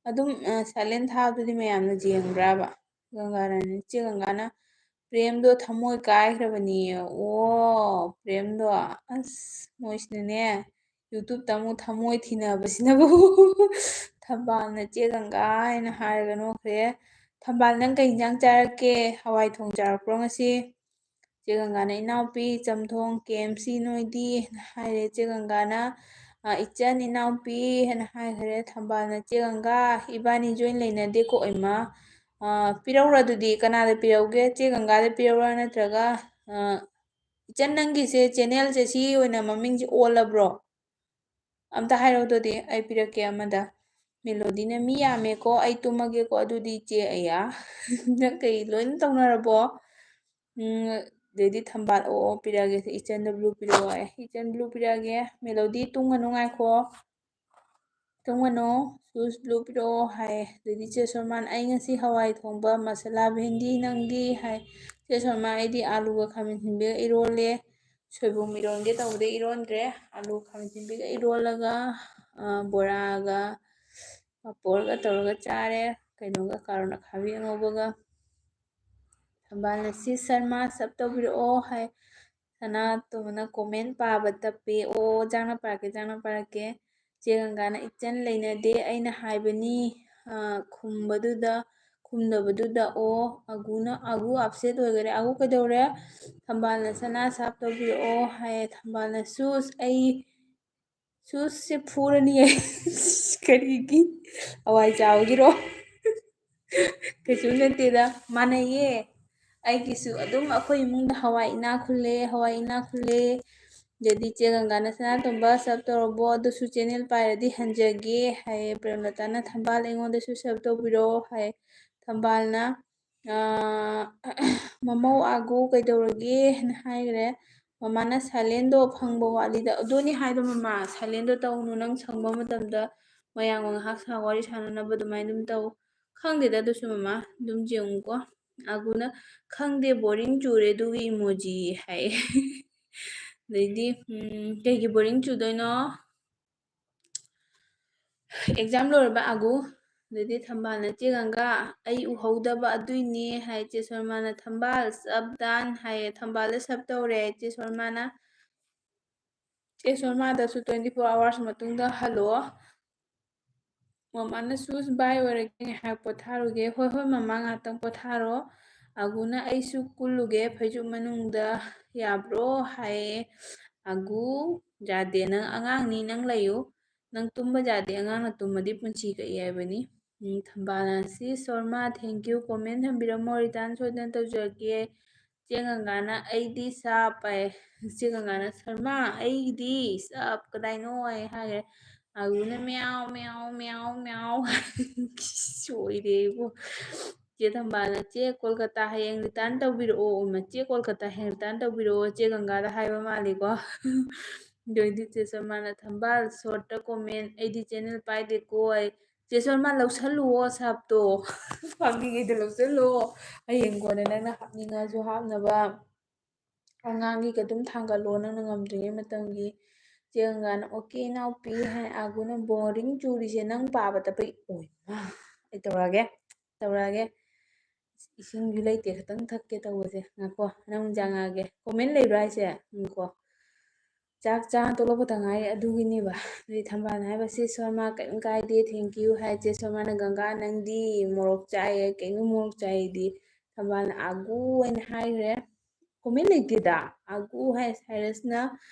"ꯑꯗꯨꯝ, ꯑ, ꯁꯥꯏꯂꯦꯟ ꯊꯥꯕꯗꯨꯗꯤ ꯃꯌꯥꯝꯅ ꯌꯦꯡꯕ꯭ꯔꯥꯕ?" ꯒꯪꯒꯥꯔꯥꯅꯤ, ꯆꯦ ꯒꯪꯒꯥꯅ ꯄ꯭ꯔꯦꯝꯗꯣ ꯊꯃꯣꯏ ꯀꯥꯏꯈ꯭ꯔꯕꯅꯦ꯫ ꯑꯣ, ꯄ꯭ꯔꯦꯝꯗꯣ꯫ ꯑꯁ, ꯃꯣꯏꯁꯤꯅꯅꯦ, YouTubeꯇ ꯑꯃꯨꯛ ꯊꯃꯣꯏ ꯊꯤꯅꯕꯁꯤꯅꯕꯨ꯫ ꯊꯝꯕꯥꯜꯅ ꯆꯦ ꯒꯪꯒꯥ ꯍꯥꯏꯅ ꯍꯥꯏꯔꯒ ꯅꯣꯛꯈ꯭ꯔꯦ꯫ "ꯊꯝꯕꯥꯜ, ꯅꯪ ꯀꯩ ꯏꯟꯖꯥꯡ ꯆꯥꯔꯛꯀꯦ? ꯍꯋꯥꯏ ꯊꯣꯡ ꯆꯥꯔꯛꯄ꯭ꯔꯣ ꯉꯁꯤ?" ꯆꯦ ꯒꯪꯒꯥꯅ, "ꯏꯅꯥꯎꯄꯤ, ꯆꯝꯊꯣꯡ, KFC ꯅꯣꯏꯗꯤ?" ꯍꯥꯏꯅ ꯍꯥꯏꯔꯦ ꯆꯦ ꯒꯪꯒꯥꯅ꯫ "ꯑ, ꯏꯆꯟ, ꯏꯅꯥꯎꯄꯤ" ꯍꯥꯏꯅ ꯍꯥꯏꯈ꯭ꯔꯦ꯫ ꯊꯝꯕꯥꯜꯅ, "ꯆꯦ ꯒꯪꯒꯥ, ꯏꯕꯥꯅꯤ join ꯂꯩꯅꯗꯦꯀꯣ, ꯏꯃꯥ꯫ ꯑ, ꯄꯤꯔꯧꯔ ꯑꯗꯨꯗꯤ, ꯀꯅꯥꯗ ꯄꯤꯔꯧꯒꯦ? ꯆꯦ ꯒꯪꯒꯥꯗ ꯄꯤꯔꯧꯔ ꯅꯠꯇ꯭ꯔꯒ, ꯑ, ꯏꯆꯟ, ꯅꯪꯒꯤꯁꯦ channelꯁꯦ ꯁꯤ ꯑꯣꯏꯅ ꯃꯃꯤꯡꯁꯦ ꯑꯣꯜꯂꯕ꯭ꯔꯣ? ꯑꯝꯇ ꯍꯥꯏꯔꯛꯎꯗꯣꯗꯤ, ꯑꯩ ꯄꯤꯔꯛꯀꯦ ꯑꯃꯗ꯫" ꯃꯦꯂꯣꯗꯤꯅ, "ꯃꯤ ꯌꯥꯝꯃꯦꯀꯣ, ꯑꯩ ꯇꯨꯝꯃꯒꯦꯀꯣ ꯑꯗꯨꯗꯤ ꯏꯆꯦ꯫" ꯑꯌꯥ, ꯅꯪ ꯀꯩ ꯂꯣꯏꯅ ꯇꯧꯅꯔꯕꯣ? ꯎꯝ, ꯑꯗꯩꯗꯤ ꯊꯝꯕꯥꯜ, "ꯑꯣ, ꯑꯣ, ꯄꯤꯔꯛꯑꯒꯦ, ꯏꯆꯟꯗ blue ꯄꯤꯔꯛꯑꯣ" ꯍꯥꯏ꯫ "ꯏꯆꯟ blue ꯄꯤꯔꯛꯑꯒꯦ꯫" ꯃꯦꯂꯣꯗꯤ, "ꯇꯨꯝꯒꯅꯨ, ꯉꯥꯏꯈꯣ, ꯇꯨꯝꯒꯅꯨ, shoes blue ꯄꯤꯔꯛꯑꯣ" ꯍꯥꯏ꯫ ꯑꯗꯩꯗꯤ ꯆꯦ ꯁꯣꯃꯥꯟ, "ꯑꯩ ꯉꯁꯤ ꯍꯋꯥꯏ ꯊꯣꯡꯕ ꯃꯁꯥꯂꯥ ꯚꯦꯟꯗꯤ, ꯅꯪꯗꯤ?" ꯍꯥꯏ꯫ ꯆꯦ ꯁꯣꯃꯥꯟ, "ꯑꯩꯗꯤ ꯑꯥꯂꯨꯒ ꯈꯥꯃꯦꯟ ꯑꯁꯤꯟꯕꯤꯒ ꯏꯔꯣꯜꯂꯦ, ꯁꯣꯏꯕꯨꯝ ꯏꯔꯣꯟꯒꯦ ꯇꯧꯕꯗ ꯏꯔꯣꯟꯗ꯭ꯔꯦ, ꯑꯥꯂꯨ ꯈꯥꯃꯦꯟ ꯑꯁꯤꯟꯕꯤꯒ ꯏꯔꯣꯜꯂꯒ, ꯑ, ꯕꯣꯔꯥꯒ ꯄꯥꯄꯣꯔꯒ ꯇꯧꯔꯒ ꯆꯥꯔꯦ, ꯀꯩꯅꯣꯒ, ꯀꯥꯔꯣꯠ ꯑꯈꯥꯕꯤ ꯑꯉꯧꯕꯒ꯫" ꯊꯝꯕꯥꯜꯅ, "ꯁꯤ ꯁꯔꯃ sub ꯇꯧꯕꯤꯔꯛꯑꯣ" ꯍꯥꯏ꯫ ꯁꯅꯥꯇꯣꯝꯕꯅ, "Comment ꯄꯥꯕ ꯇꯞꯄꯦ꯫" ꯑꯣ, ꯆꯥꯛꯅ ꯄꯥꯔꯛꯀꯦ, ꯆꯥꯛꯅ ꯄꯥꯔꯛꯀꯦ꯫ ꯆꯦ ꯒꯪꯒꯥꯅ, "ꯏꯆꯟ ꯂꯩꯅꯗꯦ, ꯑꯩꯅ ꯍꯥꯏꯕꯅꯤ", ꯑ, ꯈꯨꯝꯕꯗꯨꯗ, ꯈꯨꯝꯗꯕꯗꯨꯗ, ꯑꯣ, ꯑꯒꯨꯅ, ꯑꯒꯨ absent ꯑꯣꯏꯈꯔꯦ꯫ "ꯑꯒꯨ ꯀꯩꯗꯧꯔꯦ?" ꯊꯝꯕꯥꯜꯅ, "ꯁꯅꯥ sub ꯇꯧꯕꯤꯔꯛꯑꯣ" ꯍꯥꯏꯌꯦ꯫ ꯊꯝꯕꯥꯜꯅ, "Shoes, ꯑꯩ shoesꯁꯦ ꯐꯨꯔꯅꯤ" ꯍꯥꯏ꯫ ꯀꯔꯤꯒꯤ? ꯍꯋꯥꯏ ꯆꯥꯕꯒꯤꯔꯣ? ꯀꯩꯁꯨ ꯅꯠꯇꯦꯗ, ꯃꯥꯟꯅꯩꯌꯦ꯫ ꯑꯩꯒꯤꯁꯨ ꯑꯗꯨꯝ ꯑꯩꯈꯣꯏ ꯏꯃꯨꯡꯗ ꯍꯋꯥꯏ ꯏꯅꯥꯛ ꯈꯨꯜꯂꯦ, ꯍꯋꯥꯏ ꯏꯅꯥꯛ ꯈꯨꯜꯂꯦ꯫ ꯑꯗꯩꯗꯤ ꯆꯦ ꯒꯪꯒꯥꯅ, "ꯁꯅꯥꯇꯣꯝꯕ sub ꯇꯧꯔꯕꯣ? ꯑꯗꯨꯁꯨ channel ꯄꯥꯏꯔꯗꯤ ꯍꯟꯖꯒꯦ" ꯍꯥꯏꯌꯦ꯫ ꯄ꯭ꯔꯦꯝꯂꯇꯥꯅ, "ꯊꯝꯕꯥꯜ, ꯑꯩꯉꯣꯟꯗꯁꯨ sub ꯇꯧꯕꯤꯔꯛꯑꯣ" ꯍꯥꯏ꯫ ꯊꯝꯕꯥꯜꯅ, ꯑ, "ꯃꯃꯧ ꯑꯥꯒꯨ ꯀꯩꯗꯧꯔꯒꯦ?" ꯍꯥꯏꯅ ꯍꯥꯏꯈ꯭ꯔꯦ꯫ ꯃꯃꯥꯅ, "Silentꯗꯣ ꯐꯪꯕ ꯋꯥꯠꯂꯤꯗ꯫" ꯑꯗꯨꯅꯤ ꯍꯥꯏꯗꯣ ꯃꯃꯥ, "Silentꯗꯣ ꯇꯧꯅꯨ, ꯅꯪ ꯁꯪꯕ ꯃꯇꯝꯗ ꯃꯌꯥꯝꯒ ꯉꯥꯏꯍꯥꯛ ꯁꯥ-, ꯋꯥꯔꯤ ꯁꯥꯟꯅꯅꯕ ꯑꯗꯨꯃꯥꯏꯅ ꯑꯗꯨꯝ ꯇꯧ꯫" ꯈꯪꯗꯦꯗ, ꯑꯗꯨꯁꯨ ꯃꯃꯥ, ꯑꯗꯨꯝ ꯌꯦꯡꯉꯨꯀꯣ꯫ ꯑꯥꯒꯨꯅ, "ꯈꯪꯗꯦ, boring ꯆꯨꯔꯦ ꯑꯗꯨꯒꯤ emoji" ꯍꯥꯏ꯫ ꯑꯗꯩꯗꯤ, ꯎꯝ, "ꯀꯩꯒꯤ boring ꯆꯨꯗꯣꯏꯅꯣ? Exam ꯂꯣꯏꯔꯕ ꯑꯥꯒꯨ?" ꯑꯗꯩꯗꯤ ꯊꯝꯕꯥꯜꯅ, "ꯆꯦ ꯒꯪꯒꯥ, ꯑꯩ ꯎꯍꯧꯗꯕ ꯑꯗꯨꯏꯅꯦ" ꯍꯥꯏ꯫ ꯆꯦ ꯁꯣꯔꯃꯥꯅ, "ꯊꯝꯕꯥꯜ, sub done" ꯍꯥꯏꯌꯦ꯫ ꯊꯝꯕꯥꯜꯗ sub ꯇꯧꯔꯦ ꯆꯦ ꯁꯣꯔꯃꯥꯅ꯫ ꯆꯦ ꯁꯣꯔꯃꯥꯗꯁꯨ twenty four hours ꯃꯇꯨꯡꯗ ꯍꯜꯂꯣ꯫ ꯃꯃꯥꯅꯁꯨ, "ꯕꯥꯏ ꯑꯣꯏꯔꯒꯦ, ꯉꯥꯏꯍꯥꯛ ꯄꯣꯊꯥꯔꯨꯒꯦ"꯫ "ꯍꯣꯏ, ꯍꯣꯏ, ꯃꯃꯥ, ꯉꯥꯛꯇꯪ ꯄꯣꯊꯥꯔꯣ"꯫ ꯑꯒꯨꯅ, "ꯑꯩꯁꯨ ꯀꯨꯜꯂꯨꯒꯦ ꯐꯩꯖꯨꯞ ꯃꯅꯨꯡꯗ, ꯌꯥꯕ꯭ꯔꯣ?" ꯍꯥꯏꯌꯦ꯫ ꯑꯒꯨ, "ꯌꯥꯗꯦ, ꯅꯪ ꯑꯉꯥꯡꯅꯤ, ꯅꯪ ꯂꯩꯌꯨ꯫ ꯅꯪ ꯇꯨꯝꯕ ꯌꯥꯗꯦ, ꯑꯉꯥꯡꯅ ꯇꯨꯝꯃꯗꯤ ꯄꯨꯟꯁꯤ ꯀꯛꯏ ꯍꯥꯏꯕꯅꯤ"꯫ ꯎꯝ, ꯊꯝꯕꯥꯜꯅ, "ꯁꯤ ꯁꯣꯔꯃꯥ, thank you, comment ꯊꯝꯕꯤꯔꯝꯃꯣ, return ꯁꯣꯏꯗꯅ ꯇꯧꯖꯔꯛꯀꯦ"꯫ ꯆꯦ ꯒꯪꯒꯥꯅ, "ꯑꯩꯗꯤ ꯁꯥꯞ" ꯍꯥꯏ꯫ ꯆꯦ ꯒꯪꯒꯥꯅ, "ꯁꯣꯔꯃꯥ, ꯑꯩꯗꯤ ꯁꯥꯞ ꯀꯗꯥꯏꯅꯣ?" ꯍꯥꯏ ꯍꯥꯏꯈ꯭ꯔꯦ꯫ ꯑꯒꯨꯅ, "ꯃꯤꯌꯥꯎ, ꯃꯤꯌꯥꯎ, ꯃꯤꯌꯥꯎ, ꯃꯤꯌꯥꯎ"꯫ ꯁꯣꯏꯔꯦ ꯏꯕꯨ꯫ ꯆꯦ ꯊꯝꯕꯥꯜꯅ, "ꯆꯦ, ꯀꯣꯜꯀꯇꯥ ꯍꯌꯦꯡ return ꯇꯧꯕꯤꯔꯛꯑꯣ"꯫ ꯏꯃꯥ, "ꯆꯦ, ꯀꯣꯜꯀꯇꯥ ꯍꯌꯦꯡ return ꯇꯧꯕꯤꯔꯛꯑꯣ", ꯆꯦ ꯒꯪꯒꯥꯗ ꯍꯥꯏꯕ ꯃꯥꯜꯂꯤꯀꯣ꯫ ꯑꯗꯩꯗꯤ ꯆꯦ ꯁꯣꯔꯃꯥꯅ, "ꯊꯝꯕꯥꯜ, short ꯇ comment, ꯑꯩꯗꯤ channel ꯄꯥꯏꯗꯦꯀꯣ" ꯍꯥꯏ꯫ ꯆꯦ ꯁꯣꯔꯃꯥ, "ꯂꯧꯁꯜꯂꯨꯋꯣ ꯁꯥꯞꯇꯣ꯫ ꯐꯪꯉꯤꯉꯩꯗ ꯂꯧꯁꯜꯂꯣ꯫ ꯍꯌꯦꯡ ꯀꯣꯟꯅ ꯅꯪꯅ ꯍꯥꯞꯅꯤꯡꯉꯁꯨ ꯍꯥꯞꯅꯕ꯫ ꯑꯉꯥꯡꯒꯤꯒ ꯑꯗꯨꯝ ꯊꯥꯡꯒꯠꯂꯣ, ꯅꯪꯅ ꯉꯝꯗ꯭ꯔꯤꯉꯩ ꯃꯇꯝꯒꯤ"꯫ ꯆꯦ ꯒꯪꯒꯥꯅ, "ꯑꯣꯀꯦ ꯏꯅꯥꯎꯄꯤ" ꯍꯥꯏ꯫ ꯑꯒꯨꯅ, "ꯕꯣꯔꯤꯡ ꯆꯨꯔꯤꯁꯦ ꯅꯪ ꯄꯥꯕ ꯇꯞꯄꯩ"꯫ ꯑꯣꯏ ꯃꯥ, ꯑꯩ ꯇꯧꯔꯛꯑꯒꯦ, ꯇꯧꯔꯛꯑꯒꯦ꯫ ꯏꯁꯤꯡꯁꯨ ꯂꯩꯇꯦ, ꯈꯤꯇꯪ ꯊꯛꯀꯦ ꯇꯧꯕꯁꯦ꯫ ꯉꯥꯏꯈꯣ, ꯅꯪ ꯆꯪꯉꯛꯑꯒꯦ꯫ Comment ꯂꯩꯕ꯭ꯔꯥ ꯍꯥꯏꯁꯦ? ꯉꯥꯏꯈꯣ꯫ ꯆꯥꯛ ꯆꯥ ꯇꯣꯛꯂꯛꯄꯗ ꯉꯥꯏꯔꯤ ꯑꯗꯨꯒꯤꯅꯦꯕ꯫ ꯑꯗꯨꯗꯤ ꯊꯝꯕꯥꯜꯅ ꯍꯥꯏꯕ, "ꯆꯦ ꯁꯣꯔꯃꯥ, ꯀꯔꯤꯝ ꯀꯥꯏꯗꯦ, thank you" ꯍꯥꯏ꯫ ꯆꯦ ꯁꯣꯔꯃꯥꯅ, "ꯒꯪꯒꯥ, ꯅꯪꯗꯤ ꯃꯣꯔꯣꯛ ꯆꯥꯏꯌꯦ, ꯀꯩꯅꯣ ꯃꯣꯔꯣꯛ ꯆꯥꯏꯌꯦꯗꯤ?" ꯊꯝꯕꯥꯜꯅ, "ꯑꯒꯨ" ꯍꯥꯏꯅ ꯍꯥꯏꯈ꯭ꯔꯦ꯫ Comment ꯂꯩꯇꯦꯗ꯫ "ꯑꯒꯨ" ꯍꯥꯏ꯫ ꯁꯥꯏꯔꯁꯅ,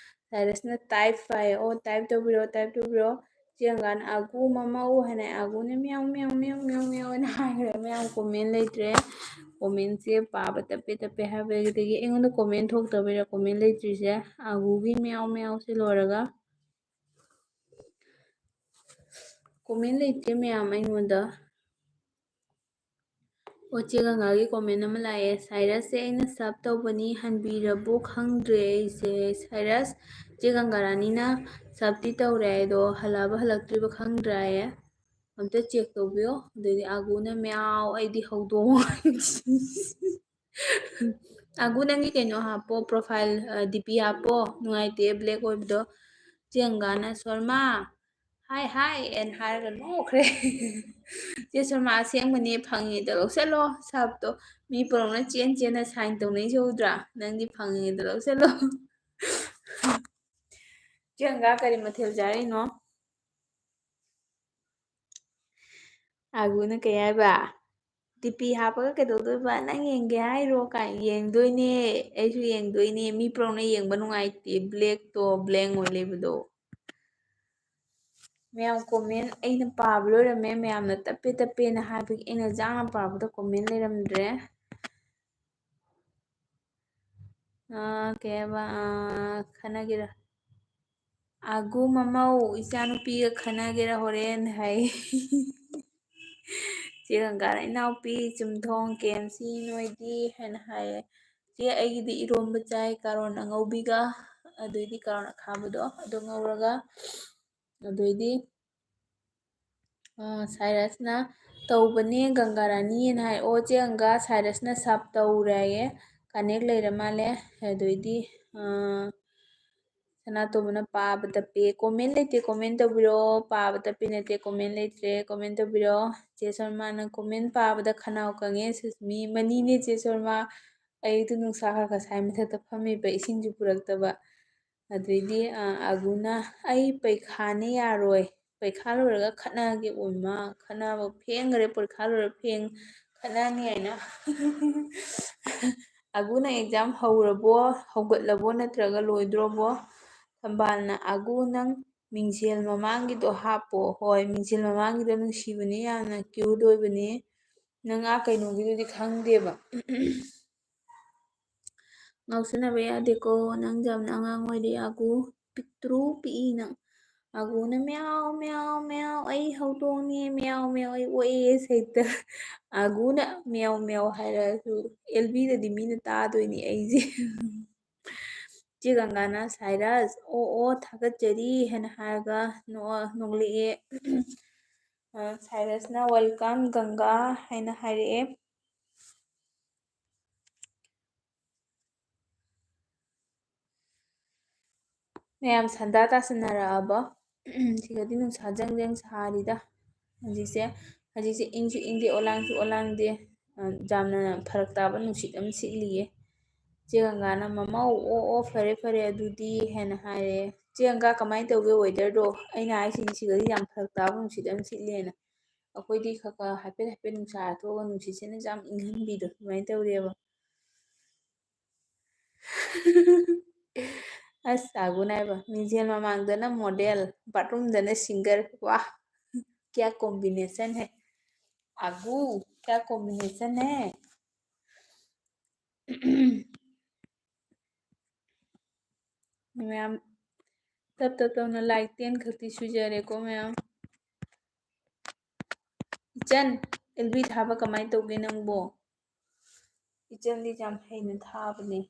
ꯁꯥꯏꯔꯁꯅ type ꯍꯥꯏ꯫ "ꯑꯣ, type ꯇꯧꯕꯤꯔꯣ, type ꯇꯧꯕꯤꯔꯣ"꯫ ꯆꯦ ꯒꯪꯒꯥꯅ, "ꯑꯒꯨ ꯃꯃꯧ" ꯍꯥꯏꯅ, ꯑꯒꯨꯅ "ꯃꯤꯌꯥꯎ, ꯃꯤꯌꯥꯎ, ꯃꯤꯌꯥꯎ, ꯃꯤꯌꯥꯎ, ꯃꯤꯌꯥꯎ" ꯍꯥꯏꯅ ꯍꯥꯏꯈ꯭ꯔꯦ꯫ ꯃꯌꯥꯝ comment ꯂꯩꯇ꯭ꯔꯦ꯫ Comment ꯁꯦ ꯄꯥꯕ ꯇꯞꯄꯦ, ꯇꯞꯄꯦ ꯍꯥꯏꯕꯗꯒꯤ ꯑꯩꯉꯣꯟꯗ comment ꯊꯣꯛꯇꯕꯩꯔꯥ comment ꯂꯩꯇ꯭ꯔꯤꯁꯦ꯫ ꯑꯒꯨꯒꯤ "ꯃꯤꯌꯥꯎ, ꯃꯤꯌꯥꯎ" ꯁꯤ ꯂꯣꯏꯔꯒ comment ꯂꯩꯇꯦ ꯃꯌꯥꯝ ꯑꯩꯉꯣꯟꯗ꯫ ꯑꯣ, ꯆꯦ ꯒꯪꯒꯥꯒꯤ comment ꯑꯃ ꯂꯥꯛꯑꯦ꯫ "ꯁꯥꯏꯔꯁꯁꯦ ꯑꯩꯅ sub ꯇꯧꯕꯅꯤ, ꯍꯟꯕꯤꯔꯕꯣ ꯈꯪꯗ꯭ꯔꯦ ꯑꯩꯁꯦ"꯫ ꯁꯥꯏꯔꯁ, ꯆꯦ ꯒꯪꯒꯥ ꯔꯥꯅꯤꯅ sub ꯇꯤ ꯇꯧꯔꯦ, ꯑꯗꯣ ꯍꯜꯂꯛꯑꯕ ꯍꯜꯂꯛꯇ꯭ꯔꯤꯕ ꯈꯪꯗ꯭ꯔꯦ ꯍꯥꯏꯌꯦ꯫ ꯑꯝꯇ check ꯇꯧꯕꯤꯌꯣ꯫ ꯑꯗꯩꯗꯤ ꯑꯒꯨꯅ "ꯃꯤꯌꯥꯎ, ꯑꯩꯗꯤ ꯍꯧꯗꯣꯡ"꯫ ꯑꯒꯨ, ꯅꯪꯒꯤ ꯀꯩꯅꯣ ꯍꯥꯞꯄꯣ, profile, ꯑ, D P ꯍꯥꯞꯄꯣ꯫ ꯅꯨꯡꯉꯥꯏꯇꯦ black ꯑꯣꯏꯕꯗꯣ꯫ ꯆꯦ ꯒꯪꯒꯥꯅ, "ꯁꯣꯔꯃꯥ, "Hi, hi," ꯑꯦꯟ ꯍꯥꯏꯔꯒ ꯅꯣꯛꯈ꯭ꯔꯦ꯫ "ꯆꯦ ꯁꯣꯃꯥ, ꯑꯁꯦꯡꯕꯅꯦ, ꯐꯪꯉꯤꯗꯣ ꯂꯧꯁꯜꯂꯣ ꯁꯥꯞꯇꯣ꯫ ꯃꯤ ꯄꯨꯂꯞꯅ ꯆꯦꯟ ꯆꯦꯟꯅ ꯁꯥꯏꯟ ꯇꯧꯅꯩꯁꯦ ꯎꯗ꯭ꯔꯥ? ꯅꯪꯗꯤ ꯐꯪꯉꯤꯗꯣ ꯂꯧꯁꯜꯂꯣ꯫" ꯆꯦ ꯒꯪꯒꯥ, ꯀꯔꯤ ꯃꯊꯦꯜ ꯆꯥꯔꯤꯅꯣ? ꯑꯒꯨꯅ ꯀꯩ ꯍꯥꯏꯕ? "ꯗꯤ ꯄꯤ ꯍꯥꯞꯄꯒ ꯀꯩꯗꯧꯗꯣꯏꯕ? ꯅꯪ ꯌꯦꯡꯒꯦ ꯍꯥꯏꯔꯣ?" ꯀꯥꯏ꯫ "ꯌꯦꯡꯗꯣꯏꯅꯦ, ꯑꯩꯁꯨ ꯌꯦꯡꯗꯣꯏꯅꯦ꯫ ꯃꯤ ꯄꯨꯂꯞꯅ ꯌꯦꯡꯕ ꯅꯨꯡꯉꯥꯏꯇꯦ, ꯕ꯭ꯂꯦꯛꯇꯣ, ꯕ꯭ꯂꯦꯡ ꯑꯣꯏ ꯂꯩꯕꯗꯣ꯫" ꯃꯌꯥꯝ ꯀꯣꯃꯦꯟ ꯑꯩꯅ ꯄꯥꯕ ꯂꯣꯏꯔꯝꯃꯦ꯫ ꯃꯌꯥꯝꯅ ꯇꯞꯄꯦ ꯇꯞꯄꯦꯅ ꯍꯥꯏꯕꯒꯤ ꯑꯩꯅ ꯌꯥꯡꯅ ꯄꯥꯕꯗ ꯀꯣꯃꯦꯟ ꯂꯩꯔꯝꯗ꯭ꯔꯦ꯫ ꯑꯥ, ꯀꯩ ꯍꯥꯏꯕ? ꯑꯥ, ꯈꯟꯅꯒꯦꯔꯥ? "ꯑꯒꯨ ꯃꯃꯧ, ꯏꯆꯥꯅꯨꯄꯤꯒ ꯈꯟꯅꯒꯦꯔꯥ ꯍꯣꯔꯦꯟ?" ꯍꯥꯏ꯫ ꯆꯦ ꯒꯪꯒꯥꯅ, "ꯏꯅꯥꯎꯄꯤ ꯆꯨꯝꯊꯣꯡ, ꯀꯦ ꯑꯦꯝ ꯁꯤ ꯅꯣꯏꯗꯤ?" ꯍꯥꯏꯅ ꯍꯥꯏꯌꯦ꯫ "ꯆꯦ, ꯑꯩꯒꯤꯗꯤ ꯏꯔꯣꯝꯕ ꯆꯥꯏ, ꯀꯥꯔꯣꯟ ꯑꯉꯧꯕꯤꯒ, ꯑꯗꯨꯏꯗꯤ ꯀꯥꯔꯣꯟ ꯑꯈꯥꯕꯗꯣ, ꯑꯗꯨ ꯉꯧꯔꯒ, ꯑꯗꯨꯏꯗꯤ, ꯑ, ꯁꯥꯏꯔꯁꯅ ꯇꯧꯕꯅꯦ ꯒꯪꯒꯥ ꯔꯥꯅꯤꯅ ꯍꯥꯏ꯫ ꯑꯣ, ꯆꯦ ꯒꯪꯒꯥ, ꯁꯥꯏꯔꯁꯅ ꯁꯥꯞ ꯇꯧꯔꯦ ꯍꯥꯏꯌꯦ, ꯀꯅꯦꯛ ꯂꯩꯔ ꯃꯥꯜꯂꯦ꯫ ꯑꯗꯨꯏꯗꯤ, ꯑ, ꯁꯅꯥꯇꯣꯝꯕꯅ ꯄꯥꯕ ꯇꯞꯄꯦ꯫ ꯀꯣꯃꯦꯟ ꯂꯩꯇꯦ, ꯀꯣꯃꯦꯟ ꯇꯧꯕꯤꯔꯛꯑꯣ꯫ ꯄꯥꯕ ꯇꯞꯄꯤ ꯅꯠꯇꯦ, ꯀꯣꯃꯦꯟ ꯂꯩꯇ꯭ꯔꯦ, ꯀꯣꯃꯦꯟ ꯇꯧꯕꯤꯔꯛꯑꯣ꯫ ꯆꯦ ꯁꯣꯃꯥꯅ ꯀꯣꯃꯦꯟ ꯄꯥꯕꯗ ꯈꯅꯥꯎ ꯀꯪꯉꯦ꯫ ꯁꯤꯁ ꯃꯤ ꯃꯅꯤꯅꯦ ꯆꯦ ꯁꯣꯃꯥ꯫ ꯑꯌꯨꯛꯇ ꯅꯨꯡꯁꯥ ꯈꯔ ꯈꯔ ꯁꯥꯏ, ꯃꯊꯛꯇ ꯐꯝꯃꯤꯕ, ꯏꯁꯤꯡꯁꯨ ꯄꯨꯔꯛꯇꯕ꯫ ꯑꯗꯩꯗꯤ, ꯑ, ꯑꯒꯨꯅ, "ꯑꯩ ꯄꯩꯈꯥꯅꯦ ꯌꯥꯔꯣꯏ꯫ ꯄꯩꯈꯥ ꯂꯣꯏꯔꯒ ꯈꯠꯅꯒꯦ ꯑꯣꯏꯃ, ꯈꯠꯅꯕ ꯐꯦꯡꯈ꯭ꯔꯦ, ꯄꯩꯈꯥ ꯂꯣꯏꯔ ꯐꯦꯡ, ꯈꯠꯅꯅꯤ" ꯍꯥꯏꯅ꯫ "ꯑꯒꯨꯅ ꯑꯦꯛꯖꯥꯝ ꯍꯧꯔꯕꯣ, ꯍꯧꯒꯠꯂꯕꯣ ꯅꯠꯇ꯭ꯔꯒ ꯂꯣꯏꯗ꯭ꯔꯣꯕꯣ?" ꯊꯝꯕꯥꯜꯅ, "ꯑꯒꯨ ꯅꯪ ꯃꯤꯡꯁꯦꯜ ꯃꯃꯥꯡꯒꯤꯗꯣ ꯍꯥꯞꯄꯣ꯫" ꯍꯣꯏ, ꯃꯤꯡꯁꯦꯜ ꯃꯃꯥꯡꯒꯤꯗꯣ ꯅꯨꯡꯁꯤꯕꯅꯦ ꯌꯥꯝꯅ, ꯀ꯭ꯌꯨꯠ ꯑꯣꯏꯕꯅꯦ꯫ ꯅꯪ ꯑꯥ ꯀꯩꯅꯣꯒꯤꯗꯨꯗꯤ ꯈꯪꯗꯦꯕ꯫ "ꯉꯥꯎꯁꯟꯅꯕ ꯌꯥꯗꯦꯀꯣ, ꯅꯪ ꯌꯥꯝꯅ ꯑꯉꯥꯡ ꯑꯣꯏꯔꯤ ꯑꯒꯨ, ꯄꯤꯛꯇ꯭ꯔꯨ ꯄꯤꯛꯏ ꯅꯪ꯫" ꯑꯒꯨꯅ "ꯃꯤꯌꯥꯎ, ꯃꯤꯌꯥꯎ, ꯃꯤꯌꯥꯎ, ꯑꯩ ꯍꯧꯗꯣꯡꯅꯦ, ꯃꯤꯌꯥꯎ, ꯃꯤꯌꯥꯎ, ꯑꯩ ꯑꯣꯛꯑꯦ" ꯍꯦꯛꯇ꯫ ꯑꯒꯨꯅ "ꯃꯤꯌꯥꯎ, ꯃꯤꯌꯥꯎ" ꯍꯥꯏꯔꯁꯨ ꯑꯦꯜ ꯕꯤꯗꯗꯤ ꯃꯤꯅ ꯇꯥꯗꯣꯏꯅꯤ ꯑꯩꯁꯦ꯫ ꯆꯦ ꯒꯪꯒꯥꯅ, "ꯁꯥꯏꯔꯁ, ꯑꯣ, ꯑꯣ, ꯊꯥꯒꯠꯆꯔꯤ" ꯍꯥꯏꯅ ꯍꯥꯏꯔꯒ ꯅꯣꯛꯑ-, ꯅꯣꯛꯂꯛꯑꯦ꯫ ꯑ, ꯁꯥꯏꯔꯁꯅ "Welcome ꯒꯪꯒꯥ" ꯍꯥꯏꯅ ꯍꯥꯏꯔꯛꯑꯦ꯫ ꯃꯌꯥꯝ ꯁꯟꯗꯥ ꯇꯥꯁꯟꯅꯔꯛꯑꯕꯣ? ꯁꯤꯒꯗꯤ ꯅꯨꯡꯁꯥ ꯖꯪ ꯖꯪ ꯁꯥꯔꯤꯗ꯫ ꯍꯧꯖꯤꯛꯁꯦ, ꯍꯧꯖꯤꯛꯁꯦ ꯏꯪꯁꯨ ꯏꯪꯗꯦ, ꯑꯣꯂꯥꯡꯁꯨ ꯑꯣꯂꯥꯡꯗꯦ꯫ ꯑ, ꯌꯥꯝꯅ ꯐꯔꯛ ꯇꯥꯕ ꯅꯨꯡꯁꯤꯠ ꯑꯃ ꯁꯤꯠꯂꯤꯌꯦ꯫ ꯆꯦ ꯒꯪꯒꯥꯅ, "ꯃꯃꯧ, ꯑꯣ, ꯑꯣ, ꯐꯔꯦ, ꯐꯔꯦ ꯑꯗꯨꯗꯤ" ꯍꯥꯏꯅ ꯍꯥꯏꯔꯦ꯫ "ꯆꯦ ꯒꯪꯒꯥ, ꯀꯃꯥꯏꯅ ꯇꯧꯒꯦ weatherꯗꯣ?" ꯑꯩꯅ ꯍꯥꯏꯁꯤꯅꯤ, "ꯁꯤꯗꯗꯤ ꯌꯥꯝ ꯐꯔꯛ ꯇꯥꯕ ꯅꯨꯡꯁꯤꯠ ꯑꯃ ꯁꯤꯠꯂꯦꯅ"꯫ ꯑꯩꯈꯣꯏꯗꯤ ꯈꯔ ꯈꯔ ꯍꯥꯏꯐꯦꯠ ꯍꯥꯏꯐꯦꯠ ꯅꯨꯡꯁꯥ ꯊꯣꯛꯑꯒ ꯅꯨꯡꯁꯤꯠꯁꯤꯅ ꯌꯥꯝ ꯏꯪꯍꯟꯕꯤꯗꯣ ꯑꯗꯨꯃꯥꯏꯅ ꯇꯧꯔꯦꯕ꯫ ꯑꯁ, ꯑꯥꯒꯨꯅ ꯍꯥꯏꯕ, "ꯃꯤꯡꯖꯦꯜ ꯃꯃꯥꯡꯗꯅ model, bathroomꯗꯅ singer꯫ ꯋꯥ, क्या combination है? ꯑꯥꯒꯨ, क्या combination है?" ꯃꯌꯥꯝ ꯇꯞ ꯇꯞ ꯇꯞꯅ like ten ꯈꯛꯇꯤ ꯁꯨꯖꯔꯦꯀꯣ ꯃꯌꯥꯝ꯫ ꯏꯆꯟ, L B ꯊꯥꯕ ꯀꯃꯥꯏꯅ ꯇꯧꯒꯦ ꯅꯪꯕꯣ? ꯏꯆꯟꯗꯤ ꯌꯥꯝ ꯍꯩꯅ ꯊꯥꯕꯅꯦ꯫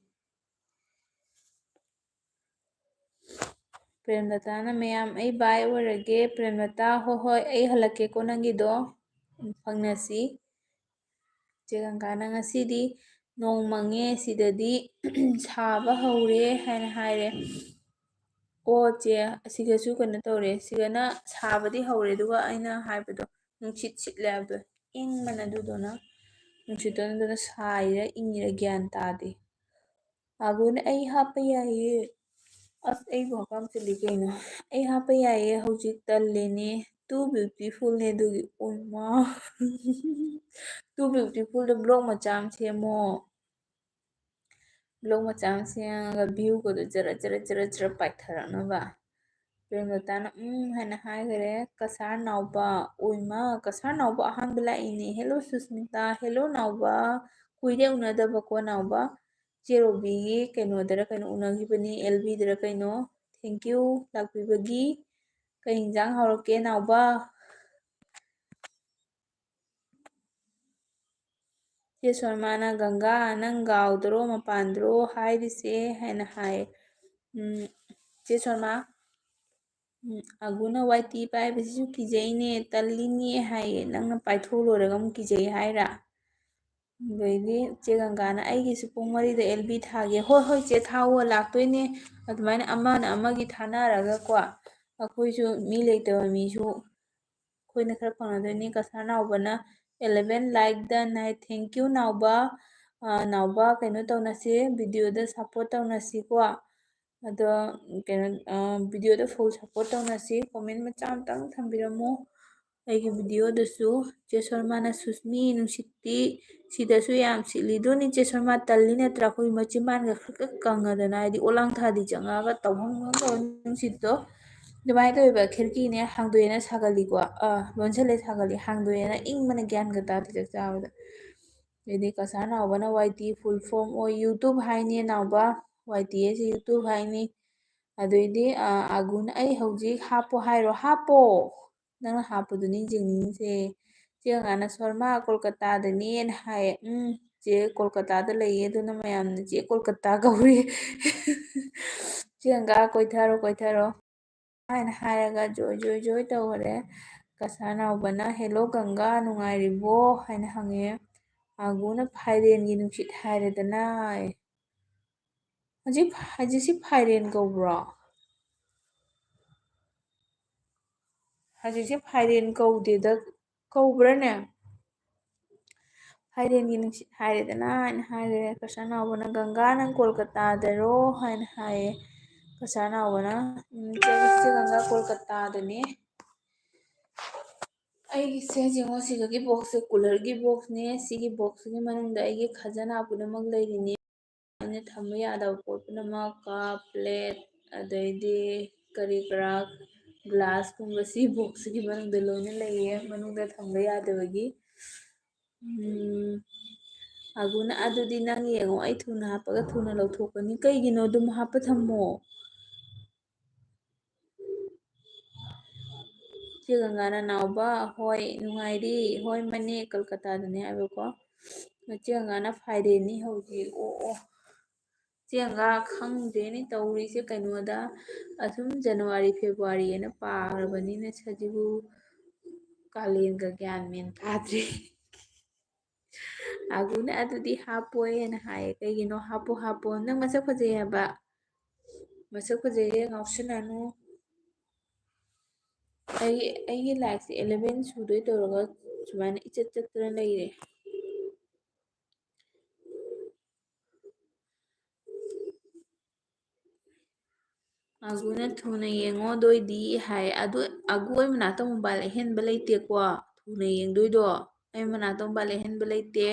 ꯄ꯭ꯔꯦꯝꯂꯇꯥꯅ, "ꯃꯌꯥꯝ, ꯑꯩ bye ꯑꯣꯏꯔꯒꯦ꯫" ꯄ꯭ꯔꯦꯝꯂꯇꯥ, "ꯍꯣꯏ, ꯍꯣꯏ, ꯑꯩ ꯍꯜꯂꯛꯀꯦꯀꯣ ꯅꯪꯒꯤꯗꯣ꯫ ꯎꯝ, ꯐꯪꯅꯁꯤ꯫" ꯆꯦ ꯒꯪꯒꯥꯅ, "ꯉꯁꯤꯗꯤ ꯅꯣꯡ ꯃꯪꯉꯦ, ꯁꯤꯗꯗꯤ ꯁꯥꯕ ꯍꯧꯔꯦ" ꯍꯥꯏꯅ ꯍꯥꯏꯔꯦ꯫ "ꯑꯣ ꯆꯦ, ꯑꯁꯤꯒꯁꯨ ꯀꯩꯅꯣ ꯇꯧꯔꯦ, ꯁꯤꯒꯅ ꯁꯥꯕꯗꯤ ꯍꯧꯔꯦ, ꯑꯗꯨꯒ ꯑꯩꯅ ꯍꯥꯏꯕꯗꯣ, ꯅꯨꯡꯁꯤꯠ ꯁꯤꯠꯂꯦ ꯍꯥꯏꯕꯗꯣ, ꯏꯪꯕꯅ ꯑꯗꯨꯗꯨꯅ, ꯅꯨꯡꯁꯤꯠꯇꯨꯅ ꯑꯗꯨꯅ ꯁꯥꯏꯔ ꯏꯪꯉꯤꯔ ꯒ꯭ꯌꯥꯟ ꯇꯥꯗꯦ꯫" ꯑꯥꯒꯨꯅ, "ꯑꯩ ꯍꯥꯞꯄ ꯌꯥꯏꯌꯦ꯫" ꯑꯁ, ꯑꯩꯕꯨ ꯍꯀꯥꯝ ꯆꯜꯂꯤ ꯀꯩꯅꯣ? "ꯑꯩ ꯍꯥꯞꯄ ꯌꯥꯏꯌꯦ, ꯍꯧꯖꯤꯛ ꯇꯜꯂꯦꯅꯦ꯫ Too beautifulꯅꯦ ꯑꯗꯨꯒꯤ꯫" ꯑꯣꯏꯃꯥ꯫ Too beautifulꯗ vlog ꯃꯆꯥ ꯑꯃ ꯁꯦꯝꯃꯣ꯫ Vlog ꯃꯆꯥ ꯑꯃ ꯁꯦꯝꯃꯒ viewꯒꯗꯣ ꯖꯔ ꯖꯔ ꯖꯔ ꯖꯔ ꯄꯥꯏꯊꯔꯛꯅꯕ꯫ ꯄ꯭ꯔꯦꯝꯂꯇꯥꯅ "ꯎꯝ" ꯍꯥꯏꯅ ꯍꯥꯏꯈꯔꯦ꯫ "ꯀꯁꯥꯔ ꯅꯥꯎꯕ, ꯑꯣꯏꯃꯥ, ꯀꯁꯥꯔ ꯅꯥꯎꯕ ꯑꯍꯥꯟꯕ ꯂꯥꯛꯏꯅꯦ꯫ Hello ꯁꯨꯁꯃꯤꯇꯥ, hello ꯅꯥꯎꯕ, ꯀꯨꯏꯔꯦ ꯎꯅꯗꯕꯀꯣ ꯅꯥꯎꯕ꯫ ꯆꯦ ꯔꯣꯕꯤꯒꯤ ꯀꯩꯅꯣꯗꯔ ꯀꯩꯅꯣ ꯎꯅꯈꯤꯕꯅꯤ, L Bꯗꯔ ꯀꯩꯅꯣ꯫ Thank you ꯂꯥꯛꯄꯤꯕꯒꯤ꯫ ꯀꯩ ꯏꯟꯖꯥꯡ ꯍꯥꯎꯔꯛꯀꯦ ꯅꯥꯎꯕ?" ꯆꯦ ꯁꯣꯔꯃꯥꯅ, "ꯒꯪꯒꯥ, ꯅꯪ ꯒꯥꯎꯗꯔꯣ ꯃꯄꯥꯟꯗꯔꯣ ꯍꯥꯏꯔꯤꯁꯦ?" ꯍꯥꯏꯅ ꯍꯥꯏ꯫ ꯎꯝ, ꯆꯦ ꯁꯣꯔꯃꯥ, ꯎꯝ, "ꯑꯒꯨꯅ ꯋꯥꯏꯇꯤ ꯄꯥꯏꯕꯁꯤꯁꯨ ꯀꯤꯖꯩꯅꯦ, ꯇꯜꯂꯤꯅꯦ" ꯍꯥꯏꯌꯦ꯫ "ꯅꯪꯅ ꯄꯥꯏꯊꯣꯛ ꯂꯣꯏꯔꯒ ꯑꯃꯨꯛ ꯀꯤꯖꯩ ꯍꯥꯏꯔꯥ?" ꯑꯗꯩꯗꯤ ꯆꯦ ꯒꯪꯒꯥꯅ, "ꯑꯩꯒꯤꯁꯨ ꯄꯨꯡ ꯃꯔꯤꯗ L B ꯊꯥꯒꯦ꯫" "ꯍꯣꯏ, ꯍꯣꯏ ꯆꯦ, ꯊꯥꯎꯑꯣ, ꯂꯥꯛꯇꯣꯏꯅꯦ꯫" ꯑꯗꯨꯃꯥꯏꯅ ꯑꯃꯅ ꯑꯃꯒꯤ ꯊꯥꯅꯔꯒꯀꯣ, ꯑꯩꯈꯣꯏꯁꯨ ꯃꯤ ꯂꯩꯇꯕ ꯃꯤꯁꯨ ꯑꯩꯈꯣꯏꯅ ꯈꯔ ꯐꯪꯅꯗꯣꯏꯅꯤ꯫ Cachar ꯅꯥꯎꯕꯅ eleven like done high. Thank you ꯅꯥꯎꯕ꯫ ꯑ, ꯅꯥꯎꯕ, ꯀꯩꯅꯣ ꯇꯧꯅꯁꯤ, video ꯗ support ꯇꯧꯅꯁꯤꯀꯣ꯫ ꯑꯗꯣ, ꯀꯩꯅꯣ, ꯑ, video ꯗ full support ꯇꯧꯅꯁꯤ꯫ Comment ꯃꯆꯥ ꯑꯝꯇꯪ ꯊꯝꯕꯤꯔꯝꯃꯨ ꯑꯩꯒꯤ video ꯗꯁꯨ꯫ ꯆꯦ ꯁꯣꯔꯃꯥꯅ, "ꯁꯨꯁꯃꯤ, ꯅꯨꯡꯁꯤꯠꯇꯤ ꯁꯤꯗꯁꯨ ꯌꯥꯝ ꯁꯤꯠꯂꯤꯗꯨꯅꯤ ꯆꯦ ꯁꯣꯔꯃꯥ, ꯇꯜꯂꯤ ꯅꯠꯇ꯭ꯔꯥ?" ꯑꯩꯈꯣꯏ ꯃꯆꯤꯟꯕꯥꯟꯒ ꯈꯔ ꯈꯔ ꯀꯪꯉꯗꯅ, ꯍꯥꯏꯗꯤ ꯑꯣꯂꯥꯡ ꯊꯥꯗꯤ ꯆꯪꯉꯛꯑꯒ ꯇꯧꯐꯝ ꯈꯪꯗꯕ ꯅꯨꯡꯁꯤꯠꯇꯣ ꯑꯗꯨꯃꯥꯏꯅ ꯇꯧꯋꯦꯕ꯫ ꯈꯤꯔꯀꯤꯅꯦ ꯍꯥꯡꯗꯣꯛꯑꯦꯅ ꯁꯥꯒꯠꯂꯤꯀꯣ, ꯑ, ꯂꯣꯟꯁꯤꯜꯂꯦ ꯁꯥꯒꯠꯂꯤ, ꯍꯥꯡꯗꯣꯛꯑꯦꯅ ꯏꯪꯕꯅ ꯒ꯭ꯌꯥꯟꯒ ꯇꯥꯗꯦ ꯆꯥꯛ ꯆꯥꯕꯗ꯫ ꯑꯗꯩꯗꯤ ꯀꯁꯥꯔ ꯅꯥꯎꯕꯅ "ꯋꯥꯏ ꯇꯤ full form ꯑꯣꯏ YouTube ꯍꯥꯏꯅꯦ ꯅꯥꯎꯕ"꯫ ꯋꯥꯏ ꯇꯤ ꯍꯥꯏꯁꯦ YouTube ꯍꯥꯏꯅꯤ꯫ ꯑꯗꯩꯗꯤ, ꯑ, ꯑꯒꯨꯅ, "ꯑꯩ ꯍꯧꯖꯤꯛ ꯍꯥꯞꯄꯣ ꯍꯥꯏꯔꯣ?" ꯍꯥꯞꯄꯣ! ꯅꯪꯅ ꯍꯥꯞꯄꯗꯨꯅꯤ ꯌꯦꯡꯅꯤꯡꯉꯤꯁꯦ꯫ ꯆꯦ ꯒꯪꯒꯥꯅ "ꯁꯣꯔꯃꯥ ꯀꯣꯜꯀꯇꯥꯗꯅꯦꯅ" ꯍꯥꯏꯌꯦ꯫ ꯎꯝ, ꯆꯦ ꯀꯣꯜꯀꯇꯥꯗ ꯂꯩꯌꯦ, ꯑꯗꯨꯅ ꯃꯌꯥꯝꯅ "ꯆꯦ ꯀꯣꯜꯀꯇꯥ" ꯀꯧꯔꯤ꯫ ꯆꯦ ꯒꯪꯒꯥ, ꯀꯣꯏꯊꯔꯣ, ꯀꯣꯏꯊꯔꯣ꯫ ꯍꯥꯏꯅ ꯍꯥꯏꯔꯒ ꯖꯣꯏ, ꯖꯣꯏ, ꯖꯣꯏ ꯇꯧꯈꯔꯦ꯫ ꯀꯁꯥꯔ ꯅꯥꯎꯕꯅ, "ꯍꯦꯜꯂꯣ ꯒꯪꯒꯥ, ꯅꯨꯡꯉꯥꯏꯔꯤꯕꯣ?" ꯍꯥꯏꯅ ꯍꯪꯉꯦ꯫ ꯑꯒꯨꯅ "ꯐꯥꯏꯔꯦꯟꯒꯤ ꯅꯨꯡꯁꯤꯠ" ꯍꯥꯏꯔꯦꯗꯅ꯫ ꯍꯧꯖꯤꯛ, ꯍꯧꯖꯤꯛꯁꯤ ꯐꯥꯏꯔꯦꯟ ꯀꯧꯕ꯭ꯔꯣ? ꯍꯧꯖꯤꯛꯁꯦ ꯐꯥꯏꯔꯦꯟ ꯀꯧꯗꯦꯗ, ꯀꯧꯕ꯭ꯔꯥꯅꯦ? "ꯐꯥꯏꯔꯦꯟꯒꯤ ꯅꯨꯡꯁꯤꯠ" ꯍꯥꯏꯔꯦꯗꯅ ꯍꯥꯏꯅ ꯍꯥꯏꯔꯦ꯫ ꯀꯁꯥꯔ ꯅꯥꯎꯕꯅ, "ꯒꯪꯒꯥ, ꯅꯪ ꯀꯣꯜꯀꯇꯥꯗꯔꯣ?" ꯍꯥꯏꯅ ꯍꯥꯏꯌꯦ꯫ ꯀꯁꯥꯔ ꯅꯥꯎꯕꯅ, "ꯎꯝ, ꯆꯦ, ꯆꯦ ꯒꯪꯒꯥ, ꯀꯣꯜꯀꯇꯥꯗꯅꯦ"꯫ ꯑꯩꯒꯤꯁꯦ ꯌꯦꯡꯉꯣ, ꯁꯤꯗꯒꯤ box ꯁꯦ cooler ꯒꯤ box ꯅꯦ꯫ ꯁꯤꯒꯤ box ꯁꯤꯒꯤ ꯃꯅꯨꯡꯗ ꯑꯩꯒꯤ ꯈꯖꯅꯥ ꯄꯨꯝꯅꯃꯛ ꯂꯩꯔꯤꯅꯦ꯫ ꯑꯩꯅ ꯊꯝꯕ ꯌꯥꯗꯕ ꯄꯣꯠ ꯄꯨꯝꯅꯃꯛ, cup, plate, ꯑꯗꯩꯗꯤ ꯀꯔꯤ ꯀꯔꯥ, glass ꯀꯨꯝꯕ ꯁꯤ box ꯁꯤꯒꯤ ꯃꯅꯨꯡꯗ ꯂꯣꯏꯅ ꯂꯩꯌꯦ, ꯃꯅꯨꯡꯗ ꯊꯝꯕ ꯌꯥꯗꯕꯒꯤ꯫ ꯎꯝ, ꯑꯒꯨꯅ, "ꯑꯗꯨꯗꯤ ꯅꯪ ꯌꯦꯡꯉꯣ, ꯑꯩ ꯊꯨꯅ ꯍꯥꯞꯄꯒ ꯊꯨꯅ ꯂꯧꯊꯣꯛꯀꯅꯤ"꯫ ꯀꯩꯒꯤꯅꯣ? ꯑꯗꯨꯝ ꯍꯥꯞꯄ ꯊꯝꯃꯣ꯫ ꯆꯦ ꯒꯪꯒꯥꯅ, "ꯅꯥꯎꯕ, ꯍꯣꯏ, ꯅꯨꯡꯉꯥꯏꯔꯤ"꯫ "ꯍꯣꯏ, ꯃꯅꯦ, ꯀꯜꯀꯇꯥꯗꯅꯦ" ꯍꯥꯏꯕꯀꯣ꯫ ꯆꯦ ꯒꯪꯒꯥꯅ, "ꯐꯥꯏꯔꯦꯟꯅꯤ ꯍꯧꯖꯤꯛ"꯫ ꯑꯣ, ꯑꯣ꯫ ꯆꯦ ꯒꯪꯒꯥ, ꯈꯪꯗ꯭ꯔꯦꯅꯦ ꯇꯧꯔꯤꯁꯦ, ꯀꯩꯅꯣꯗ ꯑꯗꯨꯝ ꯖꯅꯋꯥꯔꯤ, ꯐꯦꯕ꯭ꯔꯨꯋꯥꯔꯤ ꯍꯥꯏꯅ ꯄꯥꯈ꯭ꯔꯕꯅꯤꯅ ꯁꯖꯤꯕꯨ ꯀꯥꯂꯦꯟꯒ ꯒ꯭ꯌꯥꯟ ꯃꯦꯟ ꯇꯥꯗ꯭ꯔꯦ꯫ ꯑꯒꯨꯅ, "ꯑꯗꯨꯗꯤ ꯍꯥꯞꯄꯣꯏ" ꯍꯥꯏꯅ ꯍꯥꯏꯌꯦ꯫ ꯀꯩꯒꯤꯅꯣ? "ꯍꯥꯞꯄꯣ, ꯍꯥꯞꯄꯣ, ꯅꯪ ꯃꯁꯛ ꯐꯖꯩ ꯍꯥꯏꯕ, ꯃꯁꯛ ꯐꯖꯩꯌꯦ, ꯉꯥꯎꯁꯟꯅꯅꯨ"꯫ ꯑꯩ, ꯑꯩꯒꯤ ꯂꯥꯏꯛꯁꯦ eleven ꯁꯨꯗꯣꯏ ꯇꯧꯔꯒ ꯁꯨꯃꯥꯏꯅ ꯏꯆꯠ ꯆꯠꯇꯅ ꯂꯩꯔꯦ꯫ ꯑꯒꯨꯅ "ꯊꯨꯅ ꯌꯦꯡꯉꯣ ꯑꯗꯨ ꯑꯣꯏꯗꯤ" ꯍꯥꯏ꯫ ꯑꯗꯨ ꯑꯒꯨ ꯑꯩ ꯃꯅꯥꯛꯇ ꯃꯣꯕꯥꯏꯜ ꯑꯍꯦꯟꯕ ꯂꯩꯇꯦꯀꯣ꯫ ꯊꯨꯅ ꯌꯦꯡꯗꯣꯏꯗꯣ ꯑꯩ ꯃꯅꯥꯛꯇ ꯃꯣꯕꯥꯏꯜ ꯑꯍꯦꯟꯕ ꯂꯩꯇꯦ꯫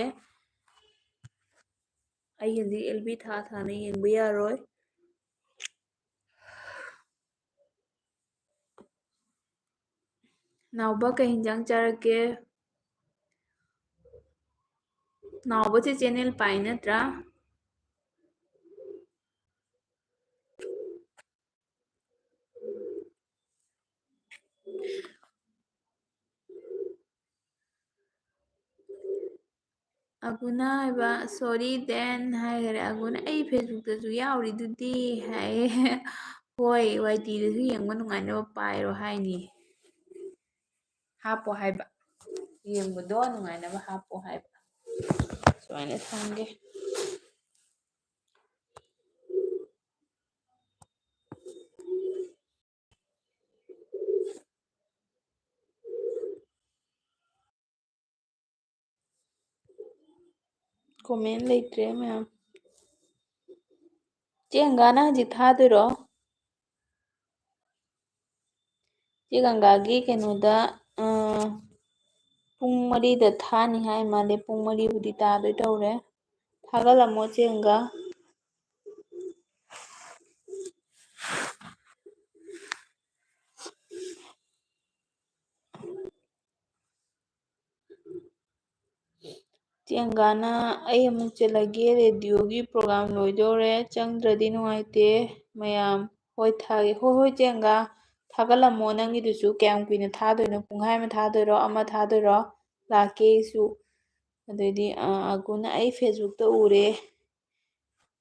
ꯑꯩ ꯍꯧꯖꯤꯛ L B ꯊꯥ ꯊꯥꯅ ꯌꯦꯡꯕ ꯌꯥꯔꯣꯏ꯫ ꯅꯥꯎꯕ ꯀꯩ ꯍꯤꯟꯖꯥꯡ ꯆꯥꯔꯛꯀꯦ? ꯅꯥꯎꯕꯁꯦ ꯆꯦꯅꯦꯜ ꯄꯥꯏ ꯅꯠꯇ꯭ꯔꯥ? ꯑꯒꯨꯅ ꯍꯥꯏꯕ, "Sorry then" ꯍꯥꯏꯈꯔꯦ꯫ ꯑꯒꯨꯅ, "ꯑꯩ Facebookꯇꯁꯨ ꯌꯥꯎꯔꯤꯗꯨꯗꯤ" ꯍꯥꯏꯌꯦ꯫ ꯍꯣꯏ, Y Tꯗꯁꯨ ꯌꯦꯡꯕ ꯅꯨꯡꯉꯥꯏꯅꯕ ꯄꯥꯏꯔꯣ ꯍꯥꯏꯅꯤ꯫ ꯍꯥꯞꯄꯣ ꯍꯥꯏꯕ꯫ ꯌꯦꯡꯕꯗꯣ ꯅꯨꯡꯉꯥꯏꯅꯕ ꯍꯥꯞꯄꯣ ꯍꯥꯏꯕ꯫ ꯁꯨꯃꯥꯏꯅ ꯊꯝꯒꯦ꯫ Comment ꯂꯩꯇ꯭ꯔꯦ ꯃꯌꯥꯝ꯫ ꯆꯦ ꯒꯪꯒꯥꯅ ꯍꯧꯖꯤꯛ ꯊꯥꯗꯣꯏꯔꯣ? ꯆꯦ ꯒꯪꯒꯥꯒꯤ ꯀꯩꯅꯣꯗ, ꯑ, ꯄꯨꯡ ꯃꯔꯤꯗ ꯊꯥꯅꯤ ꯍꯥꯏ ꯃꯥꯜꯂꯦ꯫ ꯄꯨꯡ ꯃꯔꯤꯕꯨꯗꯤ ꯇꯥꯗꯣꯏ ꯇꯧꯔꯦ꯫ ꯊꯥꯒꯠꯂꯝꯃꯣ ꯆꯦ ꯒꯪꯒꯥ꯫ ꯆꯦ ꯒꯪꯒꯥꯅ, "ꯑꯩ ꯑꯃꯨꯛ ꯆꯦꯜꯂꯒꯦ, ꯔꯦꯗꯤꯑꯣꯒꯤ ꯄ꯭ꯔꯣꯒ꯭ꯔꯥꯝ ꯂꯣꯏꯗꯧꯔꯦ, ꯆꯪꯗ꯭ꯔꯗꯤ ꯅꯨꯡꯉꯥꯏꯇꯦ ꯃꯌꯥꯝ"꯫ ꯍꯣꯏ, ꯊꯥꯒꯦ꯫ ꯍꯣꯏ, ꯍꯣꯏ, ꯆꯦ ꯒꯪꯒꯥ, ꯊꯥꯒꯠꯂꯝꯃꯣ ꯅꯪꯒꯤꯗꯨꯁꯨ꯫ ꯀꯌꯥꯝ ꯀꯨꯏꯅ ꯊꯥꯗꯣꯏꯅꯣ? ꯄꯨꯡꯈꯥꯏ ꯑꯃ ꯊꯥꯗꯣꯏꯔꯣ? ꯑꯃ ꯊꯥꯗꯣꯏꯔꯣ? ꯂꯥꯛꯀꯦ ꯑꯩꯁꯨ꯫ ꯑꯗꯩꯗꯤ, ꯑ, ꯑꯒꯨꯅ, "ꯑꯩ Facebookꯇ ꯎꯔꯦ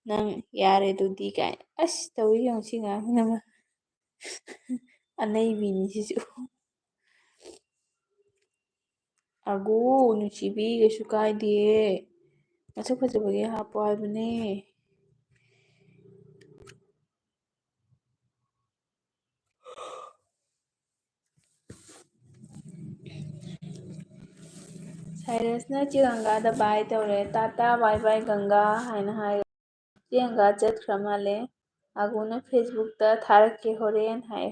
ꯅꯪ, ꯌꯥꯔꯦ ꯑꯗꯨꯗꯤ" ꯀꯥꯏꯅ꯫ ꯑꯁ, ꯇꯧꯏ ꯌꯦꯡꯉꯨ ꯁꯤ ꯑꯉꯥꯡꯁꯤꯅ ꯑꯃ꯫ ꯑꯅꯩꯕꯤꯅꯤ ꯁꯤꯁꯨ꯫ ꯑꯒꯨ, ꯅꯨꯡꯁꯤꯕꯤ, ꯀꯩꯁꯨ ꯀꯥꯏꯗꯤꯌꯦ꯫ ꯃꯁꯛ ꯐꯖꯕꯒꯤ ꯍꯥꯞꯄꯣ ꯍꯥꯏꯕꯅꯦ꯫ ꯁꯥꯏꯔꯁꯅ ꯆꯦ ꯒꯪꯒꯥꯗ bye ꯇꯧꯔꯦ꯫ "ꯇꯥꯇꯥ, bye bye ꯒꯪꯒꯥ" ꯍꯥꯏꯅ ꯍꯥꯏꯔꯦ꯫ ꯆꯦ ꯒꯪꯒꯥ ꯆꯠꯈ꯭ꯔ ꯃꯥꯜꯂꯦ꯫ ꯑꯒꯨꯅ "Facebook ꯇ ꯊꯥꯔꯛꯀꯦ ꯍꯣꯔꯦꯟ" ꯍꯥꯏ꯫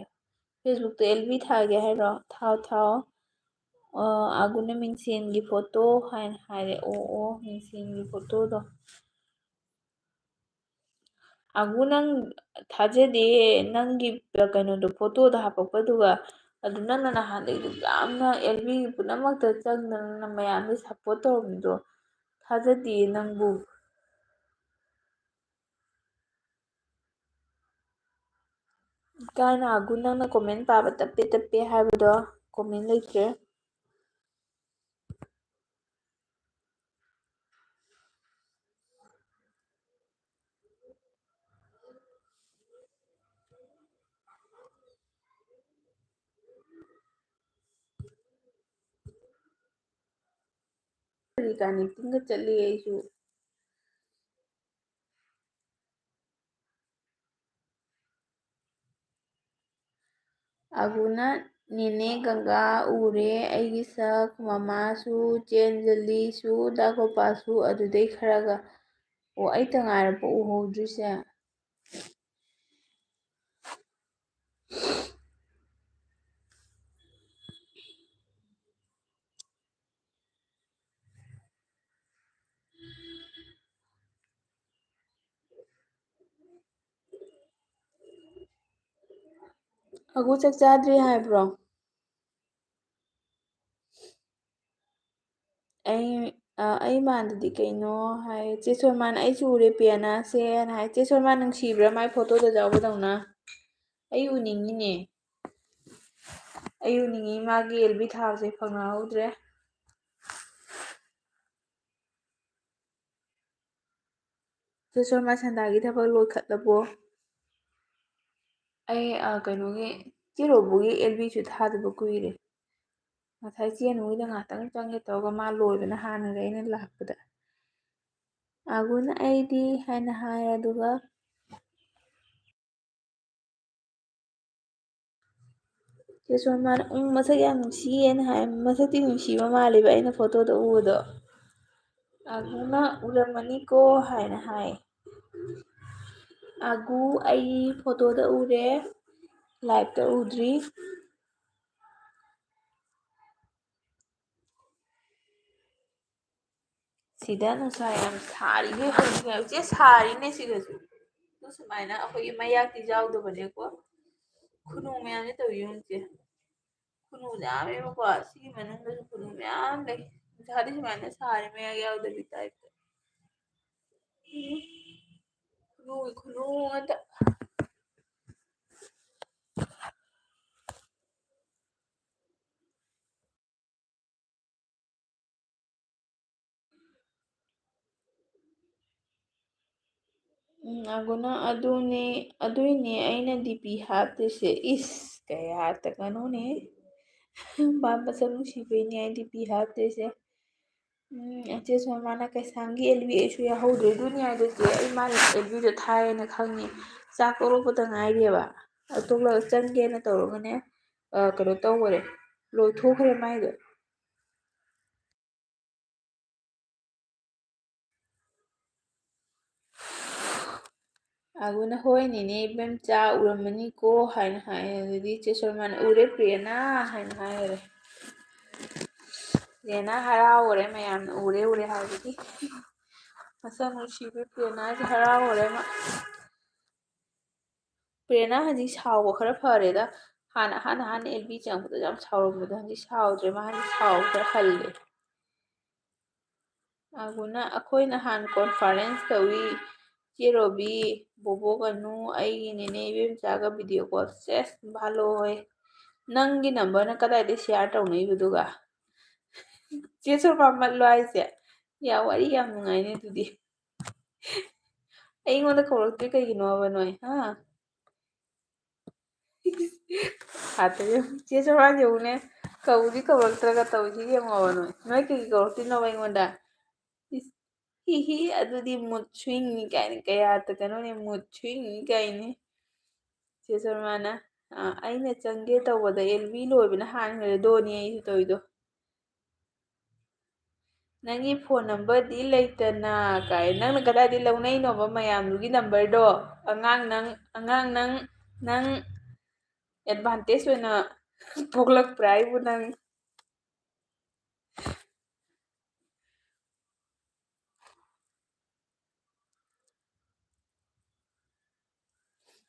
"Facebook ꯇ L B ꯊꯥꯒꯦ ꯍꯥꯏꯔꯣ? ꯊꯥꯎ, ꯊꯥꯎ꯫ ꯑ, ꯑꯒꯨꯅ ꯃꯤꯡꯁꯦꯟꯒꯤ photo" ꯍꯥꯏꯅ ꯍꯥꯏꯔꯦ꯫ ꯑꯣ, ꯑꯣ, ꯃꯤꯡꯁꯦꯟꯒꯤ photo ꯗꯣ꯫ "ꯑꯒꯨ, ꯅꯪ ꯊꯥꯖꯗꯦ, ꯅꯪꯒꯤ ꯀꯩꯅꯣꯗꯣ, photo ꯗꯣ ꯍꯥꯄꯛꯄꯗꯨꯒ, ꯑꯗꯨ ꯅꯪꯅ ꯅꯍꯥꯟꯗꯩꯗꯣ ꯌꯥꯝꯅ L B ꯒꯤ ꯄꯨꯝꯅꯃꯛꯇ ꯆꯪꯗꯅ ꯃꯌꯥꯝꯗ support ꯇꯧꯔꯝꯃꯤꯗꯣ, ꯊꯥꯖꯗꯦ ꯅꯪꯕꯨ"꯫ ꯀꯥꯏꯅ ꯑꯒꯨ, ꯅꯪꯅ comment ꯄꯥꯕ ꯇꯞꯄꯦ ꯇꯞꯄꯦ ꯍꯥꯏꯕꯗꯣ, comment ꯂꯩꯇ꯭ꯔꯦ꯫ ꯀꯔꯤ connecting ꯒ ꯆꯠꯂꯤ ꯑꯩꯁꯨ꯫ ꯑꯒꯨꯅ "ꯅꯦꯅꯦ ꯒꯪꯒꯥ ꯎꯔꯦ ꯑꯩꯒꯤ ꯁꯛ, ꯃꯃꯥꯁꯨ, ꯆꯦ ꯑꯟꯖꯂꯤꯁꯨ, ꯗꯥ ꯒꯣꯄꯥꯜꯁꯨ, ꯑꯗꯨꯗꯩ ꯈꯔꯒ"꯫ ꯑꯣ, ꯑꯩꯇ ꯉꯥꯏꯔꯕꯣ ꯎꯍꯧꯗ꯭ꯔꯤꯁꯦ? ꯑꯒꯨ ꯆꯥꯛ ꯆꯥꯗ꯭ꯔꯤ ꯍꯥꯏꯕ꯭ꯔꯣ? ꯑꯩ, ꯑ, ꯑꯩ ꯃꯥꯟꯗꯗꯤ ꯀꯩꯅꯣ ꯍꯥꯏ꯫ ꯆꯦ ꯁꯣꯃꯥꯅ "ꯑꯩꯁꯨ ꯎꯔꯦ ꯄꯤꯌꯥꯅꯥꯁꯦꯅ" ꯍꯥꯏ꯫ ꯆꯦ ꯁꯣꯃꯥ ꯅꯨꯡꯁꯤꯕ꯭ꯔꯥ ꯃꯥꯏ photo ꯗ ꯌꯥꯎꯕꯗꯧꯅ? ꯑꯩ ꯎꯅꯤꯡꯉꯤꯅꯦ꯫ ꯑꯩ ꯎꯅꯤꯡꯉꯤ꯫ ꯃꯥꯒꯤ L B ꯊꯥꯕꯁꯦ ꯐꯪꯍꯧꯗ꯭ꯔꯦ꯫ ꯆꯦ ꯁꯣꯃꯥ ꯁꯟꯗꯥꯒꯤ ꯊꯕꯛ ꯂꯣꯏꯈꯠꯂꯕꯣ? ꯑꯩ, ꯑ, ꯀꯩꯅꯣꯒꯤ, ꯆꯦ ꯔꯣꯕꯣꯒꯤ L B ꯁꯨ ꯊꯥꯗꯕ ꯀꯨꯏꯔꯦ꯫ ꯉꯁꯥꯏ ꯆꯦ ꯅꯨꯡꯒꯤꯗ ꯉꯥꯛꯇꯪ ꯆꯪꯒꯦ ꯇꯧꯔꯒ ꯃꯥ ꯂꯣꯏꯕꯅ ꯍꯥꯟꯈ꯭ꯔꯦ ꯑꯩꯅ ꯂꯥꯛꯄꯗ꯫ ꯑꯒꯨꯅ "ꯑꯩꯗꯤ" ꯍꯥꯏꯅ ꯍꯥꯏ, ꯑꯗꯨꯒ ꯆꯦ ꯁꯣꯃꯥꯅ, "ꯎꯝ, ꯃꯁꯛ ꯌꯥꯝ ꯅꯨꯡꯁꯤꯌꯦꯅ" ꯍꯥꯏ꯫ ꯃꯁꯛꯇꯤ ꯅꯨꯡꯁꯤꯕ ꯃꯥꯜꯂꯦꯕ ꯑꯩꯅ ꯐꯣꯇꯣꯗ ꯎꯕꯗꯣ꯫ "ꯑꯒꯨꯅ ꯎꯔꯝꯃꯅꯤꯀꯣ" ꯍꯥꯏꯅ ꯍꯥꯏ꯫ ꯑꯒꯨ ꯑꯩ ꯐꯣꯇꯣꯗ ꯎꯔꯦ, ꯂꯥꯏꯞꯇ ꯎꯗ꯭ꯔꯤ꯫ ꯁꯤꯗ ꯅꯨꯡꯁꯥ ꯌꯥꯝ ꯁꯥꯔꯤꯒꯦ ꯍꯧꯖꯤꯛ ꯍꯧꯖꯤꯛ ꯁꯥꯔꯤꯅꯦ ꯁꯤꯗꯁꯨ꯫ ꯑꯗꯨ ꯁꯨꯃꯥꯏꯅ ꯑꯩꯈꯣꯏꯒꯤ ꯃꯌꯥꯛꯇꯤ ꯌꯥꯎꯗꯕꯅꯦꯀꯣ꯫ ꯈꯨꯅꯨ ꯃꯌꯥꯝꯁꯦ ꯇꯧꯔꯤ ꯌꯦꯡꯉꯨꯁꯦ꯫ ꯈꯨꯅꯨꯁꯦ ꯌꯥꯝꯃꯦꯕꯀꯣ꯫ ꯁꯤꯒꯤ ꯃꯅꯨꯡꯗꯁꯨ ꯈꯨꯅꯨ ꯃꯌꯥꯝ ꯂꯩ꯫ ꯅꯨꯡꯁꯥꯗꯤ ꯁꯨꯃꯥꯏꯅ ꯁꯥꯔꯤ ꯃꯌꯥꯛ ꯌꯥꯎꯗꯕꯤ ꯇꯥꯏꯞꯇ꯫ ꯎꯝ꯫ ꯈꯨꯅꯨꯒꯤ ꯈꯨꯅꯨ ꯉꯥꯛꯇ꯫ ꯎꯝ, ꯑꯒꯨꯅ ꯑꯗꯨꯅꯦ, ꯑꯗꯨꯏꯅꯦ ꯑꯩꯅ ꯗꯤ ꯄꯤ ꯍꯥꯞꯇ꯭ꯔꯤꯁꯦ꯫ ꯏꯁ, ꯀꯌꯥꯇ ꯀꯩꯅꯣꯅꯦ꯫ ꯃꯥ ꯃꯁꯛ ꯅꯨꯡꯁꯤꯕꯩꯅꯦ ꯑꯩ ꯗꯤ ꯄꯤ ꯍꯥꯞꯇ꯭ꯔꯤꯁꯦ꯫ ꯎꯝ, ꯆꯦ ꯁꯣꯃꯥꯅ ꯀꯩꯁꯥꯝꯒꯤ ꯑꯦꯜ ꯕꯤ ꯑꯩꯁꯨ ꯌꯥꯎꯍꯧꯗ꯭ꯔꯦ꯫ ꯑꯗꯨꯅꯤ ꯍꯥꯏꯗꯣ ꯆꯦ, ꯑꯩ ꯃꯥꯅ ꯑꯦꯜ ꯕꯤꯗꯣ ꯊꯥꯏꯌꯦꯅ ꯈꯪꯉꯦ꯫ ꯆꯥꯛ ꯇꯣꯛꯂꯛꯄꯗ ꯉꯥꯏꯔꯤꯑꯕ꯫ ꯑꯗꯨ ꯇꯣꯛꯂꯒ ꯆꯪꯒꯦꯅ ꯇꯧꯔꯒꯅꯦ, ꯑ, ꯀꯩꯅꯣ ꯇꯧꯈꯔꯦ, ꯂꯣꯏꯊꯣꯛꯈ꯭ꯔꯦ ꯃꯥꯏꯗꯣ꯫ ꯑꯒꯨꯅ, "ꯍꯣꯏ ꯅꯦꯅꯦ ꯏꯕꯦꯝꯆꯥ, ꯎꯔꯝꯃꯅꯤꯀꯣ" ꯍꯥꯏꯅ ꯍꯥꯏ꯫ ꯑꯗꯨꯗꯤ ꯆꯦ ꯁꯣꯃꯥꯅ, "ꯎꯔꯦ ꯄ꯭ꯔꯦꯔꯅꯥ" ꯍꯥꯏꯅ ꯍꯥꯏꯈꯔꯦ꯫ ꯄ꯭ꯔꯦꯔꯅꯥ ꯍꯔꯥꯎꯈꯔꯦ ꯃꯌꯥꯝꯅ ꯎꯔꯦ ꯎꯔꯦ ꯍꯥꯏꯕꯒꯤ꯫ ꯃꯁꯛ ꯅꯨꯡꯁꯤꯕꯤ ꯄ꯭ꯔꯦꯔꯅꯥꯁꯦ ꯍꯔꯥꯎꯈꯔꯦ ꯃꯥ꯫ ꯄ꯭ꯔꯦꯔꯅꯥ ꯍꯧꯖꯤꯛ ꯁꯥꯎꯕ ꯈꯔ ꯐꯔꯦꯗ꯫ ꯍꯥꯟꯅ, ꯑꯍꯥꯟ ꯑꯍꯥꯟ ꯑꯦꯜ ꯕꯤ ꯆꯪꯉꯛꯄꯗ ꯌꯥꯝ ꯁꯥꯎꯔꯝꯕꯗꯣ ꯍꯧꯖꯤꯛ ꯁꯥꯎꯗ꯭ꯔꯦ꯫ ꯃꯥ ꯍꯧꯖꯤꯛ ꯁꯥꯎꯕ ꯈꯔ ꯍꯜꯂꯦ꯫ ꯑꯗꯨꯅ ꯑꯩꯈꯣꯏ ꯅꯍꯥꯟ conference ꯇꯧꯏ꯫ ꯆꯦ ꯔꯣꯕꯤ, ꯕꯣꯕꯣ ꯀꯅꯨ, ꯑꯩꯒꯤ ꯅꯦꯅꯦ ꯏꯕꯦꯝꯆꯥꯒ video call꯫ ꯁꯦꯁ, ꯚꯥꯂꯣ ꯍꯣꯏ꯫ ꯅꯪꯒꯤ numberꯅ ꯀꯗꯥꯏꯗ share ꯇꯧꯅꯩꯕꯗꯨꯒ? ꯆꯦ ꯁꯣꯔꯃꯥ ꯃꯠꯂꯣ ꯍꯥꯏꯁꯦ? ꯌꯥ, ꯋꯥꯔꯤ ꯌꯥꯝ ꯅꯨꯡꯉꯥꯏꯅꯦ ꯑꯗꯨꯗꯤ꯫ ꯑꯩꯉꯣꯟꯗ ꯀꯧꯔꯛꯇ꯭ꯔꯤ ꯀꯩꯒꯤꯅꯣꯕ ꯅꯣꯏ, ꯍꯥ? ꯍꯥꯠꯇꯣꯛꯑꯦ꯫ ꯆꯦ ꯁꯣꯔꯃꯥ ꯌꯦꯡꯉꯨꯅꯦ, ꯀꯧꯗꯤ ꯀꯧꯔꯛꯇ꯭ꯔꯒ ꯇꯧꯔꯤꯁꯤ ꯌꯦꯡꯉꯣꯕ ꯅꯣꯏ꯫ ꯅꯣꯏ ꯀꯩꯒꯤ ꯀꯧꯔꯛꯇꯣꯏꯅꯣꯕ ꯑꯩꯉꯣꯟꯗ? ꯏꯁ, ꯍꯤ ꯍꯤ, ꯑꯗꯨꯗꯤ mood swingꯅꯤ ꯀꯥꯏꯅ, ꯀꯌꯥ ꯇ ꯀꯩꯅꯣꯅꯦ, mood swingꯅꯤ ꯀꯥꯏꯅꯦ꯫ ꯆꯦ ꯁꯣꯔꯃꯥꯅ, ꯑ, ꯑꯩꯅ ꯆꯪꯒꯦ ꯇꯧꯕꯗ ꯑꯦꯜ ꯕꯤ ꯂꯣꯏꯕꯅ ꯍꯥꯟꯈ꯭ꯔꯦ꯫ ꯗꯣꯅꯤ ꯑꯩꯁꯨ ꯇꯧꯔꯤꯗꯣ꯫ "ꯅꯪꯒꯤ ꯐꯣꯟ ꯅꯝꯕꯔꯗꯤ ꯂꯩꯇꯅ" ꯀꯥꯏ꯫ ꯅꯪꯅ ꯀꯗꯥꯏꯗꯒꯤ ꯂꯧꯅꯩꯅꯣꯕ ꯃꯌꯥꯝꯗꯨꯒꯤ ꯅꯝꯕꯔꯗꯣ? ꯑꯉꯥꯡ ꯅꯪ, ꯑꯉꯥꯡ ꯅꯪ, ꯅꯪ ꯑꯦꯗꯚꯥꯟꯇꯦꯖ ꯑꯣꯏꯅ ꯄꯣꯛꯂꯛꯄ꯭ꯔꯥ ꯑꯩꯕꯨ ꯅꯪ?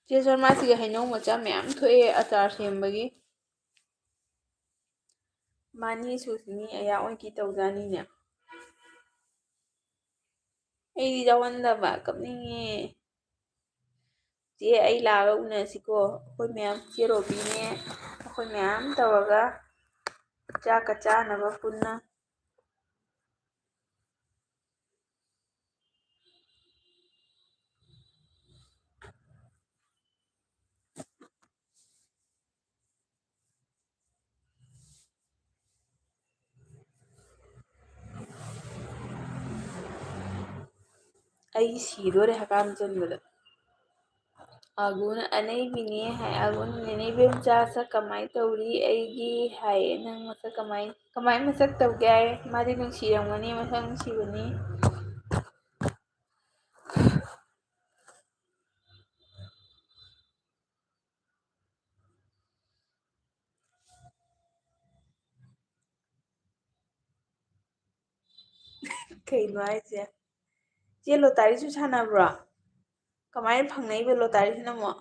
ꯆꯦ ꯁꯔꯃꯥꯁꯤꯒ ꯍꯩꯅꯧ ꯃꯆꯥ ꯃꯌꯥꯝ ꯊꯣꯛꯑꯦ ꯑꯆꯥꯔ ꯁꯦꯝꯕꯒꯤ꯫ ꯃꯥꯅꯤ ꯁꯨꯁꯤꯅꯤ ꯑꯌꯥ ꯑꯣꯏꯀꯤ ꯇꯧꯖꯥꯅꯤꯅꯦ꯫ ꯑꯩꯗꯤ ꯌꯥꯎꯍꯟꯗꯕ ꯀꯞꯅꯤꯡꯉꯦ꯫ ꯆꯦ, ꯑꯩ ꯂꯥꯛꯑꯒ ꯎꯅꯁꯤꯀꯣ꯫ ꯑꯩꯈꯣꯏ ꯃꯌꯥꯝ, ꯆꯦ ꯔꯣꯕꯤꯅꯦ, ꯑꯩꯈꯣꯏ ꯃꯌꯥꯝ ꯇꯧꯔꯒ ꯆꯥꯛꯀ ꯆꯥꯅꯕ ꯄꯨꯟꯅ꯫ ꯑꯩ ꯁꯤꯗꯣꯔꯦ ꯍꯀꯥꯝ ꯆꯟꯕꯗ꯫ ꯑꯒꯨꯅ ꯑꯅꯩꯕꯤꯅꯦ ꯍꯥꯏ꯫ ꯑꯒꯨꯅ "ꯅꯦꯅꯦ ꯏꯕꯦꯝꯆꯥ ꯁꯛ ꯀꯃꯥꯏ ꯇꯧꯔꯤ ꯑꯩꯒꯤ?" ꯍꯥꯏ꯫ "ꯅꯪ ꯃꯁꯛ ꯀꯃꯥꯏ, ꯀꯃꯥꯏ ꯃꯁꯛ ꯇꯧꯒꯦ?" ꯍꯥꯏ꯫ ꯃꯥꯗꯤ ꯅꯨꯡꯁꯤꯔꯝꯒꯅꯤ, ꯃꯁꯛ ꯅꯨꯡꯁꯤꯕꯅꯤ꯫ ꯀꯩꯅꯣ ꯍꯥꯏꯁꯦ? ꯆꯦ, ꯂꯣꯇꯥꯔꯤꯁꯨ ꯁꯥꯟꯅꯕ꯭ꯔꯣ? ꯀꯃꯥꯏꯅ ꯐꯪꯅꯩꯕ ꯂꯣꯇꯥꯔꯤꯁꯤꯅ ꯑꯃꯨꯛ?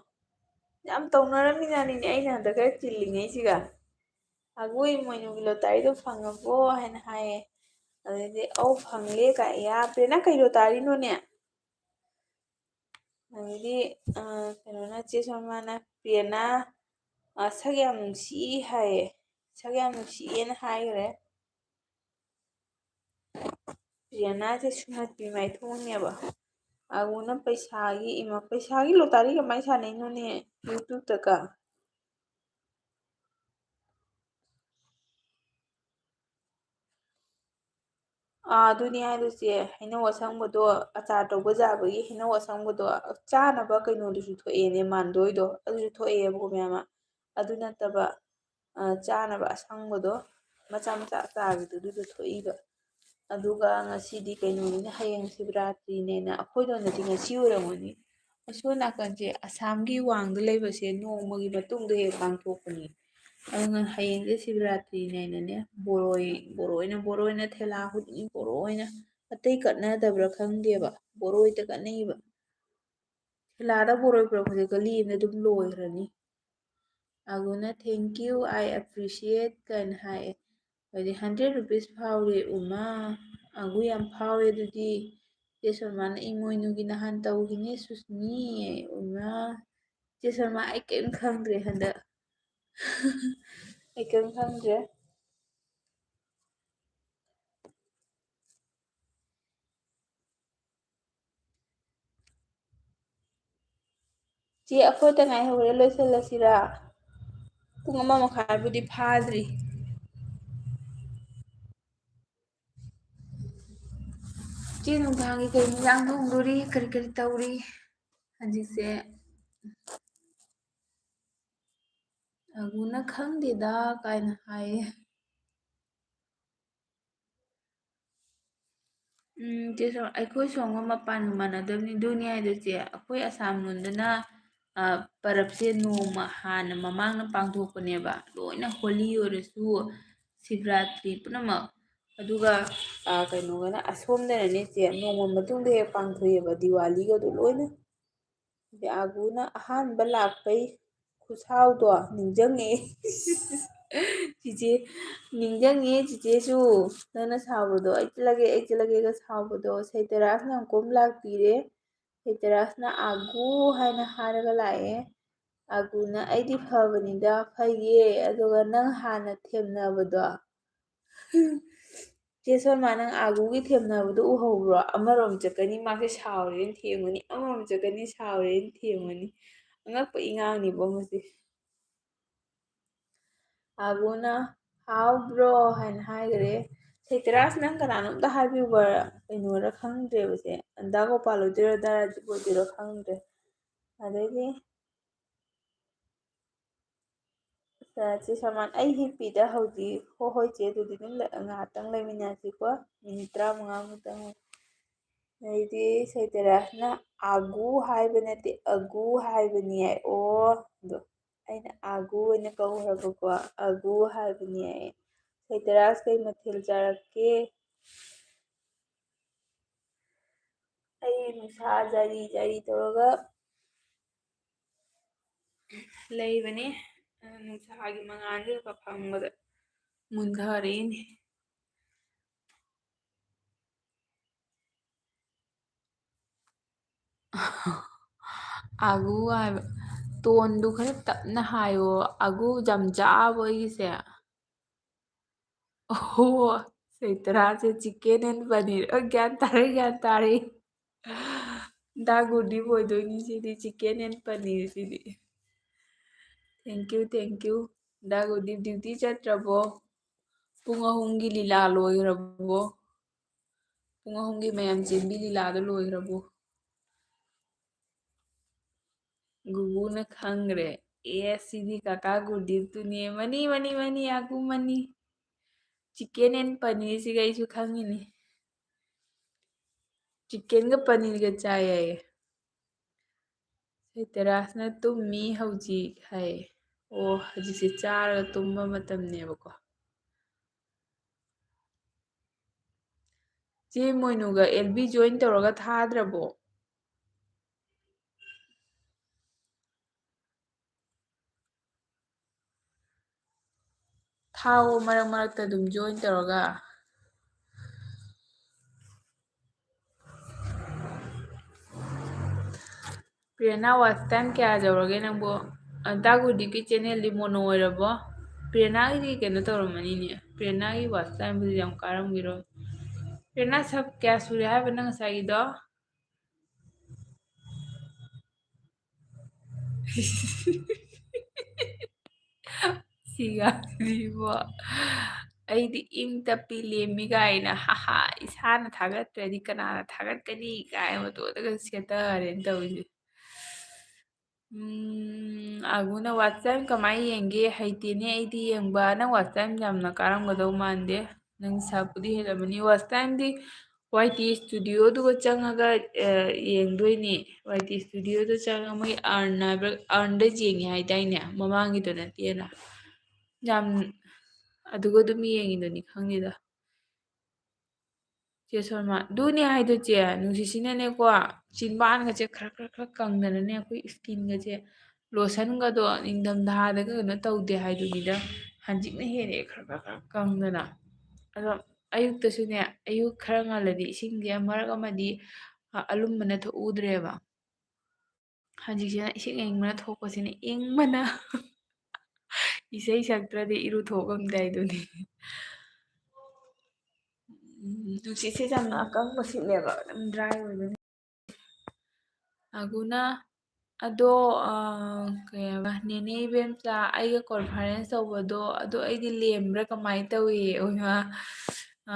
ꯌꯥꯝ ꯇꯧꯅꯔꯝꯃꯤꯖꯥꯠꯅꯤꯅꯦ, ꯑꯩꯅ ꯍꯟꯗꯛ ꯈꯔ ꯆꯤꯜꯂꯤꯉꯩꯁꯤꯒ꯫ "ꯑꯒꯨ ꯏꯃꯣꯏꯅꯨꯒꯤ ꯂꯣꯇꯥꯔꯤꯗꯣ ꯐꯪꯉꯕꯣ?" ꯍꯥꯏꯅ ꯍꯥꯏꯌꯦ꯫ ꯑꯗꯩꯗꯤ, "ꯑꯧ, ꯐꯪꯂꯦ" ꯀꯥꯏ꯫ "ꯌꯥ, ꯄ꯭ꯔꯦꯔꯅꯥ, ꯀꯩ ꯂꯣꯇꯥꯔꯤꯅꯣꯅꯦ?" ꯑꯗꯩꯗꯤ, ꯑ, ꯀꯩꯅꯣꯅ, ꯆꯦ ꯁꯣꯃꯥꯅ, "ꯄ꯭ꯔꯦꯔꯅꯥ, ꯑ, ꯁꯛ ꯌꯥꯝ ꯅꯨꯡꯁꯤ" ꯍꯥꯏꯌꯦ꯫ "ꯁꯛ ꯌꯥꯝ ꯅꯨꯡꯁꯤꯌꯦꯅ" ꯍꯥꯏꯈ꯭ꯔꯦ꯫ ꯄ꯭ꯔꯦꯔꯅꯥꯁꯦ ꯁꯨꯝꯍꯠꯄꯤ ꯃꯥꯏꯊꯣꯡꯅꯦꯕ꯫ ꯑꯒꯨꯅ ꯄꯩꯁꯥꯒꯤ, ꯏꯃꯥ, ꯄꯩꯁꯥꯒꯤ ꯂꯣꯇꯥꯔꯤ ꯀꯃꯥꯏꯅ ꯁꯥꯟꯅꯩꯅꯣꯅꯦ YouTube-ꯇꯒ? ꯑꯥ, ꯑꯗꯨꯅꯤ ꯍꯥꯏꯗꯣ ꯆꯦ, ꯍꯩꯅꯧ ꯑꯁꯪꯕꯗꯣ, ꯑꯆꯥꯔ ꯇꯧꯕ ꯌꯥꯕꯒꯤ ꯍꯩꯅꯧ ꯑꯁꯪꯕꯗꯣ, ꯆꯥꯅꯕ ꯀꯩꯅꯣꯗꯨꯁꯨ ꯊꯣꯛꯑꯦꯅꯦ, ꯃꯥꯟꯗꯣꯏꯗꯣ, ꯑꯗꯨꯁꯨ ꯊꯣꯛꯑꯦꯕꯀꯣ ꯃꯌꯥꯝ ꯑꯃ꯫ ꯑꯗꯨ ꯅꯠꯇꯕ, ꯑ, ꯆꯥꯅꯕ ꯑꯁꯪꯕꯗꯣ, ꯃꯆꯥ ꯃꯆꯥ ꯑꯆꯥꯔꯒꯤꯗꯨ, ꯑꯗꯨꯗꯣ ꯊꯣꯛꯏꯕ꯫ ꯑꯗꯨꯒ ꯉꯁꯤꯗꯤ ꯀꯩꯅꯣꯅꯤꯅ, ꯍꯌꯦꯡ ꯁꯤꯕꯔꯥꯇ꯭ꯔꯤꯅꯦꯅ, ꯑꯩꯈꯣꯏꯗ ꯑꯣꯏꯅꯗꯤ ꯉꯁꯤ ꯑꯣꯏꯔꯝꯒꯅꯤ꯫ ꯑꯁꯣꯝ ꯅꯥꯀꯟꯁꯦ ꯑꯁꯥꯝꯒꯤ ꯋꯥꯡꯗ ꯂꯩꯕꯁꯦ ꯅꯣꯡꯃꯒꯤ ꯃꯇꯨꯡꯗ ꯍꯦꯛ ꯄꯥꯡꯊꯣꯛꯄꯅꯤ꯫ ꯑꯗꯨꯅ ꯍꯌꯦꯡꯁꯦ ꯁꯤꯕꯔꯥꯇ꯭ꯔꯤꯅꯦꯅꯅꯦ, ꯕꯣꯔꯣꯏ, ꯕꯣꯔꯣꯏꯅ, ꯕꯣꯔꯣꯏꯅ ꯊꯦꯂꯥ ꯈꯨꯗꯤꯡꯒꯤ ꯕꯣꯔꯣꯏꯅ, ꯑꯇꯩ ꯀꯠꯅꯗꯕ꯭ꯔꯥ ꯈꯪꯗꯦꯕ, ꯕꯣꯔꯣꯏꯗ ꯀꯠꯅꯩꯕ꯫ ꯊꯦꯂꯥꯗ ꯕꯣꯔꯣꯏ ꯄꯨꯔꯛꯄꯁꯦ ꯒꯂꯤ ꯑꯃꯗ ꯑꯗꯨꯝ ꯂꯣꯏꯈ꯭ꯔꯅꯤ꯫ ꯑꯒꯨꯅ "Thank you, I appreciate" ꯀꯥꯏꯅ ꯍꯥꯏꯌꯦ꯫ ꯑꯗꯩ "Hundred rupees ꯐꯥꯎꯔꯦ ꯎꯃꯥ, ꯑꯒꯨ ꯌꯥꯝ ꯐꯥꯎꯔꯦ ꯑꯗꯨꯗꯤ꯫ ꯆꯦ ꯁꯣꯃꯥꯅ "ꯏꯃꯣꯏꯅꯨꯒꯤ ꯅꯍꯥꯟ ꯇꯧꯈꯤꯅꯦ ꯁꯨꯁꯃꯤ" ꯎꯃꯥ꯫ ꯆꯦ ꯁꯣꯃꯥ, ꯑꯩ ꯀꯔꯤꯝ ꯈꯪꯗ꯭ꯔꯦ ꯍꯟꯗꯛ꯫ ꯑꯩ ꯀꯔꯤꯝ ꯈꯪꯗ꯭ꯔꯦ꯫ ꯆꯦ, ꯑꯩꯈꯣꯏꯗ ꯉꯥꯏꯍꯧꯔꯦ, ꯂꯣꯏꯁꯤꯜꯂꯁꯤꯔꯥ? ꯄꯨꯡ ꯑꯃ ꯃꯈꯥꯏꯕꯨꯗꯤ ꯐꯥꯗ꯭ꯔꯤ꯫ ꯆꯦ, ꯅꯨꯡꯗꯥꯡꯒꯤ ꯀꯔꯤ ꯏꯟꯖꯥꯡ ꯊꯣꯡꯗꯣꯔꯤ? ꯀꯔꯤ ꯀꯔꯤ ꯇꯧꯔꯤ? ꯍꯧꯖꯤꯛꯁꯦ ꯑꯒꯨꯅ "ꯈꯪꯗꯦꯗ" ꯀꯥꯏꯅ ꯍꯥꯏꯌꯦ꯫ ꯎꯝ, ꯆꯦ ꯁꯣ-, ꯑꯩꯈꯣꯏ ꯁꯣꯝꯒ ꯃꯄꯥꯟꯒ ꯃꯥꯟꯅꯗꯕꯅꯤ꯫ ꯑꯗꯨꯅꯤ ꯍꯥꯏꯗꯣ ꯆꯦ, ꯑꯩꯈꯣꯏ ꯑꯁꯥꯝ ꯂꯣꯝꯗꯅ, ꯑ, ꯄꯔꯕꯁꯦ ꯅꯣꯡꯃ ꯍꯥꯟꯅ ꯃꯃꯥꯡꯅ ꯄꯥꯡꯊꯣꯛꯄꯅꯦꯕ, ꯂꯣꯏꯅ ꯍꯣꯂꯤ ꯑꯣꯏꯔꯁꯨ, ꯁꯤꯕꯔꯥꯇ꯭ꯔꯤ ꯄꯨꯝꯅꯃꯛ꯫ ꯑꯗꯨꯒ, ꯑ, ꯀꯩꯅꯣꯒꯅ ꯑꯁꯣꯝꯗꯅꯅꯦ ꯆꯦ, ꯅꯣꯡꯃ ꯃꯇꯨꯡꯗ ꯍꯦꯛ ꯄꯥꯡꯊꯣꯛꯑꯦꯕ, ꯗꯤꯋꯥꯂꯤꯒꯗꯣ ꯂꯣꯏꯅ꯫ ꯑꯗꯩ ꯑꯒꯨꯅ ꯑꯍꯥꯟꯕ ꯂꯥꯛꯄꯩ ꯈꯨꯁꯥꯎꯗꯣ ꯅꯤꯡꯁꯤꯡꯉꯦ꯫ ꯆꯤꯆꯦ, ꯅꯤꯡꯁꯤꯡꯉꯦ ꯆꯤꯆꯦꯁꯨ꯫ ꯅꯪꯅ ꯁꯥꯎꯕꯗꯣ, "ꯑꯩ ꯆꯠꯂꯒꯦ, ꯑꯩ ꯆꯠꯂꯒꯦꯒ" ꯁꯥꯎꯕꯗꯣ꯫ ꯁꯩꯇꯔꯥꯁꯅ ꯑꯃꯨꯛꯀꯨꯝ ꯂꯥꯛꯄꯤꯔꯦ꯫ ꯁꯩꯇꯔꯥꯁꯅ "ꯑꯒꯨ" ꯍꯥꯏꯅ ꯍꯥꯏꯔꯒ ꯂꯥꯛꯑꯦ꯫ ꯑꯒꯨꯅ "ꯑꯩꯗꯤ ꯐꯕꯅꯤꯗ, ꯐꯩꯌꯦ, ꯑꯗꯨꯒ ꯅꯪ ꯍꯥꯟꯅ ꯊꯦꯝꯅꯕꯗꯣ", ꯆꯦ ꯁꯣꯃꯥ, ꯅꯪ ꯑꯥꯒꯨꯒꯤ ꯊꯦꯝꯅꯕꯗꯣ ꯎꯍꯧꯕ꯭ꯔꯣ? ꯑꯃꯔꯣꯝ ꯆꯠꯀꯅꯤ, ꯃꯥꯁꯦ ꯁꯥꯎꯔꯦꯅ ꯊꯦꯝꯒꯅꯤ, ꯑꯃꯔꯣꯝ ꯆꯠꯀꯅꯤ, ꯁꯥꯎꯔꯦꯅ ꯊꯦꯝꯒꯅꯤ꯫ ꯑꯉꯛꯄ ꯏꯉꯥꯡꯅꯤꯕꯣ ꯃꯁꯤ꯫ ꯑꯥꯒꯨꯅ "ꯍꯥꯎꯕ꯭ꯔꯣ?" ꯍꯥꯏꯅ ꯍꯥꯏꯈ꯭ꯔꯦ꯫ ꯁꯩꯇꯔꯥꯁ, ꯅꯪ ꯀꯅꯥꯅꯣꯝꯇ ꯍꯥꯏꯕꯤꯌꯨꯕ, ꯀꯩꯅꯣꯔ ꯈꯪꯗ꯭ꯔꯦꯕꯁꯦ, ꯑꯟꯗꯥ ꯒꯣꯄꯥꯜ ꯑꯣꯏꯗꯣꯏꯔꯣ, ꯗꯥ ꯔꯥꯖꯤꯕ ꯑꯣꯏꯗꯣꯏꯔꯣ ꯈꯪꯗ꯭ꯔꯦ꯫ ꯑꯗꯩꯗꯤ ꯆꯦ ꯁꯃꯥꯟ, ꯑꯩ ꯍꯤꯞꯄꯤꯗ ꯍꯧꯖꯤꯛ꯫ ꯍꯣꯏ, ꯍꯣꯏ ꯆꯦ, ꯑꯗꯨꯗꯤ ꯑꯗꯨꯝ ꯂꯩ-, ꯉꯥꯏꯍꯥꯛꯇꯪ ꯂꯩꯃꯤꯟꯅꯁꯤꯀꯣ, ꯃꯤꯅꯤꯠ ꯇꯔꯥꯃꯉꯥꯃꯨꯛꯇꯪ꯫ ꯑꯗꯩꯗꯤ ꯁꯩꯇꯔꯥꯁꯅ ꯑꯥꯒꯨ ꯍꯥꯏꯕ ꯅꯠꯇꯦ, ꯑꯒꯨ ꯍꯥꯏꯕꯅꯤ ꯍꯥꯏ꯫ ꯑꯣ, ꯑꯗꯣ ꯑꯩꯅ ꯑꯥꯒꯨ ꯑꯣꯏꯅ ꯀꯧꯈ꯭ꯔꯕꯀꯣ, ꯑꯒꯨ ꯍꯥꯏꯕꯅꯤ ꯍꯥꯏ꯫ ꯁꯩꯇꯔꯥꯁ, ꯀꯩ ꯃꯊꯦꯜ ꯆꯥꯔꯛꯀꯦ? ꯑꯩ ꯅꯨꯡꯁꯥ ꯖꯔꯤ ꯖꯔꯤ ꯇꯧꯔꯒ ꯂꯩꯕꯅꯤ꯫ ꯅꯨꯡꯁꯥꯒꯤ ꯃꯉꯥꯜꯁꯤꯗ ꯐꯝꯕꯗ ꯃꯨꯟꯊꯔꯛꯏꯅꯦ꯫ ꯑꯥꯒꯨ ꯍꯥꯏꯕ꯫ ꯇꯣꯟꯗꯨ ꯈꯔ ꯇꯞꯅ ꯍꯥꯏꯌꯣ꯫ ꯑꯥꯒꯨ ꯌꯥꯝ ꯆꯥꯕ ꯑꯩꯒꯤꯁꯦ꯫ ꯑꯣꯍꯣ, ꯁꯩꯇꯔꯥꯁꯦ chicken and paneer꯫ ꯑ, ꯒ꯭ꯌꯥꯟ ꯇꯥꯔꯦ, ꯒ꯭ꯌꯥꯟ ꯇꯥꯔꯦ꯫ ꯗꯥ ꯒꯨꯗꯤꯞ ꯑꯣꯏꯗꯣꯏꯅꯤ ꯁꯤꯗꯤ, chicken and paneer CD. Thank you, thank you꯫ The ꯒꯨꯗꯤꯞ duty ꯆꯠꯇ꯭ꯔꯕꯣ? ꯄꯨꯡ ꯑꯍꯨꯝꯒꯤ ꯂꯤꯂꯥ ꯂꯣꯏꯈ꯭ꯔꯕꯣ? ꯄꯨꯡ ꯑꯍꯨꯝꯒꯤ ꯃꯌꯥꯝ ꯆꯦꯟꯕꯤ ꯂꯤꯂꯥꯗꯣ ꯂꯣꯏꯈ꯭ꯔꯕꯣ? ꯒꯨꯒꯨꯅ ꯈꯪꯈ꯭ꯔꯦ꯫ ꯑꯦ, ꯁꯤꯗꯤ ꯀꯀꯥ ꯒꯨꯗꯤꯞꯇꯨꯅꯦ꯫ ꯃꯅꯤ, ꯃꯅꯤ, ꯃꯅꯤ, ꯑꯥꯒꯨ ꯃꯅꯤ꯫ Chicken and paneer ꯁꯤꯒ ꯑꯩꯁꯨ ꯈꯪꯉꯤꯅꯤ꯫ Chicken ꯒ paneer ꯒ ꯆꯥꯏ ꯍꯥꯏꯌꯦ꯫ ꯁꯩꯇꯔꯥꯁꯅ ꯇꯨꯝꯃꯤ ꯍꯧꯖꯤꯛ ꯍꯥꯏꯌꯦ꯫ ꯑꯣ, ꯍꯧꯖꯤꯛꯁꯦ ꯆꯥꯔꯒ ꯇꯨꯝꯕ ꯃꯇꯝꯅꯦꯕꯀꯣ꯫ ꯆꯦ ꯃꯣꯏꯅꯨꯒ ꯑꯦꯜ ꯕꯤ join ꯇꯧꯔꯒ ꯊꯥꯗ꯭ꯔꯕꯣ? ꯊꯥꯎ ꯃꯔꯛ ꯃꯔꯛꯇ ꯑꯗꯨꯝ join ꯇꯧꯔꯒ꯫ ꯄ꯭ꯔꯦꯔꯅꯥ, watch time ꯀꯌꯥ ꯌꯧꯔꯒꯦ ꯅꯪꯕꯨ? ꯑ, ꯗꯥ ꯒꯨꯗꯤꯞꯀꯤ channel ꯗꯤ mono ꯑꯣꯏꯔꯕꯣ? ꯄ꯭ꯔꯦꯔꯅꯥꯒꯤꯗꯤ ꯀꯩꯅꯣ ꯇꯧꯔꯝꯃꯅꯤꯅꯦ꯫ ꯄ꯭ꯔꯦꯔꯅꯥꯒꯤ watch time ꯕꯨꯗꯤ ꯌꯥꯝ ꯀꯥꯔꯝꯈꯤꯔꯣꯏ꯫ ꯄ꯭ꯔꯦꯔꯅꯥ, sub ꯀꯌꯥ ꯁꯨꯔꯦ ꯍꯥꯏꯕ ꯅꯪ ꯉꯁꯥꯏꯒꯤꯗꯣ? ꯁꯤꯒ ꯁꯤꯕꯣ꯫ ꯑꯩꯗꯤ ꯏꯪ ꯇꯞꯄꯤ ꯂꯦꯝꯃꯤ ꯀꯥꯏꯅ, ꯍꯥ ꯍꯥ, ꯏꯁꯥꯅ ꯊꯥꯒꯠꯇ꯭ꯔꯗꯤ ꯀꯅꯥꯅ ꯊꯥꯒꯠꯀꯅꯤ ꯀꯥꯏꯅ ꯃꯇꯣꯟꯗꯒ ꯁꯦꯠꯇꯔꯦꯅ ꯇꯧꯔꯤꯁꯦ꯫ ꯎꯝ, ꯑꯒꯨꯅ watch time ꯀꯃꯥꯏꯅ ꯌꯦꯡꯒꯦ? ꯍꯩꯇꯦꯅꯦ ꯑꯩꯗꯤ ꯌꯦꯡꯕ꯫ ꯅꯪ watch time ꯌꯥꯝꯅ ꯀꯥꯔꯝꯒꯗꯧ ꯃꯥꯟꯗꯦ꯫ ꯅꯪ ꯁꯛꯄꯨꯗꯤ ꯍꯦꯜꯂꯝꯃꯅꯤ꯫ Watch time ꯗꯤ Y T Studio ꯗꯨꯒ ꯆꯪꯉꯒ, ꯑ, ꯌꯦꯡꯗꯣꯏꯅꯤ꯫ Y T Studio ꯗ ꯆꯪꯉꯒ ꯃꯣꯏ earn ꯍꯥꯏꯕ꯭ꯔꯥ, earn ꯗ ꯌꯦꯡꯉꯦ ꯍꯥꯏꯗꯥꯏꯅꯦ? ꯃꯃꯥꯡꯒꯤꯗꯣ ꯅꯠꯇꯦꯅ꯫ ꯌꯥꯝ, ꯑꯗꯨꯒ ꯑꯗꯨꯝ ꯌꯦꯡꯉꯤꯗꯨꯅꯤ, ꯈꯪꯗꯦꯗ꯫ ꯆꯦ ꯁꯣꯃꯥ, ꯑꯗꯨꯅꯦ ꯍꯥꯏꯗꯣ ꯆꯦ, ꯅꯨꯡꯁꯤꯠꯁꯤꯅꯅꯦꯀꯣ, ꯆꯤꯟꯕꯥꯟꯒꯁꯦ ꯈꯔ, ꯈꯔ, ꯈꯔ ꯀꯪꯗꯅꯅꯦ, ꯑꯩꯈꯣꯏ skin ꯒꯁꯦ, lotion ꯒꯗꯣ ꯅꯤꯡꯊꯝꯊꯥꯗꯒ ꯀꯩꯅꯣ ꯇꯧꯗꯦ ꯍꯥꯏꯗꯨꯅꯤꯗ, ꯍꯧꯖꯤꯛꯅ ꯍꯦꯜꯂꯦ ꯈꯔ, ꯈꯔ, ꯈꯔ ꯀꯪꯗꯅ꯫ ꯑꯗꯣ ꯑꯌꯨꯛꯇꯁꯨꯅꯦ, ꯑꯌꯨꯛ ꯈꯔ ꯉꯜꯂꯗꯤ ꯏꯁꯤꯡꯁꯦ ꯃꯔꯛ ꯑꯃꯗꯤ, ꯑ, ꯑꯂꯨꯝꯕꯅ ꯊꯣꯛꯎꯗ꯭ꯔꯦꯕ꯫ ꯍꯧꯖꯤꯛꯁꯤꯅ ꯏꯁꯤꯡ ꯑꯏꯪꯕꯅ ꯊꯣꯛꯄꯁꯤꯅ ꯏꯪꯕꯅ ꯏꯁꯩ ꯁꯛꯇ꯭ꯔꯗꯤ ꯏꯔꯨ ꯊꯣꯛ ꯉꯝꯗꯦ ꯍꯥꯏꯗꯨꯅꯤ꯫ ꯎꯝ, ꯅꯨꯡꯁꯤꯠꯁꯦ ꯌꯥꯝꯅ ꯑꯀꯪꯕ ꯁꯤꯠꯂꯦꯕ, ꯑꯗꯨꯝ dry ꯑꯣꯏꯕꯅꯤ꯫ ꯑꯒꯨꯅ, ꯑꯗꯣ, ꯑ, ꯀꯩ ꯍꯥꯏꯕ, ꯅꯦꯅꯦ ꯏꯕꯦꯝꯆꯥ, ꯑꯩꯒ conference ꯇꯧꯕꯗꯣ, ꯑꯗꯣ ꯑꯩꯗꯤ ꯂꯦꯝꯕ꯭ꯔꯥ ꯀꯃꯥꯏꯅ ꯇꯧꯏ? ꯑꯣꯏꯃꯥ, ꯑ,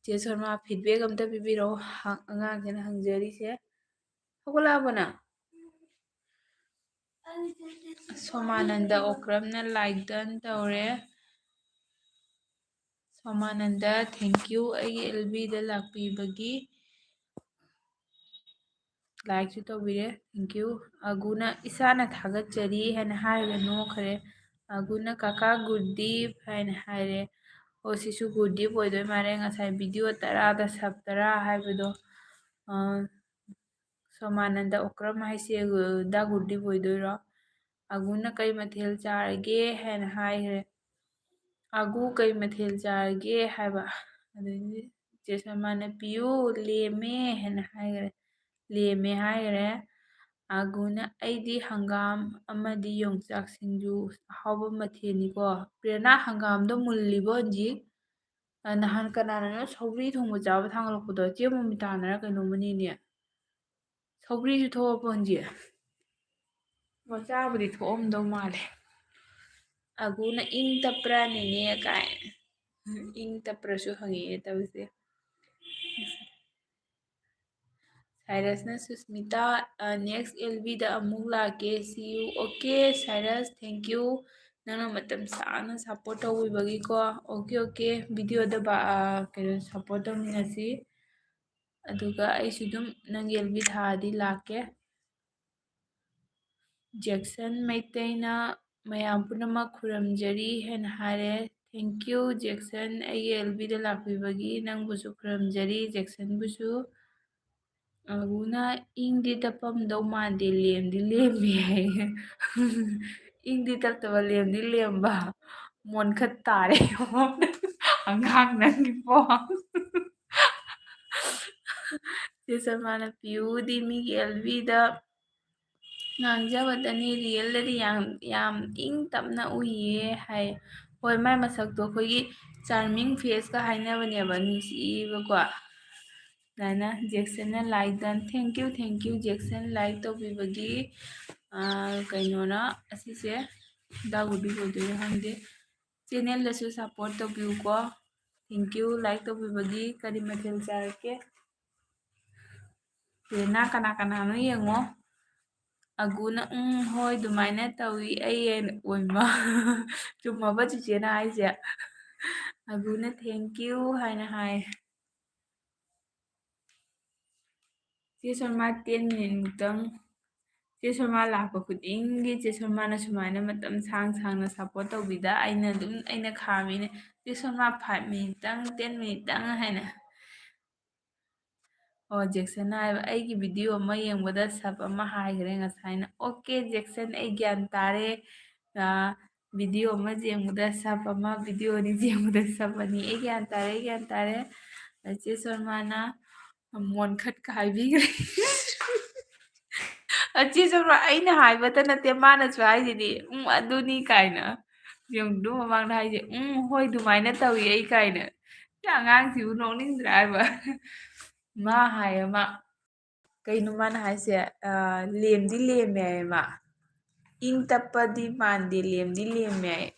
ꯆꯦ ꯁꯣꯃꯥ, feedback ꯑꯝꯇ ꯄꯤꯕꯤꯔꯛꯑꯣ, ꯍ-, ꯑꯉꯥꯡꯁꯤꯅ ꯍꯪꯖꯔꯤꯁꯦ꯫ ꯍꯧꯒꯠꯂꯛꯑꯕꯣ ꯅꯪ? ꯁꯣꯃꯥꯅꯟꯗ ꯑꯣꯀ꯭ꯔꯝꯅ like done ꯇꯧꯔꯦ꯫ ꯁꯣꯃꯥꯅꯟꯗ, thank you ꯑꯩꯒꯤ L B ꯗ ꯂꯥꯛꯄꯤꯕꯒꯤ꯫ Like ꯁꯨ ꯇꯧꯕꯤꯔꯦ, thank you꯫ ꯑꯒꯨꯅ ꯏꯁꯥꯅ ꯊꯥꯒꯠꯆꯔꯤ ꯍꯥꯏꯅ ꯍꯥꯏꯔꯒ ꯅꯣꯛꯈ꯭ꯔꯦ꯫ ꯑꯒꯨꯅ ꯀꯀꯥ ꯒꯨꯔꯗꯤꯞ ꯍꯥꯏꯅ ꯍꯥꯏꯔꯦ꯫ ꯑꯣ, ꯁꯤꯁꯨ ꯒꯨꯔꯗꯤꯞ ꯑꯣꯏꯗꯣꯏ ꯃꯥꯜꯂꯦ, ꯉꯁꯥꯏ video ꯇꯔꯥꯗ sub ꯇꯔꯥ ꯍꯥꯏꯕꯗꯣ꯫ ꯑ, ꯁꯣꯃꯥꯅꯟꯗ ꯑꯣꯀ꯭ꯔꯝ ꯍꯥꯏꯁꯦ, ꯑ, ꯗꯥ ꯒꯨꯔꯗꯤꯞ ꯑꯣꯏꯗꯣꯏꯔꯣ? ꯑꯒꯨꯅ ꯀꯩ ꯃꯊꯦꯜ ꯆꯥꯔꯒꯦ ꯍꯥꯏꯅ ꯍꯥꯏꯈ꯭ꯔꯦ꯫ ꯑꯒꯨ ꯀꯩ ꯃꯊꯦꯜ ꯆꯥꯔꯒꯦ ꯍꯥꯏꯕ꯫ ꯑꯗꯩꯗꯤ ꯆꯦ ꯁꯣꯃꯥꯅ ꯄꯤꯌꯨ, ꯂꯦꯝꯃꯦ ꯍꯥꯏꯅ ꯍꯥꯏꯈ꯭ꯔꯦ꯫ ꯂꯦꯝꯃꯦ ꯍꯥꯏꯈ꯭ꯔꯦ꯫ ꯑꯒꯨꯅ ꯑꯩꯗꯤ ꯍꯪꯒꯥꯝ ꯑꯃꯗꯤ ꯌꯣꯡꯆꯥꯛ ꯁꯤꯡꯖꯨ, ꯑꯍꯥꯎꯕ ꯃꯊꯦꯜꯅꯤꯀꯣ꯫ ꯄ꯭ꯔꯦꯔꯅꯥ, ꯍꯪꯒꯥꯝꯗꯣ ꯃꯨꯜꯂꯤꯕꯣ ꯍꯧꯖꯤꯛ? ꯑ, ꯅꯍꯥꯟ ꯀꯅꯥꯅꯅꯣ ꯁꯧꯒ꯭ꯔꯤ ꯊꯣꯡꯕ ꯆꯥꯕ ꯊꯥꯡꯒꯠꯂꯛꯄꯗꯣ? ꯆꯦ ꯃꯣꯃꯤꯇꯥꯅꯔ ꯀꯩꯅꯣꯝꯃꯅꯤꯅꯦ꯫ ꯁꯧꯒ꯭ꯔꯤꯁꯨ ꯊꯣꯛꯑꯕꯣ ꯍꯧꯖꯤꯛ? ꯃꯆꯥꯕꯨꯗꯤ ꯊꯣꯛꯑꯝꯗꯧ ꯃꯥꯜꯂꯦ꯫ ꯑꯒꯨꯅ ꯏꯪ ꯇꯞꯄ꯭ꯔꯥ ꯅꯦꯅꯦ ꯀꯥꯏ꯫ ꯏꯪ ꯇꯞꯄ꯭ꯔꯥꯁꯨ ꯍꯪꯉꯛꯑꯦ ꯇꯧꯔꯤꯁꯦ꯫ ꯁꯥꯏꯔꯁꯅ, "ꯁꯨꯁꯃꯤꯇꯥ, ꯑ, next L Bꯗ ꯑꯃꯨꯛ ꯂꯥꯛꯀꯦ, see you." Okay, ꯁꯥꯏꯔꯁ, thank you꯫ ꯅꯪꯅ ꯃꯇꯝ ꯁꯥꯡꯅ support ꯇꯧꯕꯤꯕꯒꯤꯀꯣ꯫ Okay, okay, videoꯗ ꯕ-, ꯑ, ꯀꯩꯅꯣ, support ꯇꯧꯃꯤꯟꯅꯁꯤ꯫ ꯑꯗꯨꯒ ꯑꯩꯁꯨ ꯑꯗꯨꯝ ꯅꯪꯒꯤ L B ꯊꯥꯔꯗꯤ ꯂꯥꯛꯀꯦ꯫ ꯖꯦꯛꯁꯟ ꯃꯩꯇꯩꯅ, "ꯃꯌꯥꯝ ꯄꯨꯝꯅꯃꯛ ꯈꯨꯔꯨꯝꯖꯔꯤ" ꯍꯥꯏꯅ ꯍꯥꯏꯔꯦ꯫ Thank you, ꯖꯦꯛꯁꯟ, ꯑꯩꯒꯤ L Bꯗ ꯂꯥꯛꯄꯤꯕꯒꯤ ꯅꯪꯕꯨꯁꯨ ꯈꯨꯔꯨꯝꯖꯔꯤ, ꯖꯦꯛꯁꯟꯕꯨꯁꯨ꯫ ꯑꯒꯨꯅ, "ꯏꯪꯗꯤ ꯇꯞꯄꯝꯗꯧ ꯃꯥꯟꯗꯦ, ꯂꯦꯝꯗꯤ ꯂꯦꯝꯃꯤ" ꯍꯥꯏꯌꯦ꯫ ꯏꯪꯗꯤ ꯇꯞꯇꯕ, ꯂꯦꯝꯗꯤ ꯂꯦꯝꯕ꯫ ꯃꯣꯟꯈꯠ ꯇꯥꯔꯦ꯫ ꯑꯉꯥꯡ ꯅꯪꯒꯤ ꯄꯣ꯫ ꯆꯦ ꯁꯜꯃꯥꯅ, "ꯄꯤꯌꯨꯗꯤ ꯃꯤꯒꯤ L Bꯗ ꯉꯥꯡꯖꯕꯗꯅꯤ, realꯗꯗꯤ ꯌꯥꯝ, ꯌꯥꯝ ꯏꯪ ꯇꯞꯅ ꯎꯏꯌꯦ" ꯍꯥꯏ꯫ ꯍꯣꯏ, ꯃꯥꯏ ꯃꯁꯛꯇꯣ ꯑꯩꯈꯣꯏꯒꯤ charming faceꯀ ꯍꯥꯏꯅꯕꯅꯦꯕ, ꯅꯨꯡꯁꯤꯕꯀꯣ꯫ ꯑꯗꯨꯃꯥꯏꯅ ꯖꯦꯛꯁꯟꯅ like done꯫ Thank you, thank you, Jackson, like ꯇꯧꯕꯤꯕꯒꯤ꯫ ꯑꯥ, ꯀꯩꯅꯣꯅ ꯑꯁꯤꯁꯦ ꯗꯥꯒꯨꯗꯤ ꯑꯣꯏꯗꯣꯏꯔꯥ ꯈꯪꯗꯦ꯫ Channelꯗꯁꯨ support ꯇꯧꯕꯤꯌꯨꯀꯣ꯫ Thank you, like ꯇꯧꯕꯤꯕꯒꯤ꯫ ꯀꯔꯤ ꯃꯊꯦꯜ ꯆꯥꯔꯛꯀꯦ? ꯔꯦꯅꯥ, ꯀꯅꯥ ꯀꯅꯥꯅꯣ ꯌꯦꯡꯉꯣ꯫ ꯑꯒꯨꯅ, "ꯎꯝ, ꯍꯣꯏ, ꯑꯗꯨꯃꯥꯏꯅ ꯇꯧꯏ ꯑꯩ" ꯍꯥꯏꯅ꯫ ꯑꯣꯏꯃ, ꯆꯨꯝꯃꯕ ꯆꯤꯆꯦꯅ ꯍꯥꯏꯁꯦ? ꯑꯒꯨꯅ "Thank you" ꯍꯥꯏꯅ ꯍꯥꯏ꯫ ꯆꯦ ꯁꯣꯃꯥ ten minute ꯃꯨꯛꯇꯪ, ꯆꯦ ꯁꯣꯃꯥ ꯂꯥꯛꯄ ꯈꯨꯗꯤꯡꯒꯤ ꯆꯦ ꯁꯣꯃꯥꯅ ꯁꯨꯃꯥꯏꯅ ꯃꯇꯝ ꯁꯥꯡ ꯁꯥꯡꯅ support ꯇꯧꯕꯤꯗ, ꯑꯩꯅ ꯑꯗꯨꯝ, ꯑꯩꯅ ꯈꯥꯝꯃꯤꯅꯦ꯫ "ꯆꯦ ꯁꯣꯃꯥ, five minute ꯇꯪ, ten minute ꯇꯪ" ꯍꯥꯏꯅ꯫ ꯑꯣ, ꯖꯦꯛꯁꯟꯅ ꯍꯥꯏꯕ, "ꯑꯩꯒꯤ video ꯑꯃ ꯌꯦꯡꯕꯗ ꯁꯞ ꯑꯃ ꯍꯥꯏꯈ꯭ꯔꯦ ꯉꯁꯥꯏꯅ"꯫ Okay, ꯖꯦꯛꯁꯟ, ꯑꯩ ꯒ꯭ꯌꯥꯟ ꯇꯥꯔꯦ꯫ ꯑꯥ, video ꯑꯃ ꯌꯦꯡꯕꯗ ꯁꯞ ꯑꯃ, video ꯑꯅꯤ ꯌꯦꯡꯕꯗ ꯁꯞ ꯑꯅꯤ꯫ ꯑꯩ ꯒ꯭ꯌꯥꯟ ꯇꯥꯔꯦ, ꯑꯩ ꯒ꯭ꯌꯥꯟ ꯇꯥꯔꯦ꯫ ꯆꯦ ꯁꯣꯃꯥꯅ ꯃꯣꯟꯈꯠꯀ ꯍꯥꯏꯕꯤꯈ꯭ꯔꯦ꯫ ꯆꯦ ꯁꯣꯃꯥ, ꯑꯩꯅ ꯍꯥꯏꯕꯇ ꯅꯠꯇꯦ, ꯃꯥꯅꯁꯨ ꯍꯥꯏꯁꯤꯗꯤ, "ꯎꯝ, ꯑꯗꯨꯅꯤ" ꯀꯥꯏꯅ꯫ ꯌꯦꯡꯉꯨ, ꯃꯃꯥꯡꯗ ꯍꯥꯏꯁꯦ, "ꯎꯝ, ꯍꯣꯏ, ꯑꯗꯨꯃꯥꯏꯅ ꯇꯧꯏ ꯑꯩ" ꯀꯥꯏꯅ꯫ ꯁꯤ ꯑꯉꯥꯡꯁꯤꯕꯨ ꯅꯣꯛꯅꯤꯡꯗ꯭ꯔꯥ ꯍꯥꯏꯕ? ꯃꯥ ꯍꯥꯏꯌꯦ, ꯃꯥ, ꯀꯩꯅꯣ ꯃꯥꯅ ꯍꯥꯏꯁꯦ? ꯑ, ꯂꯦꯝꯗꯤ ꯂꯦꯝꯃꯦ ꯍꯥꯏꯌꯦ ꯃꯥ꯫ "ꯏꯪ ꯇꯞꯄꯗꯤ ꯃꯥꯟꯗꯦ, ꯂꯦꯝꯗꯤ ꯂꯦꯝꯃꯦ" ꯍꯥꯏꯌꯦ꯫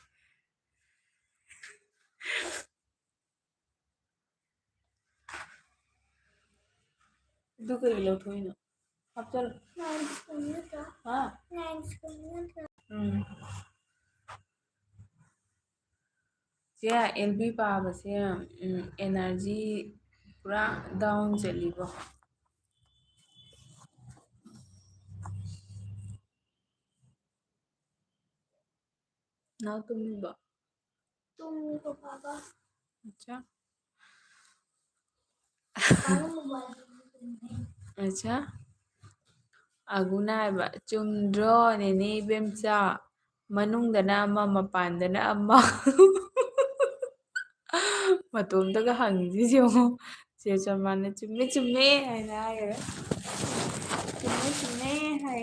ꯑꯗꯨ ꯀꯔꯤ ꯂꯧꯊꯣꯛꯏꯅꯣ? ꯍꯥꯞꯆꯜꯂꯣ꯫ ꯂꯥꯏꯟꯁ ꯀꯨꯝꯕ ꯅꯠꯇ꯭ꯔꯣ? ꯍꯥ? ꯂꯥꯏꯟꯁ ꯀꯨꯝꯕ ꯅꯠꯇ꯭ꯔꯣ? ꯎꯝ꯫ ꯆꯦ, ꯑꯦꯜ ꯕꯤ ꯄꯥꯕꯁꯦ, ꯎꯝ, energy ꯄꯨꯔꯥ down ꯆꯠꯂꯤꯕꯣ꯫ ꯅꯥꯎ ꯇꯨꯝꯃꯤꯕꯣ? ꯇꯨꯝꯃꯤ, ꯄꯄꯥꯒ꯫ ꯑꯠꯆꯥ꯫ ꯄꯄꯥꯒ mobile ꯌꯦꯡꯉꯤ꯫ ꯑꯠꯆꯥ꯫ ꯑꯒꯨꯅ ꯍꯥꯏꯕ, "ꯆꯨꯝꯗ꯭ꯔꯣ ꯅꯦꯅꯦ ꯏꯕꯦꯝꯆꯥ? ꯃꯅꯨꯡꯗꯅ ꯑꯃ, ꯃꯄꯥꯟꯗꯅ ꯑꯃ꯫" ꯃꯇꯣꯝꯇꯒ ꯍꯪꯉꯤꯁꯤ ꯌꯦꯡꯉꯣ꯫ ꯆꯦ ꯆꯃꯥꯅ "ꯆꯨꯝꯃꯦ, ꯆꯨꯝꯃꯦ" ꯍꯥꯏꯅ ꯍꯥꯏꯈ꯭ꯔꯦ꯫ "ꯆꯨꯝꯃꯦ, ꯆꯨꯝꯃꯦ" ꯍꯥꯏ꯫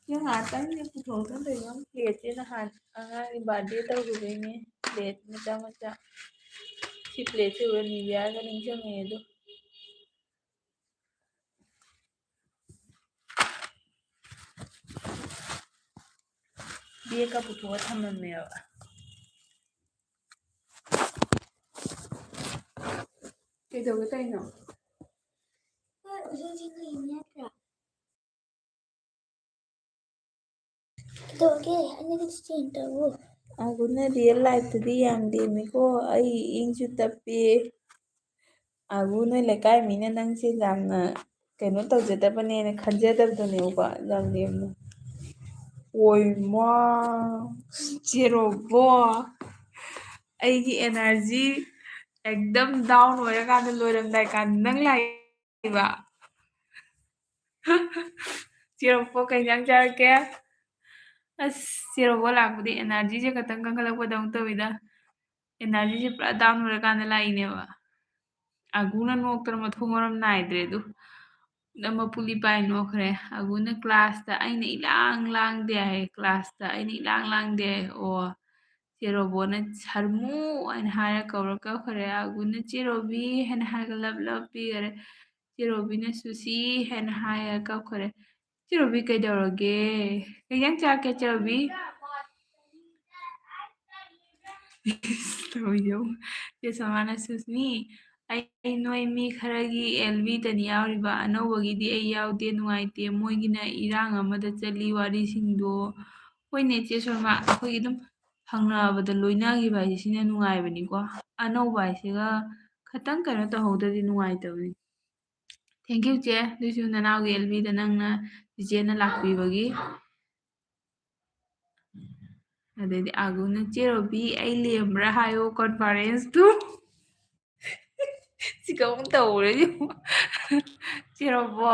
ꯁꯤ ꯉꯥꯛꯇꯪꯗꯤ ꯄꯨꯊꯣꯛꯇꯅ ꯀꯩꯅꯣꯝ plateꯁꯦ ꯅꯍꯥꯟ ꯑꯉꯥꯡꯒꯤ birthday ꯇꯧꯈꯤꯕꯩꯅꯦ꯫ Plate ꯃꯆꯥ ꯃꯆꯥ꯫ ꯁꯤ plateꯁꯦ ꯎꯔ ꯅꯤꯕꯤꯌꯥꯒ ꯅꯤꯡꯁꯤꯡꯉꯛꯑꯦ ꯑꯗꯣ꯫ Bagꯀ ꯄꯨꯊꯣꯛꯑ ꯊꯝꯃꯝꯃꯦꯕ꯫ ꯀꯩꯗꯧꯒꯦ ꯇꯧꯔꯤꯅꯣ? ꯍꯣꯏ, ꯍꯧꯖꯤꯛ ꯍꯧꯖꯤꯛ ꯀꯩꯅꯣ ꯅꯠꯇ꯭ꯔꯥ? ꯀꯩꯗꯧꯒꯦ? ꯑꯩꯅ change ꯇꯧꯋꯣ꯫ ꯑꯒꯨꯅ real lifeꯇꯗꯤ ꯌꯥꯝ ꯂꯦꯝꯃꯤꯀꯣ, ꯑꯩ ꯏꯪꯁꯨ ꯇꯞꯄꯤ꯫ ꯑꯒꯨ, ꯅꯣꯏ ꯂꯩꯀꯥꯏ ꯃꯤꯅ ꯅꯪꯁꯦ ꯌꯥꯝꯅ ꯀꯩꯅꯣ ꯇꯧꯖꯗꯕꯅꯦꯅ ꯈꯟꯖꯗꯕꯗꯨꯅꯦꯕꯀꯣ, ꯌꯥꯝ ꯂꯦꯝꯅ꯫ ꯑꯣꯏꯃꯥ, ꯆꯦꯔꯣꯕꯣ, ꯑꯩꯒꯤ energy ꯑꯦꯛꯗꯝ down ꯑꯣꯏꯔꯀꯥꯟꯗ, ꯂꯣꯏꯔꯝꯗꯥꯏ ꯀꯥꯟꯗ ꯅꯪ ꯂꯥꯛꯏꯕ꯫ ꯆꯦꯔꯣꯕꯣ, ꯀꯩ ꯏꯟꯖꯥꯡ ꯆꯥꯔꯛꯀꯦ? ꯑꯁ, ꯆꯦꯔꯣꯕꯣ ꯂꯥꯛꯄꯗꯤ energyꯁꯦ ꯈꯇꯪ ꯀꯟꯈꯠꯂꯛꯄꯗꯧꯅ ꯇꯧꯋꯤꯗ꯫ Energyꯁꯦ ꯄꯨꯔꯥ down ꯑꯣꯏꯔꯀꯥꯟꯗ ꯂꯥꯛꯏꯅꯦꯕ꯫ ꯑꯒꯨꯅ ꯅꯣꯛꯇꯅ ꯃꯊꯣꯡ ꯃꯔꯝ ꯅꯥꯏꯗ꯭ꯔꯦ ꯑꯗꯨ꯫ ꯃꯄꯨꯂꯤ ꯄꯥꯏ ꯅꯣꯛꯈ꯭ꯔꯦ꯫ ꯑꯒꯨꯅ classꯇ ꯑꯩꯅ ꯏꯂꯥꯡ ꯂꯥꯡꯗꯦ ꯍꯥꯏ, classꯇ ꯑꯩꯅ ꯏꯂꯥꯡ ꯂꯥꯡꯗꯦ ꯍꯥꯏ꯫ ꯑꯣ, ꯆꯦꯔꯣꯕꯣꯅ "ꯁꯔꯃꯨ" ꯍꯥꯏꯅ ꯍꯥꯏꯔ ꯀꯧꯔ ꯀꯞꯈ꯭ꯔꯦ꯫ ꯑꯒꯨꯅ "ꯆꯦꯔꯣꯕꯤ" ꯍꯥꯏꯅ ꯍꯥꯏꯔꯒ love love ꯄꯤꯈꯔꯦ꯫ ꯆꯦꯔꯣꯕꯤꯅ "ꯁꯨꯁꯤ" ꯍꯥꯏꯅ ꯍꯥꯏꯔ ꯀꯞꯈ꯭ꯔꯦ꯫ ꯆꯦꯔꯣꯕꯤ ꯀꯩꯗꯧꯔꯒꯦ? ꯀꯩ ꯏꯟꯖꯥꯡ ꯆꯥꯔꯛꯀꯦ, ꯆꯦꯔꯣꯕꯤ? ꯇꯧꯔꯤꯗꯣ꯫ ꯆꯦ ꯁꯣꯃꯥꯅ, "ꯁꯨꯁꯃꯤ, ꯑꯩ ꯅꯣꯏ ꯃꯤ ꯈꯔꯒꯤ ꯑꯦꯜ ꯕꯤꯗꯅꯤ ꯌꯥꯎꯔꯤꯕ, ꯑꯅꯧꯕꯒꯤꯗꯤ ꯑꯩ ꯌꯥꯎꯗꯦ, ꯅꯨꯡꯉꯥꯏꯇꯦ, ꯃꯣꯏꯒꯤꯅ ꯏꯔꯥꯡ ꯑꯃꯗ ꯆꯠꯂꯤ ꯋꯥꯔꯤꯁꯤꯡꯗꯣ꯫ ꯍꯣꯏꯅꯦ ꯏꯆꯦ ꯁꯣꯔꯃꯥ, ꯑꯩꯈꯣꯏꯒꯤ ꯑꯗꯨꯝ ꯍꯪꯅꯕꯗ ꯂꯣꯏꯅꯈꯤꯕ ꯍꯥꯏꯁꯦ ꯁꯤꯅ ꯅꯨꯡꯉꯥꯏꯕꯅꯤꯀꯣ꯫ ꯑꯅꯧꯕ ꯍꯥꯏꯁꯤꯒ ꯈꯇꯪ ꯀꯩꯅꯣ ꯇꯧꯍꯧꯗ꯭ꯔꯗꯤ ꯅꯨꯡꯉꯥꯏꯇꯕꯅꯤ꯫ Thank you ꯆꯦ, ꯑꯗꯨꯏꯁꯨ ꯅꯅꯥꯎꯒꯤ ꯑꯦꯜ ꯕꯤꯗ ꯅꯪꯅ ꯆꯤꯆꯦꯅ ꯂꯥꯛꯄꯤꯕꯒꯤ꯫ ꯑꯗꯩꯗꯤ ꯑꯥꯒꯨꯅ, "ꯆꯦ ꯔꯣꯕꯤ, ꯑꯩ ꯂꯦꯝꯕ꯭ꯔꯥ ꯍꯥꯏꯌꯣ conference ꯇꯨ"꯫ ꯁꯤꯒ ꯑꯃꯨꯛ ꯇꯧꯔꯦ ꯌꯦꯡꯉꯣ꯫ ꯆꯦ ꯔꯣꯕꯣ꯫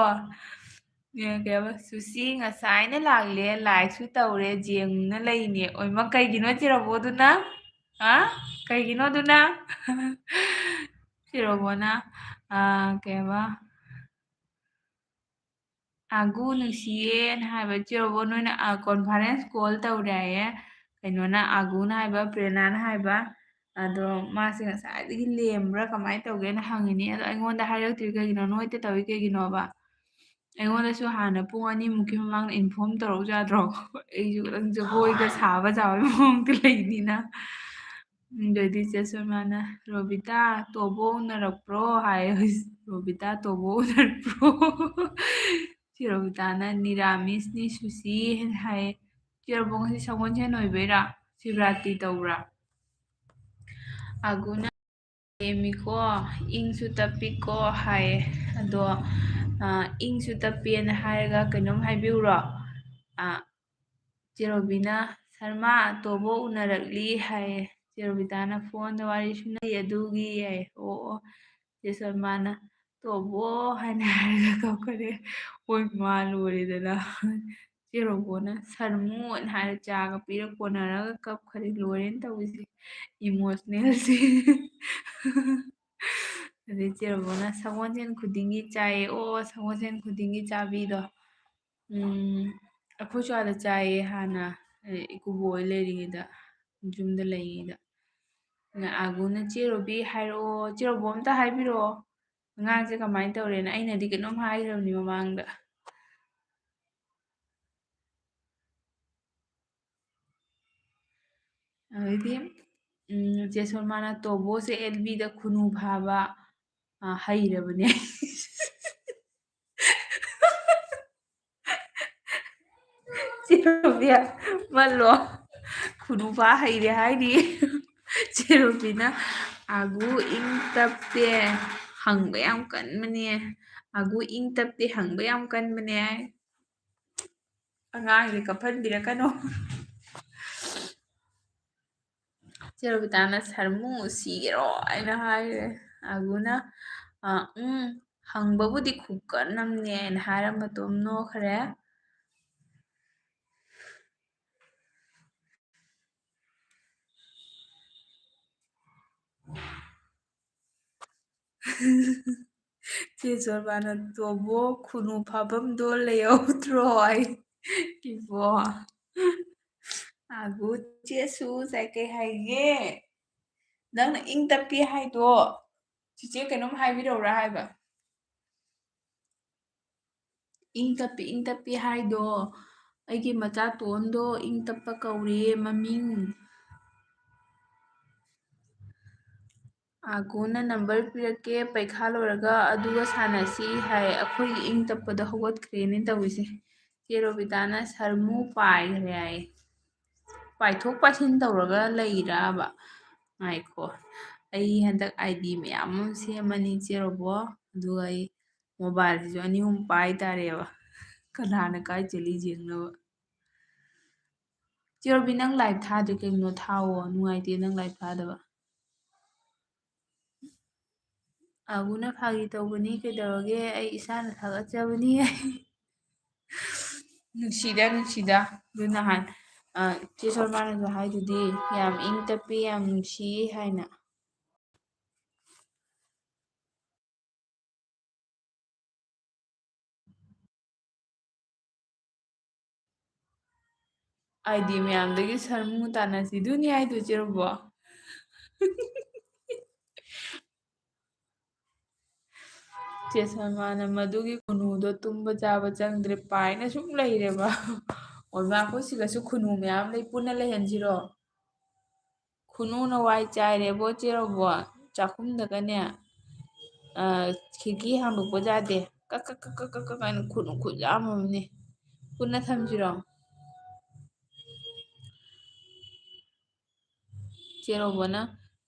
ꯑꯦ, ꯀꯩ ꯍꯥꯏꯕ? "ꯁꯨꯁꯤ ꯉꯁꯥꯏꯅ ꯂꯥꯛꯂꯦ, like ꯁꯨ ꯇꯧꯔꯦ, ꯖꯦꯡꯅ ꯂꯩꯅꯦ"꯫ ꯑꯣꯏꯃ, ꯀꯩꯒꯤꯅꯣ ꯆꯦ ꯔꯣꯕꯣꯗꯨꯅ? ꯍꯥ? ꯀꯩꯒꯤꯅꯣ ꯑꯗꯨꯅ? ꯆꯦ ꯔꯣꯕꯣꯅ, ꯑ, ꯀꯩ ꯍꯥꯏꯕ? "ꯑꯥꯒꯨ ꯅꯨꯡꯁꯤꯌꯦꯅ" ꯍꯥꯏꯕ ꯆꯦ ꯔꯣꯕꯣ, ꯅꯣꯏꯅ, ꯑ, conference call ꯇꯧꯔꯦ ꯍꯥꯏꯌꯦ꯫ ꯀꯩꯅꯣꯅ, ꯑꯥꯒꯨꯅ ꯍꯥꯏꯕ, ꯄ꯭ꯔꯦꯔꯅꯥꯅ ꯍꯥꯏꯕ꯫ ꯑꯗꯣ ꯃꯥꯁꯦ ꯉꯁꯥꯏꯗꯒꯤ ꯂꯦꯝꯕ꯭ꯔꯥ ꯀꯃꯥꯏꯅ ꯇꯧꯒꯦꯅ ꯍꯪꯉꯤꯅꯦ꯫ ꯑꯗꯣ ꯑꯩꯉꯣꯟꯗ ꯍꯥꯏꯔꯛꯇ꯭ꯔꯤ ꯀꯩꯒꯤꯅꯣ? ꯅꯣꯏꯗ ꯇꯧꯏ ꯀꯩꯒꯤꯅꯣꯕ? ꯑꯩꯉꯣꯟꯗꯁꯨ ꯍꯥꯟꯅ ꯄꯨꯡ ꯑꯅꯤꯃꯨꯛꯀꯤ ꯃꯃꯥꯡꯗ inform ꯇꯧꯔꯛꯎ ꯌꯥꯗ꯭ꯔꯣ? ꯑꯩꯁꯨ ꯈꯤꯇꯪ ꯖꯒꯣꯏꯒ ꯁꯥꯕ ꯁꯥꯕꯒꯤ ꯃꯑꯣꯡꯗ ꯂꯩꯅꯤꯅ꯫ ꯑꯗꯩꯗꯤ ꯆꯦ ꯁꯣꯃꯥꯅ, "ꯔꯣꯕꯤꯇꯥ, ꯇꯣꯕꯣ ꯎꯅꯔꯛꯄ꯭ꯔꯣ?" ꯍꯥꯏ꯫ "ꯔꯣꯕꯤꯇꯥ, ꯇꯣꯕꯣ ꯎꯅꯔꯛꯄ꯭ꯔꯣ?" ꯆꯦ ꯔꯣꯕꯤꯇꯥꯅ, "ꯅꯤꯔꯥꯃꯤꯁꯅꯤ ꯁꯨꯁꯤ" ꯍꯥꯏ꯫ ꯆꯦ ꯔꯣꯕꯣ, ꯉꯁꯤ ꯁꯒꯣꯜꯁꯦꯟ ꯑꯣꯏꯕꯩꯔꯥ? ꯁꯤꯕꯔꯥꯇ꯭ꯔꯤ ꯇꯧꯕ꯭ꯔꯥ? ꯑꯥꯒꯨꯅ, "ꯂꯦꯝꯃꯤꯀꯣ, ꯏꯪꯁꯨ ꯇꯞꯄꯤꯀꯣ" ꯍꯥꯏꯌꯦ꯫ ꯑꯗꯣ, ꯑ, ꯏꯪꯁꯨ ꯇꯞꯄꯦꯅ ꯍꯥꯏꯔꯒ ꯀꯩꯅꯣꯝ ꯍꯥꯏꯕꯤꯌꯨꯔꯣ? ꯑ, ꯆꯦ ꯔꯣꯕꯤꯅ, "ꯁꯔꯃꯥ, ꯇꯣꯕꯣ ꯎꯅꯔꯛꯂꯤ" ꯍꯥꯏꯌꯦ꯫ ꯆꯦ ꯔꯣꯕꯤꯇꯥꯅ, "ꯐꯣꯟꯗ ꯋꯥꯔꯤ ꯁꯨꯅꯩ ꯑꯗꯨꯒꯤ" ꯍꯥꯏꯌꯦ꯫ "ꯑꯣ, ꯑꯣ"꯫ ꯆꯦ ꯁꯜꯃꯥꯅ, "ꯇꯣꯕꯣ" ꯍꯥꯏꯅ ꯍꯥꯏꯔꯒ ꯀꯞꯈꯔꯦ꯫ ꯍꯣꯏ, ꯃꯥ ꯂꯣꯏꯔꯦꯗꯅ꯫ ꯆꯦ ꯔꯣꯕꯣꯅ, "ꯁꯔꯃꯨ" ꯍꯥꯏꯅ ꯍꯥꯏꯔ ꯆꯥꯒ ꯄꯤꯔ ꯀꯣꯟꯅꯔꯒ ꯀꯞꯈꯔꯦ꯫ ꯂꯣꯏꯔꯦꯅ ꯇꯧꯔꯤꯁꯦ, emotional ꯁꯦ꯫ ꯑꯗꯩ ꯆꯦ ꯔꯣꯕꯣꯅ, "ꯁꯒꯣꯜꯁꯦꯟ ꯈꯨꯗꯤꯡꯒꯤ ꯆꯥꯏꯌꯦ"꯫ ꯑꯣ, ꯁꯒꯣꯜꯁꯦꯟ ꯈꯨꯗꯤꯡꯒꯤ ꯆꯥꯕꯤꯗꯣ꯫ ꯎꯝ, ꯑꯩꯈꯣꯏꯁꯨ ꯑꯥꯗ ꯆꯥꯏꯌꯦ ꯍꯥꯟꯅ, ꯑꯦ, ꯏꯀꯨꯕꯣꯛ ꯍꯣꯏ ꯂꯩꯔꯤꯉꯩꯗ, ꯌꯨꯝꯗ ꯂꯩꯔꯤꯉꯩꯗ꯫ ꯑꯗ ꯑꯥꯒꯨꯅ, "ꯆꯦ ꯔꯣꯕꯤ ꯍꯥꯏꯔꯛꯑꯣ, ꯆꯦ ꯔꯣꯕꯣ ꯑꯝꯇ ꯍꯥꯏꯕꯤꯔꯛꯑꯣ, ꯑꯉꯥꯡꯁꯦ ꯀꯃꯥꯏꯅ ꯇꯧꯔꯦꯅ?" ꯑꯩꯅꯗꯤ ꯀꯩꯅꯣꯝ ꯍꯥꯏꯈ꯭ꯔꯕꯅꯤ ꯃꯃꯥꯡꯗ꯫ ꯑꯗꯩꯗꯤ, ꯎꯝ, ꯆꯦ ꯁꯣꯃꯥꯅ, "ꯇꯣꯕꯣꯁꯦ ꯑꯦꯜ ꯕꯤꯗ ꯈꯨꯅꯨ ꯐꯥꯕ, ꯑ, ꯍꯩꯔꯕꯅꯦ꯫ ꯆꯦ ꯔꯣꯕꯤꯌꯥ, ꯃꯜꯂꯣ꯫ ꯈꯨꯅꯨ ꯐꯥ ꯍꯩꯔꯦ ꯍꯥꯏꯔꯤ꯫ ꯆꯦ ꯔꯣꯕꯤꯅ, "ꯑꯥꯒꯨ ꯏꯪ ꯇꯞꯇꯦ, ꯍꯪꯕ ꯌꯥꯝ ꯀꯟꯕꯅꯦ꯫ ꯑꯥꯒꯨ ꯏꯪ ꯇꯞꯇꯦ, ꯍꯪꯕ ꯌꯥꯝ ꯀꯟꯕꯅꯦ" ꯍꯥꯏ꯫ ꯑꯉꯥꯡꯁꯦ ꯀꯞꯍꯟꯕꯤꯔꯛꯀꯅꯣ꯫ ꯆꯦ ꯔꯣꯕꯤꯇꯥꯅ, "ꯁꯔꯃꯨ ꯁꯤꯒꯦꯔꯣ?" ꯍꯥꯏꯅ ꯍꯥꯏꯔꯦ꯫ ꯑꯥꯒꯨꯅ, "ꯑ, ꯎꯝ, ꯍꯪꯕꯕꯨꯗꯤ ꯈꯨꯀꯟ ꯑꯝꯅꯦ" ꯍꯥꯏꯅ ꯍꯥꯏꯔ ꯃꯇꯣꯝ ꯅꯣꯛꯈ꯭ꯔꯦ꯫ ꯆꯦ ꯁꯣꯔꯕꯥꯅ, "ꯇꯣꯕꯣ, ꯈꯨꯅꯨ ꯐꯥꯐꯝꯗꯣ ꯂꯩꯍꯧꯗ꯭ꯔꯣ?" ꯍꯥꯏ꯫ ꯏꯕꯣ꯫ ꯑꯥꯒꯨ, ꯆꯦꯁꯨ ꯉꯁꯥꯏ ꯀꯩ ꯍꯥꯏꯒꯦ? ꯅꯪꯅ ꯏꯪ ꯇꯞꯄꯤ ꯍꯥꯏꯗꯣ, ꯆꯤꯆꯦ ꯀꯩꯅꯣꯝ ꯍꯥꯏꯕꯤꯔꯧꯔꯥ ꯍꯥꯏꯕ? ꯏꯪ ꯇꯞꯄꯤ, ꯏꯪ ꯇꯞꯄꯤ ꯍꯥꯏꯗꯣ, ꯑꯩꯒꯤ ꯃꯆꯥꯇꯣꯟꯗꯣ ꯏꯪ ꯇꯞꯄ ꯀꯧꯔꯦ ꯃꯃꯤꯡ꯫ ꯑꯥꯒꯨꯅ, "ꯅꯝꯕꯔ ꯄꯤꯔꯛꯀꯦ, ꯄꯩꯈꯥ ꯂꯣꯏꯔꯒ ꯑꯗꯨꯒ ꯁꯥꯟꯅꯁꯤ" ꯍꯥꯏ꯫ ꯑꯩꯈꯣꯏꯒꯤ ꯏꯪ ꯇꯞꯄꯗꯣ ꯍꯧꯒꯠꯈ꯭ꯔꯦꯅꯦ ꯇꯧꯔꯤꯁꯦ꯫ ꯆꯦ ꯔꯣꯕꯤꯇꯥꯅ, "ꯁꯔꯃꯨ ꯄꯥꯏꯈ꯭ꯔꯦ" ꯍꯥꯏ꯫ ꯄꯥꯏꯊꯣꯛ ꯄꯥꯏꯁꯤꯟ ꯇꯧꯔꯒ ꯂꯩꯔꯕ? ꯉꯥꯏꯈꯣ, ꯑꯩ ꯍꯟꯗꯛ ID ꯃꯌꯥꯝ ꯑꯃ ꯁꯦꯝꯃꯅꯤ ꯆꯦ ꯔꯣꯕꯣ, ꯑꯗꯨꯒ ꯑꯩ mobileꯁꯤꯁꯨ ꯑꯅꯤ ꯑꯍꯨꯝ ꯄꯥꯏ ꯇꯥꯔꯦꯕ, ꯀꯅꯥꯅ ꯀꯥꯏ ꯆꯠꯂꯤ ꯌꯦꯡꯅꯕ꯫ ꯆꯦ ꯔꯣꯕꯤ, ꯅꯪ live ꯊꯥꯗ꯭ꯔꯤ ꯀꯩꯒꯤꯅꯣ? ꯊꯥꯎꯋꯣ, ꯅꯨꯡꯉꯥꯏꯇꯦ ꯅꯪ live ꯊꯥꯗꯕ꯫ ꯑꯥꯒꯨꯅ, "ꯐꯥꯒꯤ ꯇꯧꯕꯅꯤ, ꯀꯩꯗꯧꯔꯒꯦ, ꯑꯩ ꯏꯁꯥꯅ ꯊꯥꯒꯠꯆꯕꯅꯤ" ꯍꯥꯏ꯫ ꯅꯨꯡꯁꯤꯗ, ꯅꯨꯡꯁꯤꯗ꯫ ꯑꯗꯨ ꯅꯍꯥꯟ, ꯑ, ꯆꯦ ꯁꯣꯔꯃꯥꯅꯁꯨ ꯍꯥꯏꯗꯨꯗꯤ, ꯌꯥꯝ ꯏꯪ ꯇꯞꯄꯤ, ꯌꯥꯝ ꯅꯨꯡꯁꯤ ꯍꯥꯏꯅ꯫ ID ꯃꯌꯥꯝꯗꯒꯤ ꯁꯔꯃꯨ ꯇꯥꯟꯅꯁꯤꯗꯨꯅꯤ ꯍꯥꯏꯗꯣ ꯆꯦ ꯔꯣꯕꯣ꯫ ꯆꯦ ꯁꯜꯃꯥꯅ, "ꯃꯗꯨꯒꯤ ꯈꯨꯅꯨꯗꯣ ꯇꯨꯝꯕ ꯆꯥꯕ ꯆꯪꯗ꯭ꯔꯦ, ꯄꯥꯏꯅ ꯁꯨꯝ ꯂꯩꯔꯦꯕ"꯫ ꯑꯣꯏꯃꯥ, ꯑꯩꯈꯣꯏ ꯁꯤꯗꯁꯨ ꯈꯨꯅꯨ ꯃꯌꯥꯝ ꯂꯩ, ꯄꯨꯟꯅ ꯂꯩꯍꯟꯁꯤꯔꯣ? ꯈꯨꯅꯨꯅ ꯋꯥꯏ ꯆꯥꯏꯔꯦꯕꯣ ꯆꯦ ꯔꯣꯕꯣ, ꯆꯥꯛꯈꯨꯝꯗꯒꯅꯦ꯫ ꯑ, ꯈꯤꯔꯀꯤ ꯍꯥꯡꯗꯣꯛꯄ ꯌꯥꯗꯦ꯫ ꯀꯛ, ꯀꯛ, ꯀꯛ, ꯀꯛ, ꯀꯛ, ꯀꯛ ꯍꯥꯏꯅ ꯈꯨꯠ, ꯈꯨꯠ ꯌꯥꯝꯃꯕꯅꯦ꯫ ꯄꯨꯟꯅ ꯊꯝꯁꯤꯔꯣ? ꯆꯦ ꯔꯣꯕꯣꯅ,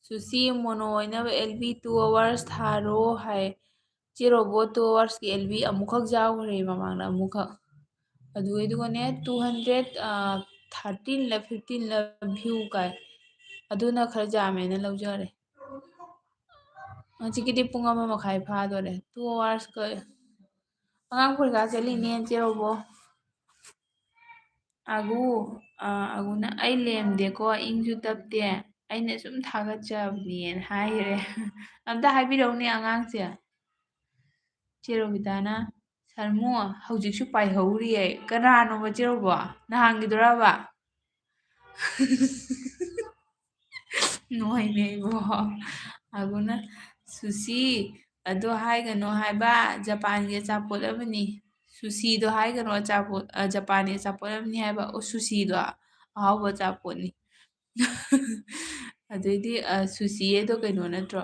"ꯁꯨꯁꯤ, ꯃꯣꯅꯣ ꯑꯣꯏꯅꯕ ꯑꯦꯜ ꯕꯤ two hours ꯊꯥꯔꯣ" ꯍꯥꯏ꯫ ꯆꯦ ꯔꯣꯕꯣ two hours ꯀꯤ ꯑꯦꯜ ꯕꯤ ꯑꯃꯨꯛꯈꯛ ꯌꯥꯎꯈ꯭ꯔꯦ ꯃꯃꯥꯡꯗ ꯑꯃꯨꯛꯈꯛ꯫ ꯑꯗꯨ, ꯑꯗꯨꯒꯅꯦ, two hundred, ꯑ, thirteen ꯂ fifteen ꯂ view ꯀꯥꯏ꯫ ꯑꯗꯨꯅ ꯈꯔ ꯌꯥꯝꯃꯦꯅ ꯂꯧꯖꯔꯦ꯫ ꯍꯧꯖꯤꯛꯀꯤꯗꯤ ꯄꯨꯡ ꯑꯃ ꯃꯈꯥꯏ ꯐꯥꯗꯣꯔꯦ꯫ Two hours ꯀ-, ꯑꯉꯥꯡ ꯄꯔꯤꯈꯥ ꯆꯠꯂꯤꯅꯦ, ꯆꯦ ꯔꯣꯕꯣ꯫ ꯑꯒꯨ, ꯑ, ꯑꯒꯨꯅ, "ꯑꯩ ꯂꯦꯝꯗꯦꯀꯣ, ꯏꯪꯁꯨ ꯇꯞꯇꯦ, ꯑꯩꯅ ꯁꯨꯝ ꯊꯥꯒꯠꯆꯕꯅꯦꯅ" ꯍꯥꯏꯈ꯭ꯔꯦ꯫ ꯑꯝꯇ ꯍꯥꯏꯕꯤꯔꯛꯎꯅꯦ ꯑꯉꯥꯡꯁꯦ꯫ ꯆꯦ ꯔꯣꯕꯤꯇꯥꯅ, "ꯁꯔꯃꯨ, ꯍꯧꯖꯤꯛꯁꯨ ꯄꯥꯏꯍꯧꯔꯤꯌꯦ"꯫ ꯀꯅꯥꯅꯣꯕ ꯆꯦ ꯔꯣꯕꯣ? ꯅꯍꯥꯟꯒꯤꯗꯨꯔꯕ? ꯅꯣꯏꯅꯦ ꯏꯕꯣ꯫ ꯑꯒꯨꯅ, "ꯁꯨꯁꯤ, ꯑꯗꯣ ꯍꯥꯏꯒꯅꯣ ꯍꯥꯏꯕ, ꯖꯄꯥꯟꯒꯤ ꯑꯆꯥꯄꯣꯠ ꯑꯃꯅꯤ꯫ ꯁꯨꯁꯤꯗꯣ ꯍꯥꯏꯒꯅꯣ, ꯑꯆꯥꯄꯣꯠ, ꯑ, ꯖꯄꯥꯟꯒꯤ ꯑꯆꯥꯄꯣꯠ ꯑꯃꯅꯤ ꯍꯥꯏꯕ꯫ ꯑꯣ, ꯁꯨꯁꯤꯗꯣ ꯑꯍꯥꯎꯕ ꯑꯆꯥꯄꯣꯠꯅꯤ"꯫ ꯑꯗꯩꯗꯤ, ꯑ, ꯁꯨꯁꯤ ꯑꯗꯣ ꯀꯩꯅꯣ ꯅꯠꯇ꯭ꯔꯣ?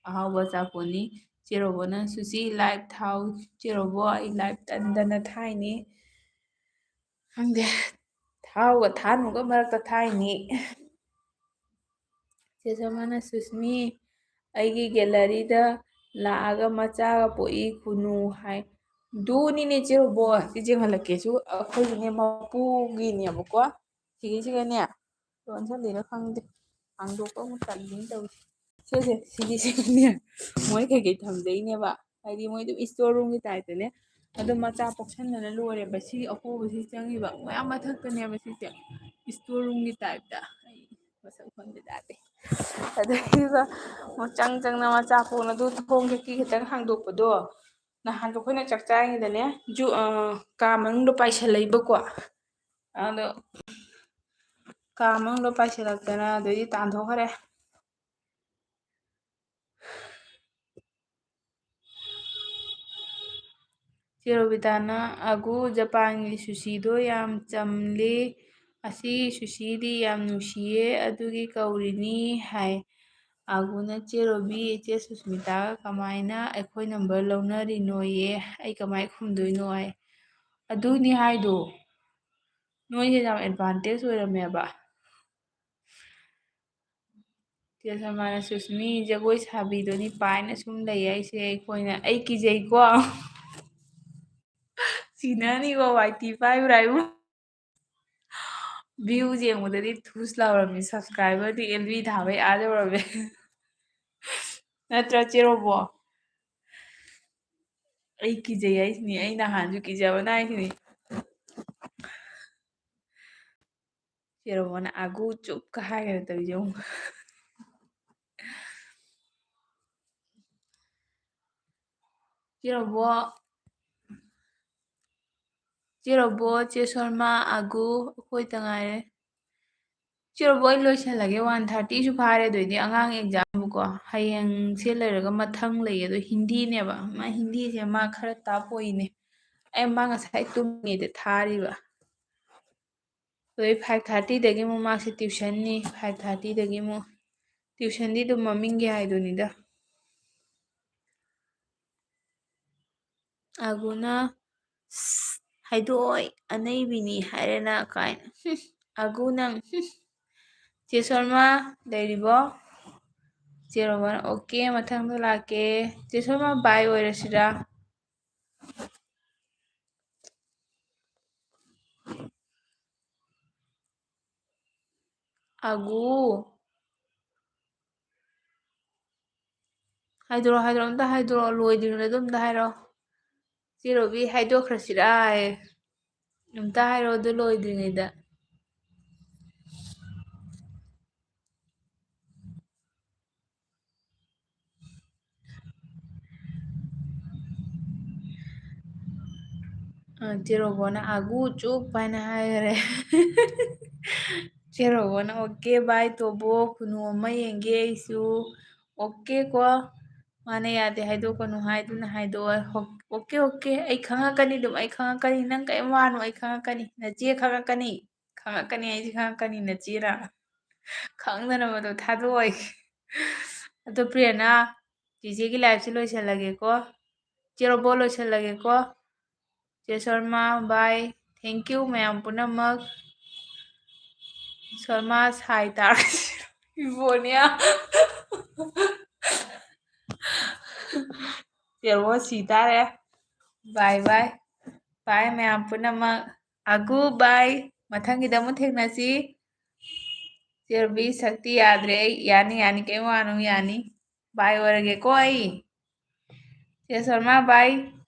ꯑꯍꯥꯎꯕ ꯑꯆꯥꯄꯣꯠꯅꯤ꯫ ꯆꯦ ꯔꯣꯕꯣꯅ, "ꯁꯨꯁꯤ, ꯂꯥꯏꯞ ꯊꯥꯎ"꯫ ꯆꯦ ꯔꯣꯕꯣ, ꯑꯩ ꯂꯥꯏꯞ ꯇꯟꯗꯅ ꯊꯥꯏꯅꯤ꯫ ꯈꯪꯗꯦ, ꯊꯥꯎꯒ ꯊꯥꯅꯨꯒ ꯃꯔꯛꯇ ꯊꯥꯏꯅꯤ꯫ ꯆꯦ ꯁꯣꯃꯥꯅ, "ꯁꯨꯁꯃꯤ, ꯑꯩꯒꯤ ꯒꯦꯂꯔꯤꯗ ꯂꯥꯛꯑꯒ ꯃꯆꯥꯒ ꯄꯣꯛꯏ ꯈꯨꯅꯨ" ꯍꯥꯏ꯫ ꯑꯗꯨꯅꯤꯅꯦ ꯆꯦ ꯔꯣꯕꯣ, ꯁꯤ ꯌꯦꯡꯍꯜꯂꯛꯀꯦꯁꯨ, ꯑꯩꯈꯣꯏꯒꯤꯅꯦ ꯃꯄꯨꯒꯤꯅꯦꯕꯀꯣ꯫ ꯁꯤꯒꯤꯁꯤꯒꯅꯦ, ꯂꯣꯟꯁꯤꯜꯂꯤꯔ ꯈꯪꯗꯦ, ꯍꯥꯡꯗꯣꯛꯄ ꯑꯃꯨꯛ ꯇꯜꯂꯤꯅꯦ ꯇꯧꯔꯤꯁꯦ꯫ ꯁꯤꯁꯦ, ꯁꯤꯒꯤꯁꯤꯒꯅꯦ, ꯃꯣꯏ ꯀꯩꯀꯩ ꯊꯝꯖꯩꯅꯦꯕ, ꯍꯥꯏꯗꯤ ꯃꯣꯏ ꯑꯗꯨꯝ store room ꯒꯤ type ꯇꯅꯦ꯫ ꯑꯗꯣ ꯃꯆꯥ ꯄꯣꯛꯁꯟꯗꯅ ꯂꯣꯏꯔꯦꯕ꯫ ꯁꯤ ꯑꯄꯣꯕꯁꯤ ꯆꯪꯉꯤꯕ ꯃꯌꯥꯝ ꯃꯊꯛꯇꯅꯦꯕ ꯁꯤꯁꯦ, store room ꯒꯤ type ꯇ꯫ ꯑꯩ ꯃꯁꯛ ꯈꯪꯗꯦ ꯇꯥꯗꯦ꯫ ꯑꯗꯩꯗꯨꯗ ꯑꯃꯨꯛ ꯆꯪ ꯆꯪꯅ ꯃꯆꯥ ꯄꯣꯛꯅ ꯑꯗꯨ ꯊꯣꯡ ꯈꯤꯇꯪ ꯍꯥꯡꯗꯣꯛꯄꯗꯣ, ꯅꯍꯥꯟꯗꯣ ꯑꯩꯈꯣꯏꯅ ꯆꯥꯛ ꯆꯥꯔꯤꯉꯩꯗꯅꯦ, ꯖꯨ-, ꯑ, ꯀꯥ ꯃꯅꯨꯡꯗ ꯄꯥꯏꯁꯜꯂꯛꯏꯕꯀꯣ꯫ ꯑꯗꯣ ꯀꯥ ꯃꯅꯨꯡꯗ ꯄꯥꯏꯁꯜꯂꯛꯇꯅ ꯑꯗꯩꯗꯤ ꯇꯥꯟꯊꯣꯛꯈ꯭ꯔꯦ꯫ ꯆꯦ ꯔꯣꯕꯤꯇꯥꯅ, "ꯑꯒꯨ, ꯖꯄꯥꯟꯒꯤ ꯁꯨꯁꯤꯗꯣ ꯌꯥꯝ ꯆꯝꯂꯤ꯫ ꯑꯁꯤ ꯁꯨꯁꯤꯗꯤ ꯌꯥꯝ ꯅꯨꯡꯁꯤꯌꯦ, ꯑꯗꯨꯒꯤ ꯀꯧꯔꯤꯅꯤ" ꯍꯥꯏ꯫ ꯑꯥꯒꯨꯅ, "ꯆꯦ ꯔꯣꯕꯤ, ꯏꯆꯦ ꯁꯨꯁꯃꯤꯇꯥꯒ ꯀꯃꯥꯏꯅ ꯑꯩꯈꯣꯏ ꯅꯝꯕꯔ ꯂꯧꯅꯔꯤꯅꯣꯌꯦ? ꯑꯩ ꯀꯃꯥꯏ ꯈꯨꯝꯗꯣꯏꯅꯣ?" ꯍꯥꯏ꯫ ꯑꯗꯨꯅꯤ ꯍꯥꯏꯗꯣ꯫ ꯅꯣꯏꯁꯦ ꯌꯥꯝ ꯑꯦꯗꯚꯥꯟꯇꯦꯖ ꯑꯣꯏꯔꯝꯃꯦꯕ꯫ ꯆꯦ ꯁꯜꯃꯥꯅ, "ꯁꯨꯁꯃꯤ, ꯖꯒꯣꯏ ꯁꯥꯕꯤꯗꯨꯅꯤ ꯄꯥꯏꯅ ꯁꯨꯝ ꯂꯩ ꯍꯥꯏꯁꯦ ꯑꯩꯈꯣꯏꯅ꯫ ꯑꯩ ꯀꯤꯖꯩꯀꯣ꯫ ꯁꯤꯅꯅꯤꯀꯣ, ꯋꯥꯏ ꯇꯤ ꯄꯥꯏꯕ꯭ꯔꯥ ꯍꯥꯏꯕꯨ?" ꯚ꯭ꯌꯨꯁ ꯌꯦꯡꯕꯗꯗꯤ ꯊꯨꯁ ꯂꯥꯎꯔꯝꯃꯤ, ꯁꯕꯁꯀ꯭ꯔꯥꯏꯕꯔꯗꯤ ꯑꯦꯜ ꯕꯤ ꯊꯥꯕꯩ ꯑꯥ ꯌꯧꯔꯝꯃꯦ꯫ ꯅꯠꯇ꯭ꯔꯥ, ꯆꯦꯔꯣꯕꯣ? ꯑꯩ ꯀꯤꯖꯩ ꯍꯥꯏꯁꯤꯅꯤ, ꯑꯩ ꯅꯍꯥꯟꯁꯨ ꯀꯤꯖꯕꯅ ꯍꯥꯏꯁꯤꯅꯤ꯫ ꯆꯦꯔꯣꯕꯣꯅ "ꯑꯥꯒꯨ ꯆꯨꯞꯀ" ꯍꯥꯏꯈ꯭ꯔꯦ ꯇꯧꯔꯤꯁꯦ ꯌꯦꯡꯉꯨ꯫ ꯆꯦꯔꯣꯕꯣ, ꯆꯦꯔꯣꯕꯣ, ꯆꯦ ꯁꯣꯔꯃꯥ, ꯑꯥꯒꯨ, ꯑꯩꯈꯣꯏꯇ ꯉꯥꯏꯔꯦ꯫ ꯆꯦꯔꯣꯕꯣ, ꯑꯩ ꯂꯣꯏꯁꯤꯜꯂꯒꯦ, ꯋꯥꯟ ꯊꯥꯔꯇꯤꯁꯨ ꯐꯥꯔꯦ, ꯑꯗꯨꯏꯗꯤ ꯑꯉꯥꯡ ꯑꯦꯛꯖꯥꯝꯕꯨꯀꯣ, ꯍꯌꯦꯡꯁꯦ ꯂꯩꯔꯒ ꯃꯊꯪ ꯂꯩꯌꯦ, ꯑꯗꯣ ꯍꯤꯟꯗꯤꯅꯦꯕ, ꯃꯥ ꯍꯤꯟꯗꯤꯁꯦ ꯃꯥ ꯈꯔ ꯇꯥꯞ ꯑꯣꯏꯅꯦ꯫ ꯑꯩ ꯃꯥ ꯉꯁꯥꯏ ꯇꯨꯝꯃꯤꯉꯩꯗ ꯊꯥꯔꯤꯕ꯫ ꯑꯗꯩ ꯐꯥꯏꯚ ꯊꯥꯔꯇꯤꯗꯒꯤ ꯑꯃꯨꯛ ꯃꯥꯁꯦ ꯇ꯭ꯌꯨꯁꯟꯅꯤ, ꯐꯥꯏꯚ ꯊꯥꯔꯇꯤꯗꯒꯤ ꯑꯃꯨꯛ ꯇ꯭ꯌꯨꯁꯟꯗꯤ ꯑꯗꯨꯝ ꯃꯃꯤꯡꯒꯤ ꯍꯥꯏꯗꯨꯅꯤꯗ꯫ ꯑꯥꯒꯨꯅ, "ꯁꯁ, ꯍꯥꯏꯗꯣꯛꯑꯣꯏ, ꯑꯅꯩꯕꯤꯅꯤ ꯍꯥꯏꯔꯦꯅ" ꯀꯥꯏꯅ꯫ ꯍꯨꯝ, ꯑꯥꯒꯨ ꯅꯪ, ꯍꯨꯝ꯫ ꯆꯦ ꯁꯣꯔꯃꯥ ꯂꯩꯔꯤꯕꯣ? ꯆꯦ ꯔꯣꯃꯟ, "ꯑꯣꯀꯦ, ꯃꯊꯪꯗ ꯂꯥꯛꯀꯦ"꯫ ꯆꯦ ꯁꯣꯔꯃꯥ, ꯕꯥꯏ ꯑꯣꯏꯔꯁꯤꯔꯥ? ꯑꯥꯒꯨ꯫ ꯍꯥꯏꯗꯣꯔꯛꯑꯣ, ꯍꯥꯏꯗꯣꯔꯛꯑꯣ, ꯑꯝꯇ ꯍꯥꯏꯗꯣꯔꯛꯑꯣ, ꯂꯣꯏꯗ꯭ꯔꯤꯉꯩꯗ ꯑꯝꯇ ꯍꯥꯏꯔꯛꯑꯣ꯫ ꯆꯦ ꯔꯣꯕꯤ, ꯍꯥꯏꯗꯣꯛꯈ꯭ꯔꯁꯤꯔꯥ ꯍꯥꯏꯌꯦ꯫ ꯑꯝꯇ ꯍꯥꯏꯔꯛꯑꯣ ꯑꯗꯨ ꯂꯣꯏꯗ꯭ꯔꯤꯉꯩꯗ꯫ ꯑ, ꯆꯦ ꯔꯣꯕꯣꯅ "ꯑꯥꯒꯨ ꯆꯨꯞ" ꯍꯥꯏꯅ ꯍꯥꯏꯈꯔꯦ꯫ ꯆꯦ ꯔꯣꯕꯣꯅ "ꯑꯣꯀꯦ, ꯕꯥꯏ ꯇꯣꯕꯣ, ꯈꯨꯅꯨ ꯑꯃ ꯌꯦꯡꯒꯦ ꯑꯩꯁꯨ꯫ ꯑꯣꯀꯦ ꯀꯣ, ꯃꯥꯅ ꯌꯥꯗꯦ ꯍꯥꯏꯗꯣꯛꯀꯅꯨ ꯍꯥꯏꯗꯨꯅ ꯍꯥꯏꯗꯣꯛꯑꯣ꯫ ꯑꯣꯀꯦ, ꯑꯣꯀꯦ, ꯑꯩ ꯈꯪꯉꯛꯀꯅꯤ ꯑꯗꯨꯝ, ꯑꯩ ꯈꯪꯉꯛꯀꯅꯤ꯫ ꯅꯪ ꯀꯔꯤꯝ ꯋꯥꯅꯨ, ꯑꯩ ꯈꯪꯉꯛꯀꯅꯤ꯫ ꯅꯆꯦ ꯈꯪꯉꯛꯀꯅꯤ, ꯈꯪꯉꯛꯀꯅꯤ, ꯑꯩꯁꯦ ꯈꯪꯉꯛꯀꯅꯤ, ꯅꯆꯦꯔꯥ?" ꯈꯪꯗꯅꯕꯗꯣ ꯊꯥꯗꯣꯛꯑꯣꯏ꯫ ꯑꯗꯣ ꯄ꯭ꯔꯦꯔꯅꯥ, ꯆꯤꯆꯦꯒꯤ liveꯁꯦ ꯂꯣꯏꯁꯤꯜꯂꯒꯦꯀꯣ꯫ ꯆꯦ ꯔꯣꯕꯣ, ꯂꯣꯏꯁꯤꯜꯂꯒꯦꯀꯣ꯫ ꯆꯦ ꯁꯣꯔꯃꯥ, bye꯫ Thank you ꯃꯌꯥꯝ ꯄꯨꯝꯅꯃꯛ꯫ ꯁꯣꯔꯃꯥ ꯁꯥꯏ ꯇꯥꯔꯁꯤ꯫ ꯏꯕꯣꯅꯤꯌꯥ꯫ ꯆꯦ ꯔꯣꯕꯣ ꯁꯤ ꯇꯥꯔꯦ꯫ Bye bye꯫ Bye ꯃꯌꯥꯝ ꯄꯨꯝꯅꯃꯛ꯫ ꯑꯒꯨ bye꯫ ꯃꯊꯪꯒꯤꯗ ꯑꯃꯨꯛ ꯊꯦꯡꯅꯁꯤ꯫ ꯆꯦ ꯔꯨꯕꯤ, ꯁꯛꯇꯤ ꯌꯥꯗ꯭ꯔꯦ ꯑꯩ꯫ ꯌꯥꯅꯤ, ꯌꯥꯅꯤ, ꯀꯩꯝ ꯋꯥꯅꯨ, ꯌꯥꯅꯤ꯫ Bye ꯑꯣꯏꯔꯒꯦꯀꯣ ꯑꯩ꯫ ꯆꯦ ꯁꯣꯔꯃꯥ, bye꯫